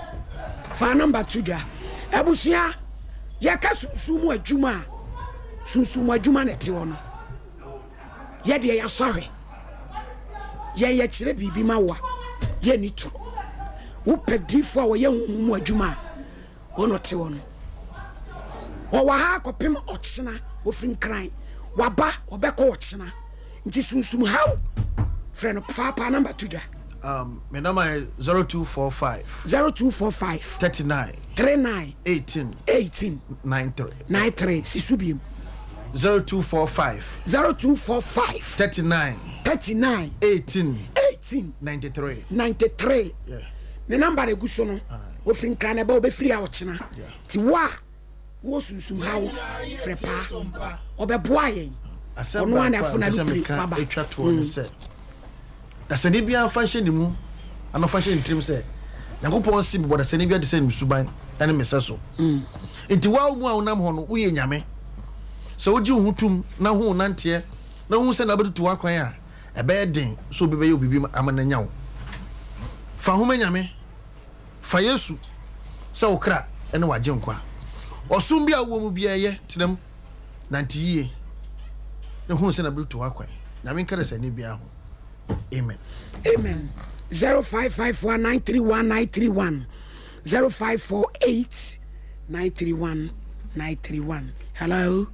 fa nɔmba to dwa. Abusua, yɛka sunsum mu adwuma a, sunsum mu adwuma na ɛte hɔ no. Yɛ deɛ yɛasɔ ahwɛ. Yɛn yɛkyerɛ biribi ma wo a, yɛnni toro. Wopɛ diifoɔ a wɔyɛ honhom mu adwuma a, Hɔ na ɔte hɔ no. Ɔwɔ ha kɔpem ɔkyena. Ɔfiri Nkran. Waba, ɔbɛkɔ ɔkyena. Nti sunsum haw, frɛ no fa paa number to dwa. Um, me number yɛ 0245. 0245. 39. 39. 18. 18. 93. 93. Si so biem. 0245. 0245. 39. 39. 18. 18. 93. 93. Yeah. Ne number na egu so no. Ofiri Nkran na ɛba obɛfiri ha ɔkyena. Nti wo a wowɔ sunsum haw frɛ paa. Ɔbɛboa yɛn. Asɛm Ɔno ara na baako a afo mepɛ n'ano sɛ pire meka waba. atwa toɔ ne sɛ, dasani biara mfa nhyɛ ne mu anaa ɔmfa nhyɛ ne tirim sɛ, Nyankopɔn se mebɔ dasani biara te sɛ me suban ne me sɛso. Nti wo a wo mu a wonam hɔ no, woyɛ nyame. Sɛ wogye wo ho tom na hu wo nanteɛ na wohu sɛnea wobɛtutu w'akwan a, ɛbɛyɛ den sɛ obi bɛyɛ wo biribi ama no anya wo. Fa ho ma Nyame. Fa Yesu sɛ wo kra ne w'agyenkwa. Ɔsom bi a wowɔ mu biara yɛ, tena mu, nante yie, na hunu sɛnea bere tu w'akwan. Nyame nka dasani biara ho. Amen. Amen. 0554 931 931 0548 931 931. Hello.